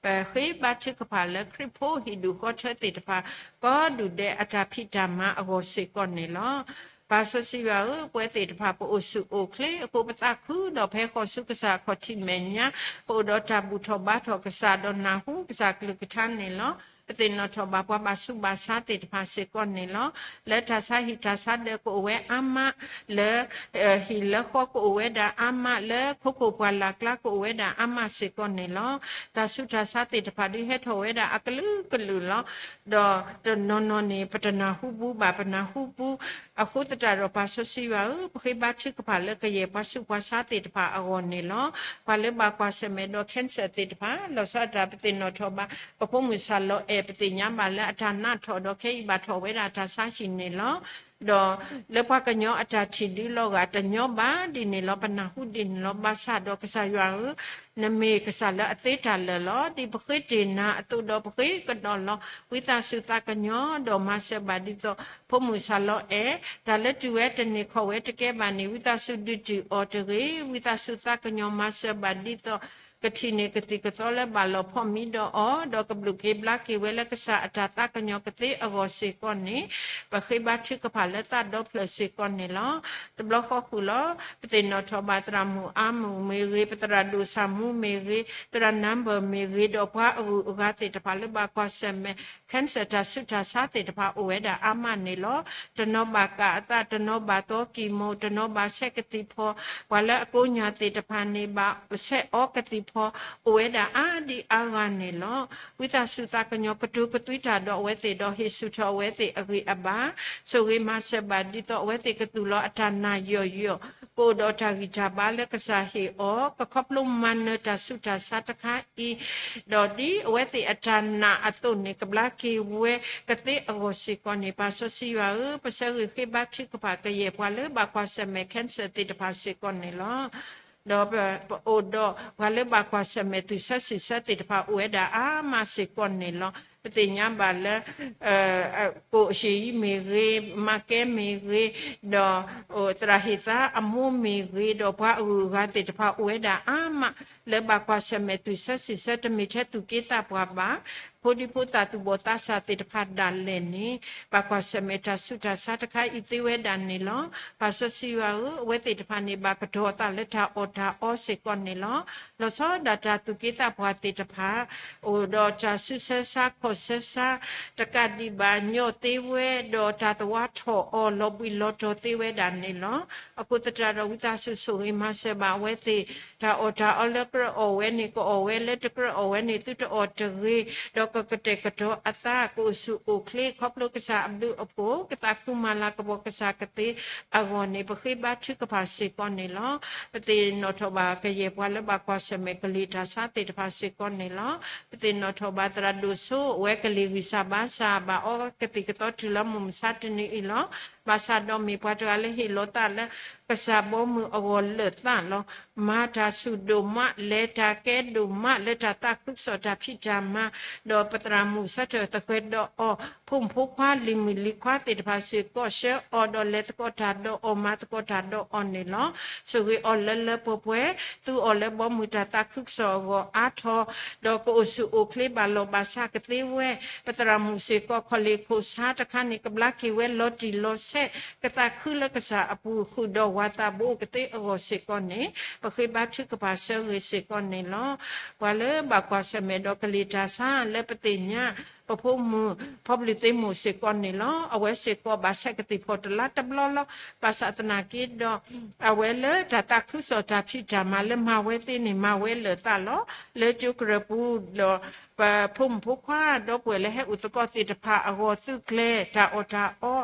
ပဃ့ဘါထုကဖၣ်လၢခရံာ်ဖိဟံၣ်ဒူၣ်ဃီထၢသ့ၣ်တဖၣ် ကိးဒူၣ်ဒဲးအတၢ်ဖံးတၢ်မၤအဂီၢ်စ့ၢ်ကီးန့ၣ်လီၤ. ပၢ်စီဆှံယွၤဧၢ, ပဝဲသ့ၣ်တဖၣ် ပအိၣ်ဆူၣ်အိၣ်ချ့အဃိ ပသးခုဒီး ပဟဲဃီၤဆူကစၢ်အခီၣ်ထံးမဲာ်ညါ, ပအိၣ်ဒီးတၢ်ဘူၣ်ထီၣ်ဘါထီၣ်ကစၢ် ဒီးနၢ်ဟူကစၢ်ကလုၢ်ကထါန့ၣ်လီၤ. ပသ့ၣ်နီၣ်ထီၣ်ဘၣ်ပှၤဘၣ်ဆူးဘၣ်ဆါသ့ၣ်တဖၣ်စ့ၢ်ကီးန့ၣ်လီၤ. လၢတၢ်ဆါဟံၣ်တၢ်ဆါဒၢးကအိၣ်ဝဲအါမး, လၢ ဟံၣ်လၢဃီကအိၣ်ဝဲဒၣ်အါမး, လၢခိခိၣ်ပှၢ်လၢ်ကျါကအိၣ်ဝဲဒၣ်အါမးစ့ၢ်ကီးန့ၣ်လီၤ. တၢ်ဆူးတၢ်ဆါသ့ၣ်တဖၣ်ဒုးဟဲထီၣ်ဝဲဒၣ်အကလုာ်ကလုာ်လီၤ. ဒီးတနီၤနီၤန့ၣ် ပတနၢ်ဟူဘူးဘၣ်, ပနၢ်ဟူဘူး. အဃိသတးဒီး ပၢ်စီဆှံယွၤဧၢ, ပဃ့ဘါထုကဖၣ်လၢ ကယဲၢ်ပှၤဆူးပှၤဆါသ့ၣ်တဖၣ်အဂီၢ်န့ၣ်လီၤ. ပှၤလၢဘၣ်ကွၢ်ဆၢၣ်မဲာ်ဒီး cancer သ့ၣ်တဖၣ်, လီၤဆီဒၣ်တၢ် ပသ့ၣ်နီၣ်ထီၣ်ဘၣ် ပဖိမုၣ်စၢ်လီၤအဲၣ်, ပသ့ၣ်ညါဘၣ်လၢအတၢ်နးထီၣ်ဒီး ခဲအံၤဘၣ်ထီၣ်ဝဲဒၣ်တၢ်ဆါဟံၣ်န့ၣ်လီၤ. ဒီးလၢပှၤကညီအတၢ်ထံၣ်ဒုးလီၤဂာ်တညီဘၣ်ဒ်န့ၣ်လီၤ. ပနၢ်ဟူဒ်န့ၣ်လီၤ. ဘၣ်ဆၣ်ဒီးကစၢ်ယွၤဧၢ, နမ့ၢ်ကစၢ်လၢအသ့တၢ်လၢာ်လီၤ. ဒ်ပဃ့တ့ၢ်နၤအသိးဒီး ပဃ့ကဒီးလီၤ. ဝံသးစူၤသးကညီၤဒီး မၤစၢၤဘၣ်ဒ်သိး ဖိမုၣ်စၢ်လီၤအဲၣ်, တၢ်လၢတုၤဝဲတန့ၢ်ခီၣ်ဝဲတကဲဘၣ်န့ၣ် ဝံသးစူၤဒုးတုာ်အီၤတဂ့ၤ. ဝံသးစူၤသးကညီၤ မၤစၢၤဘၣ်ဒ်သိး ကထံၣ်န့ၢ်ကသံၣ်ကသီလၢဘၣ်လီၤဖီၣ်မံဒီးအီၤ, ဒီးကဘျုးက့ၤဘျါက့ၤဝဲလၢ ကစၢ်အတၢ်သးကညီၤကသ့အဂီၢ်စ့ၢ်ကီးန့ၣ်, ပဃ့ဘါထုကဖၣ်လၢသးဒီဖျၢၣ်စ့ၢ်ကီးန့ၣ်လီၤ. တဘျီဃီဃုာ်လီၤ. ပသ့ၣ်နီၣ်ထီၣ်ဘၣ်သရၣ်မုၣ်အါမုၣ်မ့ၢ်ဂ့ၤ, ပသရၣ်ဒိၣ်ဆၣ်မူမ့ၢ်ဂ့ၤ, သရၣ် number မ့ၢ်ဂ့ၤ, ဒီးပှၤအဂုၤအဂၤသ့ၣ်တဖၣ်လၢဘၣ်ကွၢ်ဆၢၣ်မဲာ် cancer တၢ်ဆူးတၢ်ဆါသ့ၣ်တဖၣ်အိၣ်ဝဲဒၣ်အါမးန့ၣ်လီၤ. တနီၤဘၣ်ကၢ်အသး, တနီၤဘၣ်သီကံၢ်မိၢ်, တနီၤဘၣ်ဆဲးကသံၣ်ဖီ, ပှၤလၢအကိးညၢ်သ့ၣ်တဖၣ်န့ၣ် ဘၣ်ဆဲးအီကသံၣ်ဖီ, အိၣ်ဝဲဒၣ်အါဒံအါဂၤန့ၣ်လီၤ. ဝံသးစူၤသးကညီၤ ကတိၤကသွံတၢ်ဒီးအဝဲသ့ၣ်ဒီး ဟ့ၣ်ဆူၣ်ထီၣ်အဝဲသ့ၣ်အဂံၢ်အဘါ, ဆိၣ်ဂ့ၤမၤစၢၤဘၣ်ဒ်သိး အဝဲသ့ၣ်ကသူၣ်လီၤအတၢ်နာ်ယိာ်ယိာ်, ကအိၣ်ဒီးတၢ်ဂံၢ်တၢ်ဘါလၢကစၢ်ဟ့ၣ်အီၤ, ကခီဖျိမၤနၢၤတၢ်ဆူးတၢ်ဆါတခါအံၤ, ဒီးဒ်အဝဲသ့ၣ်အတၢ်နာ်အသိးန့ၣ် ကဘျါက့ၤဝဲကသ့အဂီၢ်စ့ၢ်ကီးန့ၣ်, ပၢ်စီဆှံယွၤဧၢ, ပဆၢဂ့ၤဃ့ဘါထုကဖၣ်ကယဲၢ်ပှၤလၢဘၣ်ကွၢ်ဆၢၣ်မဲာ် cancer သ့ၣ်တဖၣ်စ့ၢ်ကီးန့ၣ်လီၤ. ဒီးပအိၣ်ဒီးပှၤလၢဘၣ်ကွၢ်ဆၢၣ်မဲာ် သွံၣ်ဆၢစံၣ်ဆၢသ့ၣ်တဖၣ်အိၣ်ဝဲဒၣ်အါမးစ့ၢ်ကီးန့ၣ်လီၤ. ပသ့ၣ်ညါဘၣ်လၢ ကိၣ်အ့ၣ်မ့ၢ်ဂ့ၤ, မၤကဲမ့ၢ်ဂ့ၤ, ဒီးသရၣ်ဟ့ၣ်သါအမိၢ်မ့ၢ်ဂ့ၤ, ဒီးပှၤအဂုၤအဂၤသ့ၣ်တဖၣ်အိၣ်ဝဲဒၣ်အါမး လၢဘၣ်ကွၢ်ဆၢၣ်မဲာ် သွံၣ်ဆၢစံၣ်ဆၢ တမ့ၢ်ထဲသူၣ်က့သးပှၢ်ဘၣ်. ဖိဒံဖိသၣ်သူၣ်ဘီၣ်သးစၢ်သ့ၣ်တဖၣ်ဒၣ်လဲာ်န့ၣ် ဘၣ်ကွၢ်ဆၢၣ်မဲာ်တၢ်ဆူးတၢ်ဆါတခါအံၤသ့ဝဲဒၣ်န့ၣ်လီၤ. ပၢ်စီဆှံယွၤဧၢ, အဝဲသ့ၣ်တဖၣ်န့ၣ် ဘၣ်ကတီၤအသးလၢတၢ်အီၣ်တၢ်အီစ့ၢ်ကီးန့ၣ်လီၤ. လီၤဆီဒၣ်တၢ်သူၣ်က့သးပှၢ်သ့ၣ်တဖၣ် အိၣ်ဒီးတၢ်ဆူးဆါဆါခီၣ်ဆါဆါ တကးဒံးဘၣ်ညီၣ်သ့ဝဲ ဒီးတၢ်သဝးထီၣ်အီၤလီၤဘှံးလီၤတီၤသ့ဝဲဒၣ်န့ၣ်လီၤ. အဃိသတးဒီး ဝံသးစူၤဆိၣ်ဂ့ၤမၤစၢၤဘၣ်အဝဲသ့ၣ် တၢ်အီၣ်တၢ်အီလၢကြၢးအီၣ်ဝဲန့ၣ် ကအီၣ်ဝဲ, လၢတကြၢးအီၣ်ဝဲန့ၣ် သုတအီၣ်တဂ့ၤ, ဒီးကကတဲာ်ကတီၤအသး ကအိၣ်ဆူၣ်အိၣ်ချ့ ခီဖျိကစၢ်အဘျုးအဖှိၣ် ကသးခုမၤလၤကပီၤကစၢ်ကသ့အဂီၢ်န့ၣ် ပဃ့ဘါထုကဖၣ်စ့ၢ်ကီးန့ၣ်လီၤ. ပသ့ၣ်နီၣ်ထီၣ်ဘၣ်ကယဲၢ်ပှၤလၢဘၣ်ကွၢ်ဆၢၣ်မဲာ်ကလံၤတၢ်ဆါသ့ၣ်တဖၣ်စ့ၢ်ကီးန့ၣ်လီၤ. ပသ့ၣ်နီၣ်ထီၣ်ဘၣ်သရၣ်ဒိၣ်စိ အဝဲကလံၤဂံၢ်စၢ်ဘါစၢ် ဘၣ်အီကသံၣ်ကသီတုၤလၢမုၢ်မဆါတနံၤအံၤလီၤ. ဘၣ်ဆၣ်ဒီးမ့ၢ်ပှၤတဂၤလၢဟ့ၣ်လီၤသးလၢ ကစၢ်ဘီမုၢ်အဂီၢ်လၢာ်သးလီၤ. မၤတၢ်ဆူၣ်ဒိၣ်မး လဲၤတၢ်ကဲဒိၣ်မး လၢတၢ်သးခုကစီၣ်တၢ်ဖံးတၢ်မၤ, ဒီးပသရၣ်မုၣ်ဆၢထၢၣ်သဃဲၤဒီးအီၤ ဖိမုၣ်ဖိခွါလံၤမုၣ်လံၤခွါသ့ၣ်တဖၣ်စ့ၢ်ကီး ဆှၢအီၤဒီးလဲၤသကိးတၢ်ဒီးအီၤ မၤသကိးတၢ်ဒီးအီၤန့ၣ်လီၤ. ဆိၣ်ဂ့ၤအီၤလၢလၢပှဲၤပှဲၤ သုအီၤလၢဘီမုၢ်တၢ်သးခုကစီၣ်အဂီၢ်အါထီၣ်, ဒီးကအိၣ်ဆူၣ်အိၣ်ချ့ဘၣ်လီၢ်ဘၣ်စးကသ့ဝဲ, ပသရၣ်မုၣ်စ့ၢ်ကီး ခီၣ်လ့ၢ်ခိၣ်ဆါတခါန့ၣ် ကဘျါက့ၤဝဲလီၤတံၢ်လီၤဆဲး ကသးခုလၢကစၢ်အပူၤ ဃုာ်ဒီးဝၤသးဘိကသ့အဂီၢ်စ့ၢ်ကီးန့ၣ် ပဃ့ဘါထုကဖၣ်ဆၢဂ့ၤစ့ၢ်ကီးန့ၣ်လီၤ. ပှၤလၢဘၣ်ကွၢ်ဆၢၣ်မဲာ်ဒီးကလံၤတၢ်ဆါလၢပသ့ၣ်ညါ ပဖိမုၣ် ဖီဘျုးသ့မိၢ်စ့ၢ်ကီးန့ၣ်လီၤ. အဝဲစ့ၢ်ကီးဘၣ်ဆဲးကသံၣ်ဖီၣ်တလါတဘျီလီၤ. ဘၣ်ဆၣ်သနာ်က့ဒီး အဝဲလၢတၢ်သးခုကစီၣ်တၢ်ဖံးတၢ်မၤလၢမၤဝဲသ့န့ၣ် မၤဝဲလၢာ်သးလီၤ. လၢကၠိကရၢၢ်ပူၤဒီး ပဖိမုၣ်ဖိခွါဒီပုၢ်ဝဲၢ်လၢဟဲအိၣ်သကိးသ့ၣ်တဖၣ်အဂီၢ် သုးကျဲၤတၢ်အီၣ်တၢ်အီ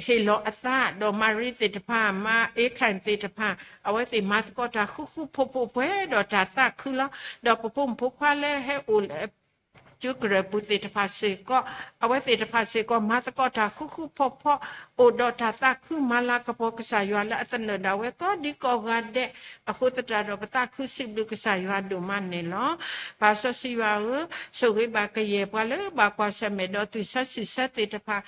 ဟ့ၣ်လီၤအသး ဒီးမၤရံသ့ၣ်တဖၣ် မၤအ့ခၣ်သ့ၣ်တဖၣ် အဝဲသ့ၣ်မၤသကိးတၢ်ဃူဃူဖိးဖိးပှဲၤဒီးတၢ်သးခုလီၤ. ဒီးပဖိမုၣ်ဖိခွါလၢဟဲအိၣ်လၢ ကၠိကရၢၢ်ပူၤသ့ၣ်တဖၣ်စ့ၢ်ကီး အဝဲသ့ၣ်တဖၣ်စ့ၢ်ကီး မၤသကိးတၢ်ဃူဃူဖိးဖိး အိၣ်ဒီးတၢ်သးခုမၤလၤကပီၤကစၢ်ယွၤလၢအသနၢၣ်ဒၣ်ဝဲကိးဒံကိးဂၤဒဲး အဃိသတးဒီးပသးခုစံးဘျုးကစၢ်ယွၤဒိၣ်မးန့ၣ်လီၤ. ပၢ်စီဆှံယွၤဧၢ, ဆိၣ်ဂ့ၤဘၣ်ကယဲၢ်ပှၤလၢဘၣ်ကွၢ်ဆၢၣ်မဲာ်ဒီးသွံၣ်ဆၢစံၣ်ဆၢသ့ၣ်တဖၣ်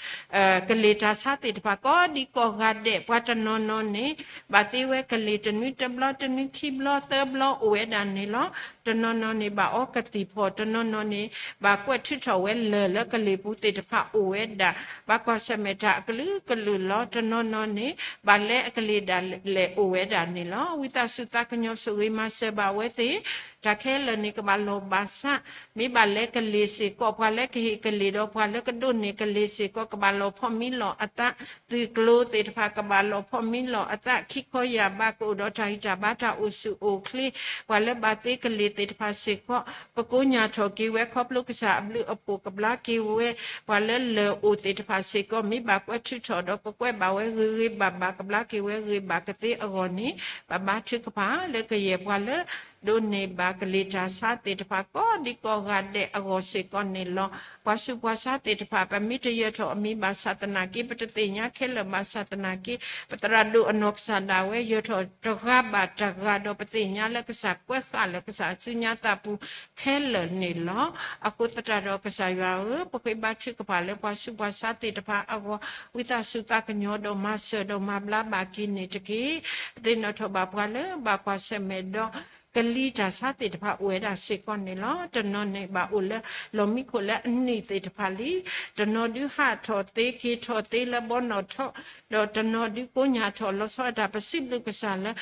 ကလံၤတၢ်ဆါသ့ၣ်တဖၣ် ကိးဒံကိးဂၤဒဲး ပှၤတနီၤနီၤန့ၣ် ဘၣ်သ့ဝဲကလံၤတနွံတဘျီ တနွံခံဘျီသၢဘျီအိၣ်ဝဲဒၣ်န့ၣ်လီၤ. တနီၤနီၤန့ၣ် ဘၣ်အီကသံၣ်ဖီၣ် တနီၤနီၤန့ၣ် ဘၣ်ကွဲးထုးထီၣ်ဝဲလၢၢ်လၢကလံၤပူၤသ့ၣ်တဖၣ်အိၣ်ဝဲဒၣ် ဘၣ်ကွၢ်ဆၢၣ်မဲာ်တၢ်အကလုာ်ကလုာ်လီၤ. တနီၤနီၤန့ၣ် ဘၣ်လဲအကလံၤဒၣ်လဲာ်အိၣ်ဝဲဒၣ်န့ၣ်လီၤ. ဝံသးစူၤသးကညီၤဆိၣ်ဂ့ၤမၤစၢၤဘၣ်ဝဲသ့ၣ် တၢ်ခဲလၢာ်န့ၣ်ကဘၣ်လီၢ်ဘၣ်စး မ့ၢ်ဘၣ်လဲကလံၤစ့ၢ်ကီး ပှၤလၢကဟ့ၣ်ကလံၤဒီးပှၤလၢကဒိးန့ၢ်ကလံၤစ့ၢ်ကီး ကဘၣ်လီၤဖီၣ်မံလီၤအသး, သွံၣ်ကျိၤသ့ၣ်တဖၣ်ကဘၣ်လီၤဖီၣ်မံလီၤအသး ခံခီယာ်ဘးကအိၣ်ဒီးတၢ်ဂံၢ်တၢ်ဘါ တၢ်အိၣ်ဆူၣ်အိၣ်ချ့, ပှၤလၢဘၣ်သ့ကလံၤသ့ၣ်တဖၣ်စ့ၢ်ကီး ကကိးညၣ်ထီၣ်က့ၤဝဲခီဖျိကစၢ်အဘျုးအဖှိၣ် ကဘျါက့ၤဝဲ ပှၤလၢလၢၢ်အိၣ်သ့ၣ်တဖၣ်စ့ၢ်ကီး မ့ၢ်ဘၣ်ကွဲးထုးထီၣ်ဒီးကကွဲးဘၣ်ဝဲဂ့ၤဂ့ၤဘၣ်ဘၣ် ကဘျါက့ၤဝဲဂ့ၤဘၣ်ကသ့အဂီၢ်န့ၣ် ဘၣ်ဘါထုကဖၣ်လၢကယဲၢ်ပှၤလၢ ဒိးန့ၢ်ဘၣ်ကလံၤတၢ်ဆါသ့ၣ်တဖၣ် ကိးဒံကိးဂၤဒဲးအဂီၢ်စ့ၢ်ကီးန့ၣ်လီၤ. ပှၤဆူးပှၤဆါသ့ၣ်တဖၣ် ပမ့ၢ်တယၢၤထီၣ်အမံၤဘၣ်ဆၣ်သနာ်က့ ပတသ့ၣ်ညါခဲလၢာ်ဘၣ်ဆၣ်သနာ်က့ ပသရၣ်ဒိၣ်အနီၢ်ကစၢ်ဒၣ်ဝဲ ယၢၤထီၣ်တဂၤဘၣ်တဂၤဒီး ပသ့ၣ်ညါလၢကစၢ်ကွဲးဃာ်လၢကစၢ်ဆူညါသးပူၤခဲလၢာ်န့ၣ်လီၤ. အဃိသတးဒီးကစၢ်ယွၤဧၢ, ပဃ့ဘါထုကဖၣ်လၢပှၤဆူးပှၤဆါသ့ၣ်တဖၣ်အဂီၢ် ဝံသးစူၤသးကညီၤဒီးမၤစၢၤဒီးမၤဘျါဘၣ်က့ၤန့ၣ်တက့ၢ်. သ့ၣ်နီၣ်ထီၣ်ဘၣ်ပှၤလၢဘၣ်ကွၢ်ဆၢၣ်မဲာ်ဒီး ကလံၤတၢ်ဆါသ့ၣ်တဖၣ်အိၣ်ဝဲဒၣ်စ့ၢ်ကီးန့ၣ်လီၤ. တနီၤန့ၣ်ဘၣ်အိၣ်လၢလီၢ်မံခိၣ်လၢအနံၤသ့ၣ်တဖၣ်လံ. တနီၤဒုးဟးထီၣ်သ့က့ၤထီၣ်သ့လၢဘီနီၣ်ထီၣ်, ဒီးတနီၤဒုးကိးညၣ်ထီၣ်လီၤဆီဒၣ်တၢ် ပစံးဘျုးကစၢ်လၢ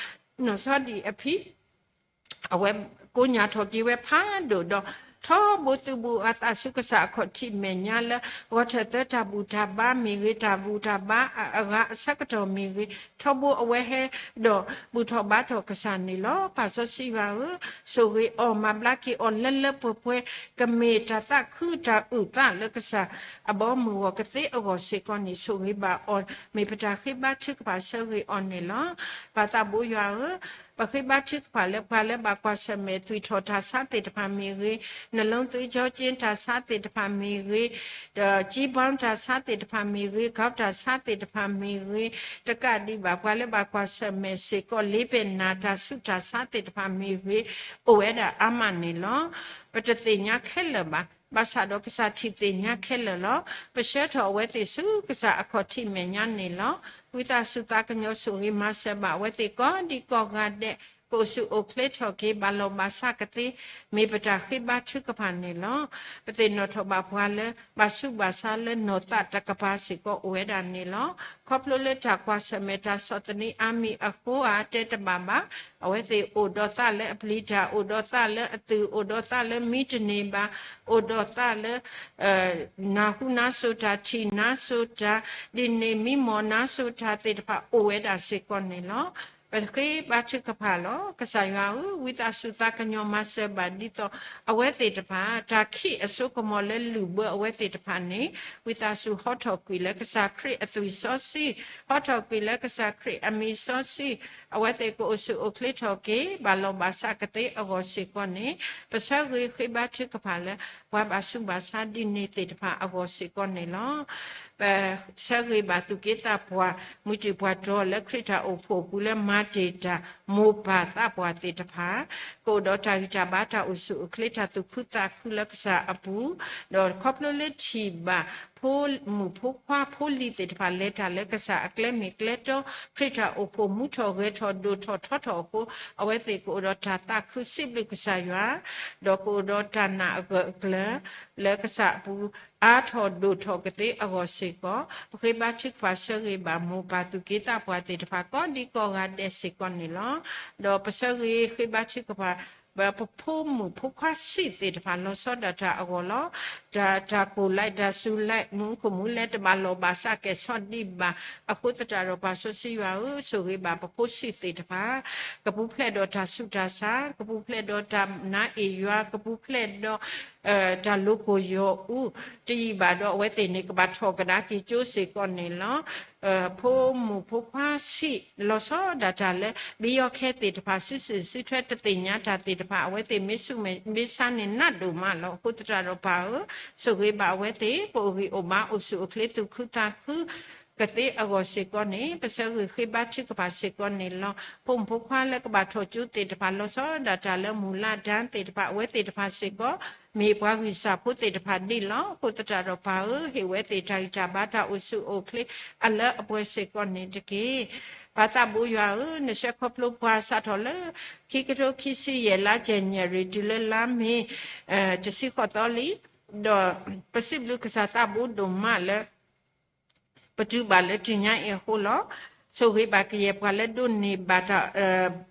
နီၢ်ဆီဒံၣ်အဖံ အဝဲကိးညၣ်ထီၣ်က့ၤဝဲဖးဒိၣ်ဒီး ထီဘိသူၣ်ဘိၣ်အသးဆူကစၢ်အခီၣ်ထံးမဲာ်ညါလၢ ဂီၤထၢၣ်သၢတၢ်ဘူၣ်တၢ်ဘါမ့ၢ်ဂ့ၤ, တၢ်ဘူၣ်တၢ်ဘါအဂၤအဆၢကတီၢ်မ့ၢ်ဂ့ၤ, ထီဘိအဝဲဟဲဒီးဘူၣ်ထီၣ်ဘါထီၣ်ကစၢ်န့ၣ်လီၤ. ပၢ်စီဆှံယွၤဧၢ, ဆိၣ်ဂ့ၤအီၤ, မၤဘျါက့ၤအီၤလၢလၢပှဲၤပှဲၤ, ကမ့ၢ်တၢ်သးခုတၢ်အုၣ်သးလၢကစၢ်အဘီမုၢ်ဂီၢ်ကသ့အဂီၢ်စ့ၢ်ကီးန့ၣ် ဆိၣ်ဂ့ၤဘၣ်အီၤ, မ့ၢ်ပတၢ်ဃ့ဘါထုကဖၣ်ဆၢဂ့ၤအီၤန့ၣ်လီၤ. ပၢ်သးဘိယွၤဧၢ, ပဃ့ဘါထုကဖၣ်လၢပှၤလၢဘၣ်ကွၢ်ဆၢၣ်မဲာ်သွံၣ်ထီၣ်တၢ်ဆါသ့ၣ်တဖၣ်မ့ၢ်ဂ့ၤ, နလူင်းသွေးကြောကျဉ်တၢ်ဆါသ့ၣ်တဖၣ်မ့ၢ်ဂ့ၤ, ဒီး ကၠံဘီတၢ်ဆါသ့ၣ်တဖၣ်မ့ၢ်ဂ့ၤ, ခေါင်းတၢ်ဆါသ့ၣ်တဖၣ်မ့ၢ်ဂ့ၤ, တကးဒံးဘၣ် ပှၤလၢဘၣ်ကွၢ်ဆၢၣ်မဲာ်စ့ၢ်ကီး လေးပင်နာ်တၢ်ဆူးတၢ်ဆါသ့ၣ်တဖၣ်မ့ၢ်ဂ့ၤ, အိၣ်ဝဲဒၣ်အါမးန့ၣ်လီၤ. ပတသ့ၣ်ညါခဲလၢာ်ဘၣ်. ဘၣ်ဆၣ်ဒီးကစၢ်ထံၣ်သ့ၣ်ညါခဲလၢာ်လီၤ. ပဆှၢထီၣ်အဝဲသ့ၣ်ဆူကစၢ်အခီၣ်ထံးမဲာ်ညါန့ၣ်လီၤ. ဝံသးစူၤသးကညီၤဆိၣ်ဂ့ၤမၤစၢၤဘၣ်အဝဲသ့ၣ်ကိးဒံကိးဂၤဒဲး ကအိၣ်ဆူၣ်အိၣ်ချ့ထီၣ်က့ၤ ဘၣ်လီၢ်ဘၣ်စးကသ့ မ့ၢ်ပတၢ်ဃ့ဘါထုကဖၣ်န့ၣ်လီၤ. ပသ့ၣ်နီၣ်ထီၣ်ဘၣ်ပှၤလၢ ဘၣ်ဆူးဘၣ်ဆါလၢနီၢ်သးတကပၤစ့ၢ်ကီးအိၣ်ဝဲဒၣ်န့ၣ်လီၤ. ခီဖျိလၢတၢ်ကွၢ်ဆၢၣ်မဲာ်တၢ်ဆီၣ်သနံးအါမံၤအဃိဧါ တဲတဘၣ်ဘၣ်. အဝဲသ့ၣ်အိၣ်ဒီးသးလၢအပျံၤတၢ်, အိၣ်ဒီးသးလၢအသုး, အိၣ်ဒီးသးလၢမံတန့ၢ်ဘၣ်, အိၣ်ဒီးသးလၢ နၢ်ဟူနါစိၤတၢ်, ထံၣ်နါစိၤတၢ်, ဒ်န့ၣ်မံမီၢ်နါစိၤတၢ်သ့ၣ်တဖၣ်အိၣ်ဝဲဒၣ်စ့ၢ်ကီးန့ၣ်လီၤ. ပဃ့ဘါထုကဖၣ်လီၤ. ကစၢ်ယွၤဧၢ, ဝံသးစူၤသးကညီၤမၤစၢၤဘၣ်ဒ်သိး အဝဲသ့ၣ်တဖၣ် တၢ်ခံးအစိကမီၤလၢလုၢ်ဘၢအဝဲသ့ၣ်တဖၣ်န့ၣ် ဝံသးစူၤဟီထီၣ်ကွံာ်လၢကစၢ်ခရံာ်အသွံၣ်စီဆှံ, ဟီထီၣ်ကွံာ်လၢကစၢ်ခရံာ်အမံၤစီဆှံ, အဝဲသ့ၣ်ကအိၣ်ဆူၣ်အိၣ်ချ့ထီၣ်က့ၤ ဘၣ်လီၢ်ဘၣ်စးကသ့အဂီၢ်စ့ၢ်ကီးန့ၣ် ပဆၢဂ့ၤဃ့ဘါထုကဖၣ်လၢ ပှၤဘၣ်ဆူးဘၣ်ဆါဒ်န့ၣ်သ့ၣ်တဖၣ်အဂီၢ်စ့ၢ်ကီးန့ၣ်လီၤ. ပဆၢဂ့ၤဘၣ်သူၣ်က့သးပှၢ် မုၢ်တံၢ်ပှၤတီၤလၢခရံာ်တၢ်အိၣ်ဖှိၣ်အပူၤလၢမၤတ့ၢ်တၢ် မိၢ်ပၢ်သးပှၢ်သ့ၣ်တဖၣ် ကအိၣ်ဒီးတၢ်ဂံၢ်တၢ်ဘါတၢ်အိၣ်ဆူၣ်အိၣ်ချ့တၢ်သူၣ်ခုသးခုလၢကစၢ်အပူၤ, ဒီးခီဖျိလၢထံၣ်ဘၣ် ဖိမုၣ်ဖိခွါဖိလံၤသ့ၣ်တဖၣ်လဲၤတၢ်လၢကစၢ်အကျဲမ့ၢ်ကျဲတီ, ခရံာ်တၢ်အိၣ်ဖှိၣ်မူထီၣ်ဂဲၤထီၣ်ဒိၣ်ထီၣ်ထီထီၣ်အဃိ, အဝဲသ့ၣ်ကအိၣ်ဒီးတၢ်သးခုစံးဘျုးကစၢ်ယွၤ, ဒီးကအိၣ်ဒီးတၢ်နာ်အဂၢၢ်အကျၢၤ လၢကစၢ်အပူၤ အါထီၣ်ဒိၣ်ထီၣ်ကသ့အဂီၢ်စ့ၢ်ကီး, ပဃ့ဘါထုကဖၣ်ဆၢဂ့ၤဘၣ်မိၢ်ပၢ်သူၣ်က့သးပှၢ်သ့ၣ်တဖၣ်ကိးဒံကိးဂၤဒဲးစ့ၢ်ကီးန့ၣ်လီၤ. ဒီးပဆၢဂ့ၤဃ့ဘါထုကဖၣ် ပဖိမုၣ်ဖိခွါဆံးသ့ၣ်တဖၣ်လီၤဆီဒၣ်တၢ်အဂီၢ်လီၤ. တၢ် တၢ်ကိၢ်လဲး တၢ်စူၤလဲး မူခိၣ်မူလဲးတဘၣ်လီၢ်ဘၣ်စးကဲၣ်ဆိးဒံးဘၣ်အဃိသတးဒီး ပၢ်စီဆှံယွၤဧၢ, ဆိၣ်ဂ့ၤဘၣ်ပဖိဆံးသ့ၣ်တဖၣ် ကပူၤဖျဲးဒီးတၢ်ဆူးတၢ်ဆါ, ကပူၤဖျဲးဒီးတၢ်နာ်အ့ၣ်ယွၤ, ကပူၤဖျဲးဒီး တၢ်လိၤကိၢ်ယီၤအူ, တယံာ်ဘၣ်ဒီးအဝဲသ့ၣ်န့ၣ် ကဘၣ်ထီၣ်ကဒါက့ၤကၠိစ့ၢ်ကီးန့ၣ်လီၤ. ဖိမုၣ်ဖိခွါဆံးလီၤဆီဒၣ်တၢ်လၢ ဘံယီၤခဲသ့ၣ်တဖၣ် စုစုၢ်စုထွဲတသ့ၣ်ညါတၢ်သ့ၣ်တဖၣ် အဝဲသ့ၣ်မ့ၢ်ဆူးမ့ၢ်ဆါန့ၣ်နးဒိၣ်မးလီၤ. အဃိသတးဒီးပၢ်ဧၢ, ဆိၣ်ဂ့ၤဘၣ်အဝဲသ့ၣ် ကအိၣ်ဂံၢ်အိၣ်ဘါအိၣ်ဆူၣ်အိၣ်ချ့သူၣ်ခုသးခု ကသ့အဂီၢ်စ့ၢ်ကီးန့ၣ် ပဆၢဂ့ၤဃ့ဘါထုကဖၣ်စ့ၢ်ကီးန့ၣ်လီၤ. ဖိမုၣ်ဖိခွါလၢကဘၣ်ထီၣ်ကၠိသ့ၣ်တဖၣ် လီၤဆီဒၣ်တၢ်လၢမုၢ်လၢ်တၢ်သ့ၣ်တဖၣ် အဝဲသ့ၣ်တဖၣ်စ့ၢ်ကီး မ့ၢ်ပှၤဂံၢ်စၢ်ဖိသ့ၣ်တဖၣ်ဒ်လီၤ. အဃိသတးဒီးပၢ်ဧၢ, ဟ့ၣ်ဝဲသ့ၣ်တၢ်ဂံၢ်တၢ်ဘါတၢ်အိၣ်ဆူၣ်အိၣ်ချ့အလၢအပှဲၤစ့ၢ်ကီးန့ၣ်တက့ၢ်. ပၢ်သးဘိယွၤဧၢ, နဆှၢခီဖျိပှၤစးထီၣ်လၢ ခံကထိခံဆံယဲၢ် လါယနူၤအါရံၤ တုၤလၢလါမ့ၤ တဆံဃိးသီလံ, ဒီးပစံးဘျုးကစၢ်သးဘိဒိၣ်မးလၢ ပတုၤဘၣ်လၢတနံၤညါအံၤအဃိလီၤ. ဆိၣ်ဂ့ၤဘၣ်ကယဲၢ်ပှၤလၢဒိးန့ၢ်ဘၣ်တၢ်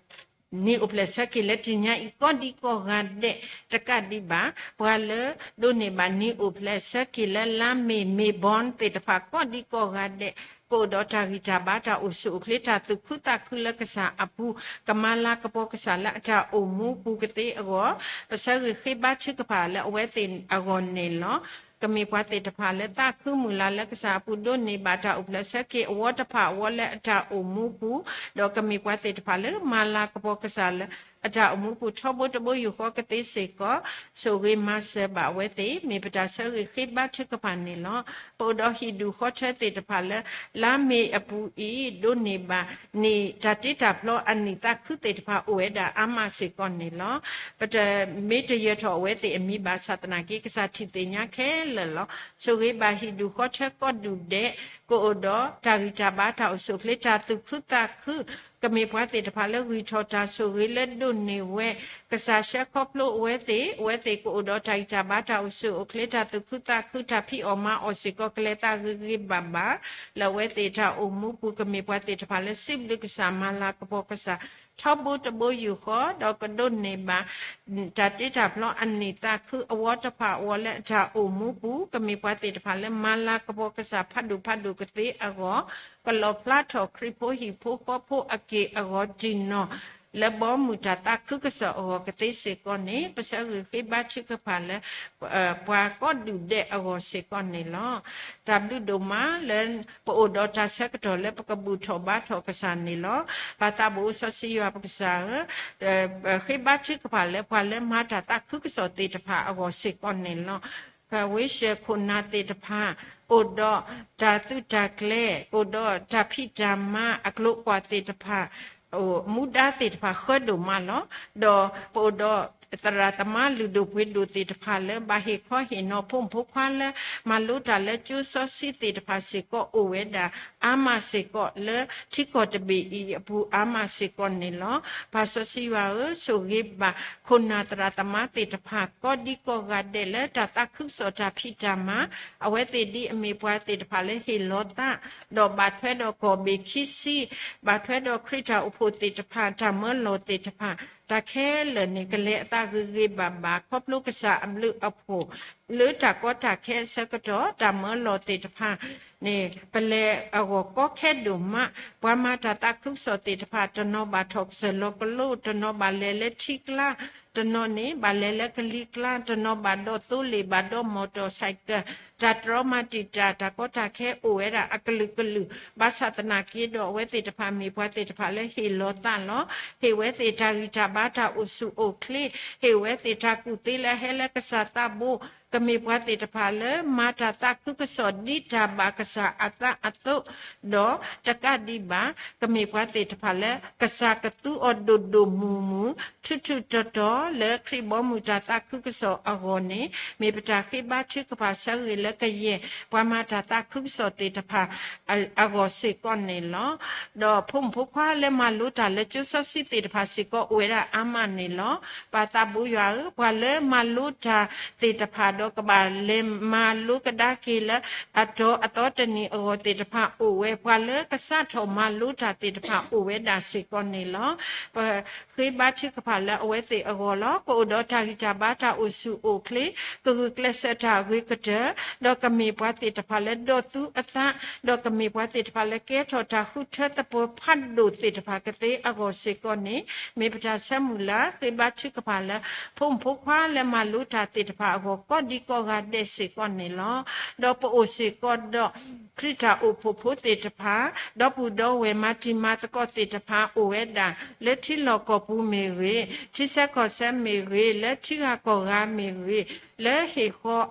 နံၤအိၣ်ဖျဲၣ်ဆၢက့ၤလၢတနံၤညါအံၤ ကိးဒံကိးဂၤဒဲးတကးဒံးဘၣ်, ပှၤလၢဒိးန့ၢ်ဘၣ်နံၤအိၣ်ဖျဲၣ်ဆၢက့ၤလၢလါမ့ၤ မ့ၤဘီသ့ၣ်တဖၣ် ကိးဒံကိးဂၤဒဲး ကအိၣ်ဒီးတၢ်ဂံၢ်တၢ်ဘါတၢ်အိၣ်ဆူၣ်အိၣ်ချ့တၢ်သူၣ်ခုသးခုလၢကစၢ်အပူၤ, ကမၤလၤကပီၤကစၢ်လၢအတၢ်အိၣ်မူပူၤကသ့အဂီၢ်, ပဆၢဂ့ၤဃ့ဘါထုကဖၣ်လၢအဝဲသ့ၣ်အဂီၢ်န့ၣ်လီၤ. ကမ့ၢ်ပှၤသ့ၣ်တဖၣ်လၢသးခုမုၢ်လၢ်လၢကစၢ်အပူၤ ဒိးန့ၢ်ဘၣ်တၢ်အိၣ်ဖျဲၣ်ဆၢက့ၤအဝီတဖၣ်အဝီလၢအတၢ်အိၣ်မူပူၤ, ဒီးကမ့ၢ်ပှၤသ့ၣ်တဖၣ်လၢမၤလၤကပီၤကစၢ်လၢအတၢ်အိၣ်မူပူၤထီဘိတဘိယူၢ်ဃီကသ့စ့ၢ်ကီး, ဆိၣ်ဂ့ၤမၤစၢၤဘၣ်အဝဲသ့ၣ် မ့ၢ်ပတၢ်ဆၢဂ့ၤဃ့ဘါထုကဖၣ်န့ၣ်လီၤ. ပအိၣ်ဒီးဟံၣ်ဒူၣ်ဃီထၢသ့ၣ်တဖၣ်လၢ လါမ့ၤအပူၤအံၤ ဒိးန့ၢ်ဘၣ် နံၤတၢ်တ့တၢ်ဖျီအနံၣ်သးခုသ့ၣ်တဖၣ်အိၣ်ဝဲဒၣ်အါမးစ့ၢ်ကီးန့ၣ်လီၤ. ပတမ့ၢ်တယၢၤထီၣ်အဝဲသ့ၣ်အမံၤဘၣ်ဆၣ်သနာ်က့ ကစၢ်ထံၣ်သ့ၣ်ညါခဲလၢာ်လီၤ. ဆိၣ်ဂ့ၤဘၣ်ဟံၣ်ဒူၣ်ဃီထၢကိးဒူၣ်ဒဲး ကအိၣ်ဒီးတၢ်ဂံၢ်တၢ်ဘါတၢ်အိၣ်ဆူၣ်အိၣ်ချ့တၢ်သူၣ်ခုသးခု, ကမ့ၢ်ပှၤသ့ၣ်တဖၣ်လၢဂံၢ်ထီၣ်တၢ်ဆိၣ်ဂ့ၤလၢဒိးန့ၢ်ဝဲ, ကစၢ်ဆှၢခီဖျိအဝဲသ့ၣ်, အဝဲသ့ၣ်ကအိၣ်ဒီးတၢ်ဂံၢ်တၢ်ဘါတၢ်အိၣ်ဆူၣ်အိၣ်ချ့တၢ်သူၣ်ခုသးခု တၢ်ဖံးအီၣ်မၤအီၣ်စ့ၢ်ကီး ကလဲၤသးဂ့ၤဂ့ၤဘၣ်ဘၣ် လၢအဝဲသ့ၣ်တၢ်အိၣ်မူပူၤ ကမ့ၢ်ပှၤသ့ၣ်တဖၣ်လၢစံးဘျုးကစၢ်မၤလၤကပီၤကစၢ် ထီဘိတဘိယူၢ်ဃီ ဒီးကဒိးန့ၢ်ဘၣ် တၢ်တ့တၢ်ဖျီအနံၣ်သးခုအဝီတဖၣ်အဝီလၢအတၢ်အိၣ်မူပူၤ ကမ့ၢ်ပှၤသ့ၣ်တဖၣ်လၢမၤလၤကပီၤကစၢ်ဖးဒိၣ်ဖးဒိၣ်ကသ့အဂီၢ်, ကလီၣ်ဖျါထီၣ်ခရံာ်ဖိဟံၣ်ဖိဃီဖိအက့ၢ်အဂီၤတံၢ်နီၢ် လၢဘီမုၢ်တၢ်သးခုကစီၣ်အဂီၢ်ကသ့စ့ၢ်ကီးန့ၣ် ပဆၢဂ့ၤဃ့ဘါထုကဖၣ်လၢ ပှၤကိးဒူၣ်ဒဲးအဂီၢ်စ့ၢ်ကီးန့ၣ်လီၤ. တၢ်ဘျုးဒိၣ်မးလၢ ပအိၣ်ဒီးတၢ်ဆၢကတီၢ်လၢပကဘူၣ်ထီၣ်ဘါထီၣ်ကစၢ်န့ၣ်လီၤ. ပၢ်သးဘိၣ်စီဆှံယွၤပကစၢ်ဧၢ, ဃ့ဘါထုကဖၣ်လၢပှၤလၢမၤတၢ်သးခုကစီၣ်သ့ၣ်တဖၣ်အဂီၢ်စ့ၢ်ကီးန့ၣ်လီၤ. ကဝ့ၢ်ၡဲၣ်ခိၣ်နၢ်သ့ၣ်တဖၣ် အိၣ်ဒီးတၢ်သုးတၢ်ကျဲၤ, အိၣ်ဒီးတၢ်ဖံးတၢ်မၤအကျိၤအကွာ်သ့ၣ်တဖၣ် မူဒါသ့ၣ်တဖၣ်ဃၢဒိၣ်မးလီၤ. ဒီးပအိၣ်ဒီးသရၣ်သမါလုၢ်ဒိၣ်ပှ့ၤဒိၣ်သ့ၣ်တဖၣ်လၢ ဘၣ်ဟ့ၣ်ခီဟ့ၣ်နီၤဖိမုၣ်ဖိခွါလၢ မၤလိတၢ်လၢကၠိစီဆှံသ့ၣ်တဖၣ်စ့ၢ်ကီးအိၣ်ဝဲဒၣ် အါမးစ့ၢ်ကီးလၢထံကီၢ်တဘ့ၣ်အံၤအပူၤ အါမးစ့ၢ်ကီးန့ၣ်လီၤ. ပၢ်စီဆှံယွၤဧၢ, ဆိၣ်ဂ့ၤဘၣ်ခိၣ်နၢ်သရၣ်သမါသ့ၣ်တဖၣ် ကိးဒံကိးဂၤဒဲးလၢတၢ်သးခုကစီၣ်တၢ်ဖံးတၢ်မၤ, အဝဲသ့ၣ်ဒ်အမ့ၢ်ပှၤသ့ၣ်တဖၣ်လၢဟ့ၣ်လီၤသး, ဒီးဘၣ်ထွဲဒီးကီၢ်ဘ့ၣ်ခံဆံ, ဘၣ်ထွဲဒီးခရံာ်တၢ်အိၣ်ဖှိၣ်သ့ၣ်တဖၣ် တၢ်မၢလီၤသ့ၣ်တဖၣ်, တၢ်ခဲလၢာ်န့ၣ် ကလဲၤအသးဂ့ၤဂ့ၤဘၣ်ဘၣ် ခီဖျိကစၢ်အဘျုးအဖှိၣ် လၢတၢ်ကီတၢ်ခဲအဆၢကတီၢ် တၢ်မၢလီၤသ့ၣ်တဖၣ်န့ၣ် ပလဲၤအဂီၢ်ကီခဲဒိၣ်မး, ပှၤမၤတၢ်သးခုကစီၣ်သ့ၣ်တဖၣ် တနီၤဘၣ်ထီၣ်ကစၢၢ်လီၤကလိ, တနီၤဘၣ်လဲၤလၢထံကျါ, တနီၤန့ၣ် ဘၣ်လဲၤလၢကလံၤကျါ, တနီၤဘၣ်ဒီးသိလ့ၣ် ဘၣ်ဒီးမီၢ်တီၢ်ဆဲးကၢၢ်, တၢ်တြီမၤတံာ်တာ် တၢ်ကီတၢ်ခဲအိၣ်ဝဲဒၣ်အကလုာ်ကလုာ်, ဘၣ်ဆၣ်သနာ်က့ဒီး အဝဲသ့ၣ်တဖၣ်မ့ၢ်ပှၤသ့ၣ်တဖၣ်လၢဟ့ၣ်လီၤသးလီၤ. ဟ့ၣ်ဝဲသ့ၣ်တၢ်ဂံၢ်တၢ်ဘါ တၢ်အိၣ်ဆူၣ်အိၣ်ချ့, ဟ့ၣ်ဝဲသ့ၣ်တၢ်ကူၣ်သ့လၢအဟဲလၢကစၢ်သးဘိ, ကမ့ၢ်ပှၤသ့ၣ်တဖၣ်လၢမၤတၢ်သးခုကစီၣ်ဒ်တၢ်ဘၣ်ကစၢ်အသးအသိး, ဒီးတကးဒံးဘၣ် ကမ့ၢ်ပှၤသ့ၣ်တဖၣ်လၢ ကစၢ်ကသူအီၤဒိၣ်ဒိၣ်မုၢ်မုၢ် ထူးထူးတီၤတီၤ လၢခရံာ်ဘီမုၢ်တၢ်သးခုကစီၣ်အဂီၢ်န့ၣ် မ့ၢ်ပတၢ်ဃ့ဘါထုကဖၣ်ဆၢဂ့ၤလၢကယဲၢ် ပှၤမၤတၢ်သးခုကစီၣ်သ့ၣ်တဖၣ် အဂီၢ်စ့ၢ်ကီးန့ၣ်လီၤ. ဒီးဖိမုၣ်ဖိခွါလၢမၤလိတၢ်လၢကၠိစီဆှံသ့ၣ်တဖၣ်စ့ၢ်ကီးအိၣ်ဝဲဒၣ်အါမးန့ၣ်လီၤ. ပၢ်သးဘိယွၤဧၢ, ပှၤလၢမၤလိတၢ်သ့ၣ်တဖၣ်ဒီးကဘၣ်လဲၤမၤလိကဒါက့ၤလၢ အတီၤအသီတနံၤအဂီၢ်သ့ၣ်တဖၣ်အိၣ်ဝဲ, ပှၤလၢကစးထီၣ်မၤလိတၢ်သ့ၣ်တဖၣ်အိၣ်ဝဲဒၣ်စ့ၢ်ကီးန့ၣ်လီၤ. ပဃ့ဘါထုကဖၣ်လၢအဝဲသ့ၣ်အဂီၢ်လီၤ. ကအိၣ်ဒီးတၢ်ဂံၢ်တၢ်ဘါ တၢ်အိၣ်ဆူၣ်အိၣ်ချ့, ကဂုာ်ကျဲးစၢးတၢ်အဂ့ၤကတၢၢ်, ဒီးကမ့ၢ်ပှၤသ့ၣ်တဖၣ်လၢဒီသဒၢအသး, ဒီးကမ့ၢ်ပှၤသ့ၣ်တဖၣ်လၢကဲထီၣ်တၢ်ဃုထၢသပှၢ်ဖးဒိၣ်သ့ၣ်တဖၣ်ကသ့အဂီၢ်စ့ၢ်ကီးန့ၣ် မ့ၢ်ပတၢ်ဆၢမုၢ်လၢ်ဃ့ဘါထုကဖၣ်လၢ ဖိမုၣ်ဖိခွါလၢမၤလိတၢ်သ့ၣ်တဖၣ်အဂီၢ် ကိးဒံကိးဂၤဒဲးစ့ၢ်ကီးန့ၣ်လီၤ. ဒီးပအိၣ်စ့ၢ်ကီးဒီး ခရံာ်တၢ်အိၣ်ဖှိၣ်ဖိသ့ၣ်တဖၣ်, ဒီပုၢ်ဒီဝဲၢ်မၤတံၤမၤသကိးသ့ၣ်တဖၣ်အိၣ်ဝဲဒၣ် လၢထံလီၢ်ကီၢ်ပူၤမ့ၢ်ဂ့ၤ, ထံဆၢကီၢ်ဆၢမ့ၢ်ဂ့ၤ, လၢထံဂၤကီၢ်ဂၤမ့ၢ်ဂ့ၤ, လၢဟ့ၣ်ဃီ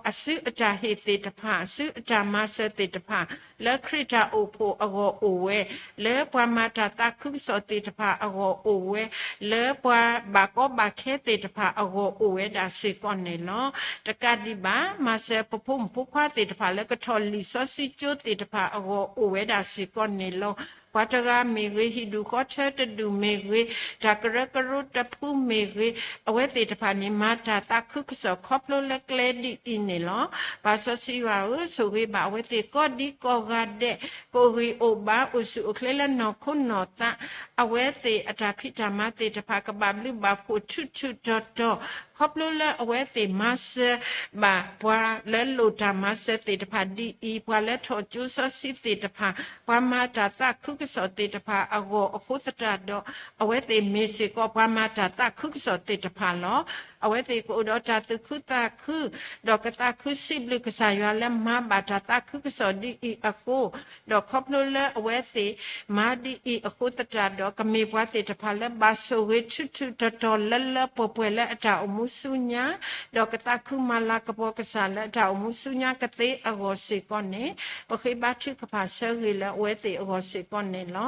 အစုအတၢ်ဟ့ၣ်သ့ၣ်တဖၣ်, အစုအတၢ်မၤစၢၤသ့ၣ်တဖၣ်, လၢခရံာ်တၢ်အိၣ်ဖှိၣ်အဂီၢ်အိၣ်ဝဲ, လၢပှၤမၤတၢ်သးခုကစီၣ်သ့ၣ်တဖၣ်အဂီၢ်အိၣ်ဝဲ, လၢပှၤဘၣ်ကီဘၣ်ခဲသ့ၣ်တဖၣ်အဂီၢ်အိၣ်ဝဲဒၣ်စ့ၢ်ကီးန့ၣ်လီၤ. တကးဒံးဘၣ် မၤစၢၤပဖိမုၣ်ဖိခွါသ့ၣ်တဖၣ်လၢကထီၣ်လံာ်စီဆှံကၠိသ့ၣ်တဖၣ်အဂီၢ်အိၣ်ဝဲဒၣ်စ့ၢ်ကီးန့ၣ်လီၤ. ပှၤတဂၤမ့ၢ်ဂ့ၤ, ဟံၣ်ဒူၣ်ဃီထၢတဒူၣ်မ့ၢ်ဂ့ၤ, တၢ်ကရၢကရိတဖုမ့ၢ်ဂ့ၤ, အဝဲသ့ၣ်တဖၣ်န့ၣ် မၤတၢ်သးခုကစီၣ်ခီဖျိလၢကျဲဒ်အံၤန့ၣ်လီၤ. ပၢ်စီဆှံယွၤဧၢ, ဆိၣ်ဂ့ၤဘၣ်အဝဲသ့ၣ်ကိးဒံကိးဂၤဒဲး, ကအိၣ်ဂံၢ်အိၣ်ဘါ အိၣ်ဆူၣ်အိၣ်ချ့လၢနီၢ်ခိနီၢ်သး, အဝဲသ့ၣ်အတၢ်ဖံးတၢ်မၤသ့ၣ်တဖၣ် ကဘၣ်ဘျုးဘၣ်ဖှိၣ်ထူးထူးတီၤတီၤ, ခီဖျိလၢအဝဲသ့ၣ်မၤစၢၤဘၣ်ပှၤလၢလိၣ်တၢ်မၤစၢၤသ့ၣ်တဖၣ်ဒ်အံၤ, ပှၤလၢထီၣ်ကၠိစီဆှံသ့ၣ်တဖၣ်, ပှၤမၤတၢ်သးခုကစီၣ်သ့ၣ်တဖၣ်အဂီၢ်အဃိသတးဒီး, အဝဲသ့ၣ်မ့ၢ်စ့ၢ်ကီးပှၤမၤတၢ်သးခုကစီၣ်သ့ၣ်တဖၣ်လီၤ. အဝဲသ့ၣ်ကအိၣ်ဒီးတၢ်သူၣ်ခုသးခု, ဒီးကသးခုစံးဘျုးကစၢ်ယွၤလၢမၤဘၣ်တၢ်သးခုကစီၣ်ဒ်အံၤအဃိ, ဒီးခီဖျိလၢအဝဲသ့ၣ်မၤဒ်အံၤအဃိသတးဒီး, ကမ့ၢ်ပှၤသ့ၣ်တဖၣ်လၢဘၣ်ဆိၣ်ဂ့ၤထူးထူးတီၤတီၤလၢလၢပှဲၤပှဲၤလၢအတၢ်အိၣ်မူဆူညါ, ဒီးကသးခုမၤလၤကပီၤကစၢ်လၢအတၢ်အိၣ်မူဆူညါကသ့အဂီၢ်စ့ၢ်ကီးန့ၣ်, ပဃ့ဘါထုကဖၣ်ဆၢဂ့ၤလၢအဝဲသ့ၣ်အဂီၢ်စ့ၢ်ကီးန့ၣ်လီၤ.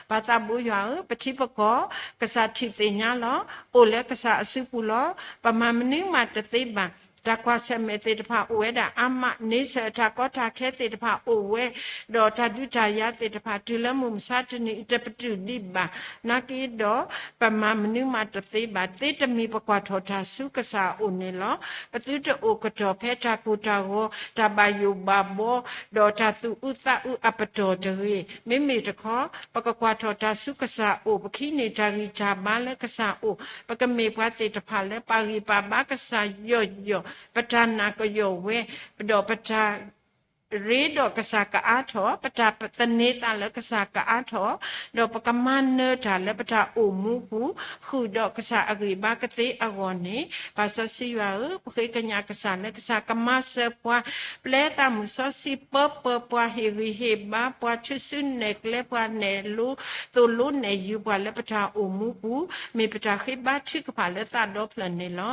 ပၢ်သးဘိယွၤဧၢ, ပထံပကီၢ် ကစၢ်ထံၣ်သ့ၣ်ညါလီၤ. အိၣ်လၢကစၢ်အစုပူၤလီၤ. ပမၤမနုၤမးတသ့ဘၣ်. တၢ်ကွၢ်ဆၢၣ်မဲာ်သ့ၣ်တဖၣ်အိၣ်ဝဲဒၣ်အါမး, န့ဆၢၣ်တၢ်ကီတၢ်ခဲသ့ၣ်တဖၣ်အိၣ်ဝဲ, ဒီးတၢ်ဒုးတၢ်ယၤသ့ၣ်တဖၣ် တုၤလၢမုၢ်မဆါတနံၤအံၤတပတုာ်ဒံးဘၣ်. နာ်က့ဒီး ပမၤမနုၤမးတသ့ဘၣ်, သ့တမံၤပကွၢ်ထီၣ်တၢ်ဆူကစၢ်အအိၣ်န့ၣ်လီၤ. ပသုတအိၣ်ကတီၢ်ဖဲတၢ်ကိၢ်တၢ်ဂီၤ, တၢ်ဘၣ်ယိၣ်ဘၣ်ဘီ, ဒီးတၢ်သူၣ်အုးသးအုးအပတီၢ်တဂ့ၤ. မ့မ့ၢ်တခီ, ပကကွၢ်ထီၣ်တၢ်ဆူကစၢ်အအိၣ်, ပကဟံးန့ၢ်တၢ်ဂံၢ်တၢ်ဘါလၢကစၢ်အအိၣ်, ပကမ့ၢ်ပှၤသ့ၣ်တဖၣ်လၢပာ်ဂံၢ်ပာ်ဘါကစၢ်ယီၢ်ယီၢ်, ပတၢ်နာ်ကယီၢ်ဝဲ, ဒီးပတၢ် ရ့ဒီးကစၢ်ကအါထီၣ်, ပတၢ်သန့ၤသးလၢကစၢ်ကအါထီၣ်, ဒီးပကမၤနၢၤတၢ်လၢပတၢ်အိၣ်မူပူၤ, ဃုာ်ဒီးကစၢ်အဂံၢ်ဘါကသ့အဂီၢ်န့ၣ်, ပၢ်စီဆှံယွၤဧၢ, ပဃ့ကညးကစၢ်လၢကစၢ်ကမၤစၢၤပှၤ, ပျဲသးမုၢ်စီဆှံပၢပၢပှၤ, ဟ့ၣ်ဂံၢ်ဟ့ၣ်ဘါပှၤ, ထုးစုနဲၣ်ကျဲပှၤ, နဲၣ်လိသိၣ်လိနဲၣ်ယုၤပှၤလၢပတၢ်အိၣ်မူပူၤ, မ့ၢ်ပတၢ်ဃ့ဘါထုကဖၣ်လၢသးဒီဖျၢၣ်န့ၣ်လီၤ.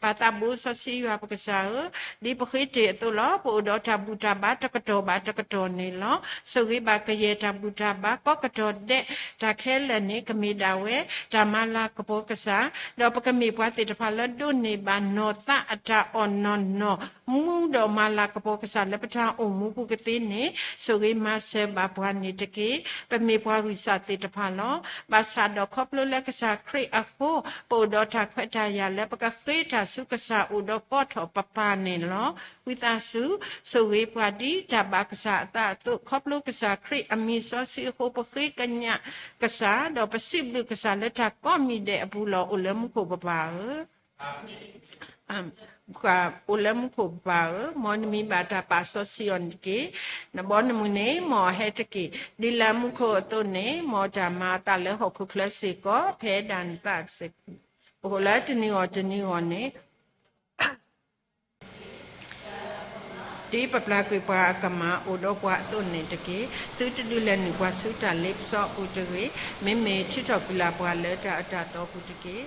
ပၢ်သးဘိစီဆှံယွၤပကစၢ်ဧၢ, ဒ်ပဃ့တ့ၢ်အသိးလီၤ. ပအိၣ်ဒီးတၢ်ဘူၣ်တၢ်ဘါ တၢ်မၤလၤကပီၤကစၢ်လၢတကတီၢ်ဘၣ်တကတီၢ်န့ၣ်လီၤ. ဆိၣ်ဂ့ၤဘၣ်ကယဲၢ်တၢ်ဘူၣ်တၢ်ဘါ ကီကတီၢ်ဒဲး တၢ်ခဲလၢာ်န့ၣ် ကမ့ၢ်ဒၣ်ဝဲ တၢ်မၤလၤကပီၤကစၢ်, ဒီးပကမ့ၢ်ပှၤသ့ၣ်တဖၣ်လၢဒိးန့ၢ်ဘၣ်နီၢ်သးအတၢ်အီၣ်နီၢ်နီၢ် မူဒီးမၤလၤကပီၤကစၢ်လၢပတၢ်အိၣ်မူပူၤကသ့န့ၣ် ဆိၣ်ဂ့ၤမၤစၢၤဘၣ်ပှၤန့ၣ်တက့ၢ်. ပမ့ၢ်ပှၤဂံၢ်စၢ်သ့ၣ်တဖၣ်လီၤ. ဘၣ်ဆၣ်ဒီးခီဖျိလၢကစၢ်ခရံာ်အဃိ ပအိၣ်ဒီးတၢ်ခွဲးတၢ်ယာ်လၢပကဃ့တၢ်ဆူကစၢ်အိၣ်ဒီးကီထီၣ်ပပၢ်န့ၣ်လီၤ. ဝံသးစူၤ ဆိၣ်ဂ့ၤပှၤဒ်တၢ်ဘၣ်ကစၢ်အသးအသိး ခီဖျိကစၢ်ခရံာ်အမံၤစီဆှံအဃိ ပဃ့ကညးကစၢ် ဒီးပစံးဘျုးကစၢ်လၢတၢ်ကိးမံၤဒဲးအပူၤလီၤ. အိၣ်လၢမူခိၣ်ပပၢ်ဧၢ အိၣ်လၢမူခိၣ်ပပၢ်ဧၢ, မ်နမံၤဘၣ်တၢ်ပာ်စီဆှံအီၤန့ၣ်တက့ၢ်. နဘီနမုၢ်န့ၣ် မ်အဟဲတက့ၢ်. ဒ်လၢမူခိၣ်အသိးန့ၣ် မ်တၢ်မၤအသးလၢဟီၣ်ခိၣ်ချၢစ့ၢ်ကီး ဖဲဒၣ်နသးစ့ၢ်ကီး အိၣ်လၢတနံၤအီၤတနံၤအီၤန့ၣ် ဒ်ပပျၢ်ကွံာ်ပှၤအကမၢ်အိၣ်ဒီးပှၤအသိးန့ၣ်တက့ၢ်. သုတဒုးလဲၤနုာ်ပှၤဆူတၢ်လ့ပစီအပူၤတဂ့ၤ, မ့မ့ၢ်ထုးထီၣ်ကွံာ်လၢ်ပှၤလၢတၢ်အၢတၢ်သီပူၤတက့ၢ်.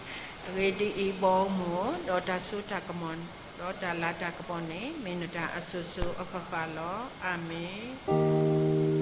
အဂ့ၢ်ဒ်အံၤ, ဘီမုၢ်ဧၢ, ဒီးတၢ်စိတၢ်ကမီၤ, ဒီးတၢ်လၤတၢ်ကပီၤန့ၣ် မ့ၢ်နတၢ်အစိၤစိၤအဃၣ်ဃၣ်လီၤ. အၤမ့ၣ်.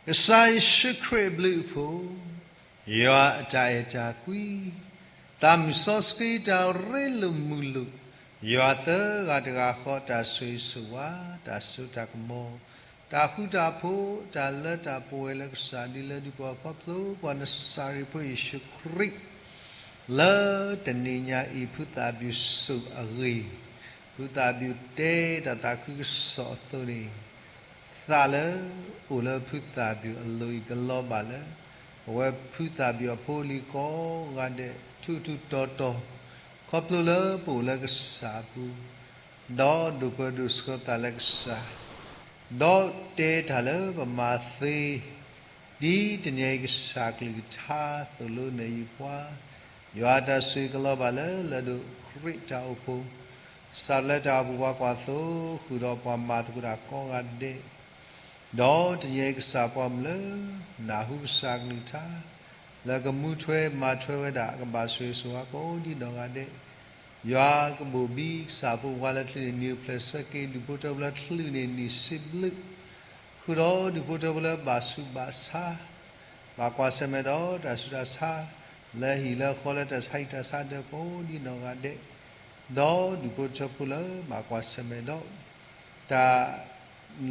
ကစၢ်ယ့ၣ်ၡူးခရံာ်အဘျုးအဖှိၣ်, ယွၤအတၢ်အဲၣ်တၢ်ကွံ, သးမုၢ်စီဆှံတၢ်ရ့လိာ်မုာ်လိာ်, ယွၤသၢဂၤတဂၤဃီတၢ်ဆိၣ်ဂ့ၤဆိၣ်ဝါ, တၢ်စိတၢ်ကမီၤ, တၢ်ဃူတၢ်ဖိး, တၢ်လၢတၢ်ပှဲၤလၢကစၢ်ဒ်လၢဒုးပှၤခီဖျိပှၤနစၤရ့းဖိယ့ၣ်ၡူးခရံာ် လၢတနံၤညါအံၤ ဖုသးပူၤစိာ်အဂ့ၢ်, ဖုသးပူၤတဲတၢ်သးခုကစီၣ်အသိးန့ၣ်, သးလၢအိၣ်လၢဖုသးပူၤအလိၤအံၤကလီၤဘၣ်လၢ ပဝဲဖုသးပူၤအဖိအလံၤကိးဂၤဒဲး ထူးထူးတီၤတီၤ, ခီဖျိလၢပအိၣ်လၢကစၢ်အပူၤ, ဒီးဒိၣ်ပၢၢ်ဒိၣ်ဆှၢပသးလၢကစၢ် ဒီးတဲတၢ်လၢပမၤသ့, ဒ်တနံၤအံၤကစၢ်ကလုၢ်ကထါသိၣ်လိနဲၣ်ယုာ်ပှၤ, ယွၤတၢ်ဆိၣ်ဂ့ၤကလီၤဘၣ်လၢလၢၢ်ဒိၣ်ခရံာ်တၢ်အိၣ်ဖှိၣ်, စးထီၣ်လၢတၢ်အိၣ်ဖှိၣ်ပှၤကွၢ်သိ, ဃုာ်ဒီးပှၤမၤသကိးတၢ်ကိးဂၤဒဲး, ဒီးတနံၤအံၤကစၢ်ပှၤမုၢ်လၢ နၢ်ဟူကစၢ်ကလုၢ်ကထါ, လၢကမူထွဲမၤထွဲဝဲဒၣ် ကဘၣ်ဆိၣ်ဂ့ၤဆိၣ်ဝါကိးဒ်နီၢ်ဂၤဒဲး, ယွၤကဘိၣ်ဘံကစၢ်ဖိမုၣ်ဖိလၢချုးန့ၣ် နံၤအိၣ်ဖျဲၣ်ဆၢက့ၤ ဒူၣ်ဖိထၢဖိလၢချုးန့ၣ် နံၤစံးဘျုး, ဃုာ်ဒီးဒူၣ်ဖိထၢဖိလၢဘၣ်ဆူးဘၣ်ဆါ, ဘၣ်ကွၢ်ဆၢၣ်မဲာ်ဒီးတၢ်ဆူးတၢ်ဆါ, လၢဟံၣ်လၢဃီလၢတၢ်ဆါဟံၣ်တၢ်ဆါဒၢကိးဒ်နီၢ်ဂၤဒဲး, ဒီးဒူၣ်ဖိထၢဖိလၢဘၣ်ကွၢ်ဆၢၣ်မဲာ်ဒီး တၢ်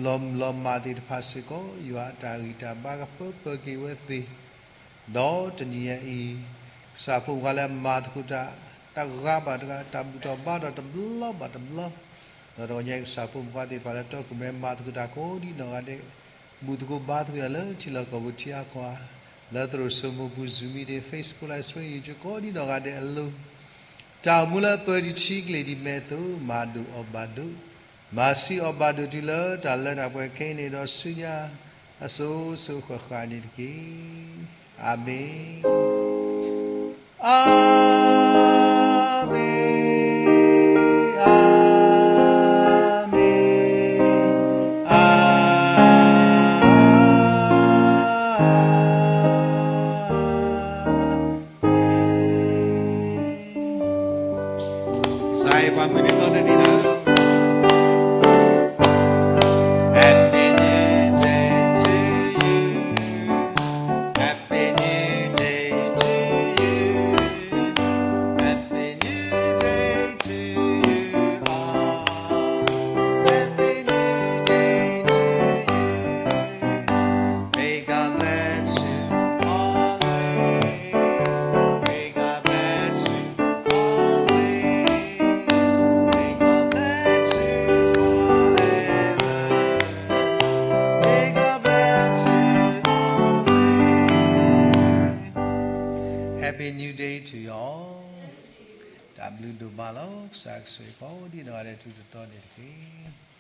လီၤမုၢ်လီၤမၢ်သ့ၣ်တဖၣ်စ့ၢ်ကီး ယွၤအတၢ်ဂံၢ်တၢ်ဘါကပၢပၢက့ၤဝဲသ့ၣ်, ဒီးတနံၤညါအံၤ ကစၢ်ဖိမုၣ်ဖိလၢမၤသကိးတၢ် တဂၤဘၣ်တဂၤ တၢ်ဘူၣ်ထီၣ်ဘါထီၣ်တဘျီဘၣ်တဘျီ, ဒီးတနံၤညါအံၤ ကစၢ်ဖိမုၣ်ဖိသ့ၣ်တဖၣ်လၢတီခိၣ်ရိၣ်မဲမၤသကိးတၢ်ကိးဒ်နီၢ်ဂၤဒဲး, ဘူၣ်သကိးဘါသကိးတၢ်လၢထံလီၢ်ကီၢ်ပူၤထံအါကီၢ်ဧါ, လၢသရိာ်စိမိပူၤ Zoom meeting, Facebook Live Stream ယံၤကိးဒ်နီၢ်ဂၤဒဲးအလိၤ, တၢ်အိၣ်မူလၢပၢၤတထံကလ့ၢ်ဒ်မဲာ်အသိး မၤဒိၣ်အီၣ်ဘၣ်ဒိၣ်, မၤဆံးအီၣ်ဘၣ်ဒိၣ်တုၤလၢတၢ်လၢတၢ်ပှဲၤခဲအံၤန့ၣ်ဒီးဆူညါ အစိၤစိၤဃၣ်ဃၣ်န့ၣ်တက့ၢ်. အၤမ့ၣ်, အၤမ့ၣ်, အၤမ့ၣ်, အၤမ့ၣ်. ကစၢ်ယွၤပှၤမုၢ်နံၤသီတနံၤလၢ Happy New Day to you. Happy New Day to you. Happy New Day to you all. Happy New Day to you. May God bless you always. May God bless you always. May God bless တၢ်ဘျုးဒိၣ်မးလီၤ. ကစၢ်ကဆိၣ်ဂ့ၤကိးဒံနီၢ်ဂၤဒဲး ထူးထူးတီၤတီၤန့ၣ်တက့ၢ်.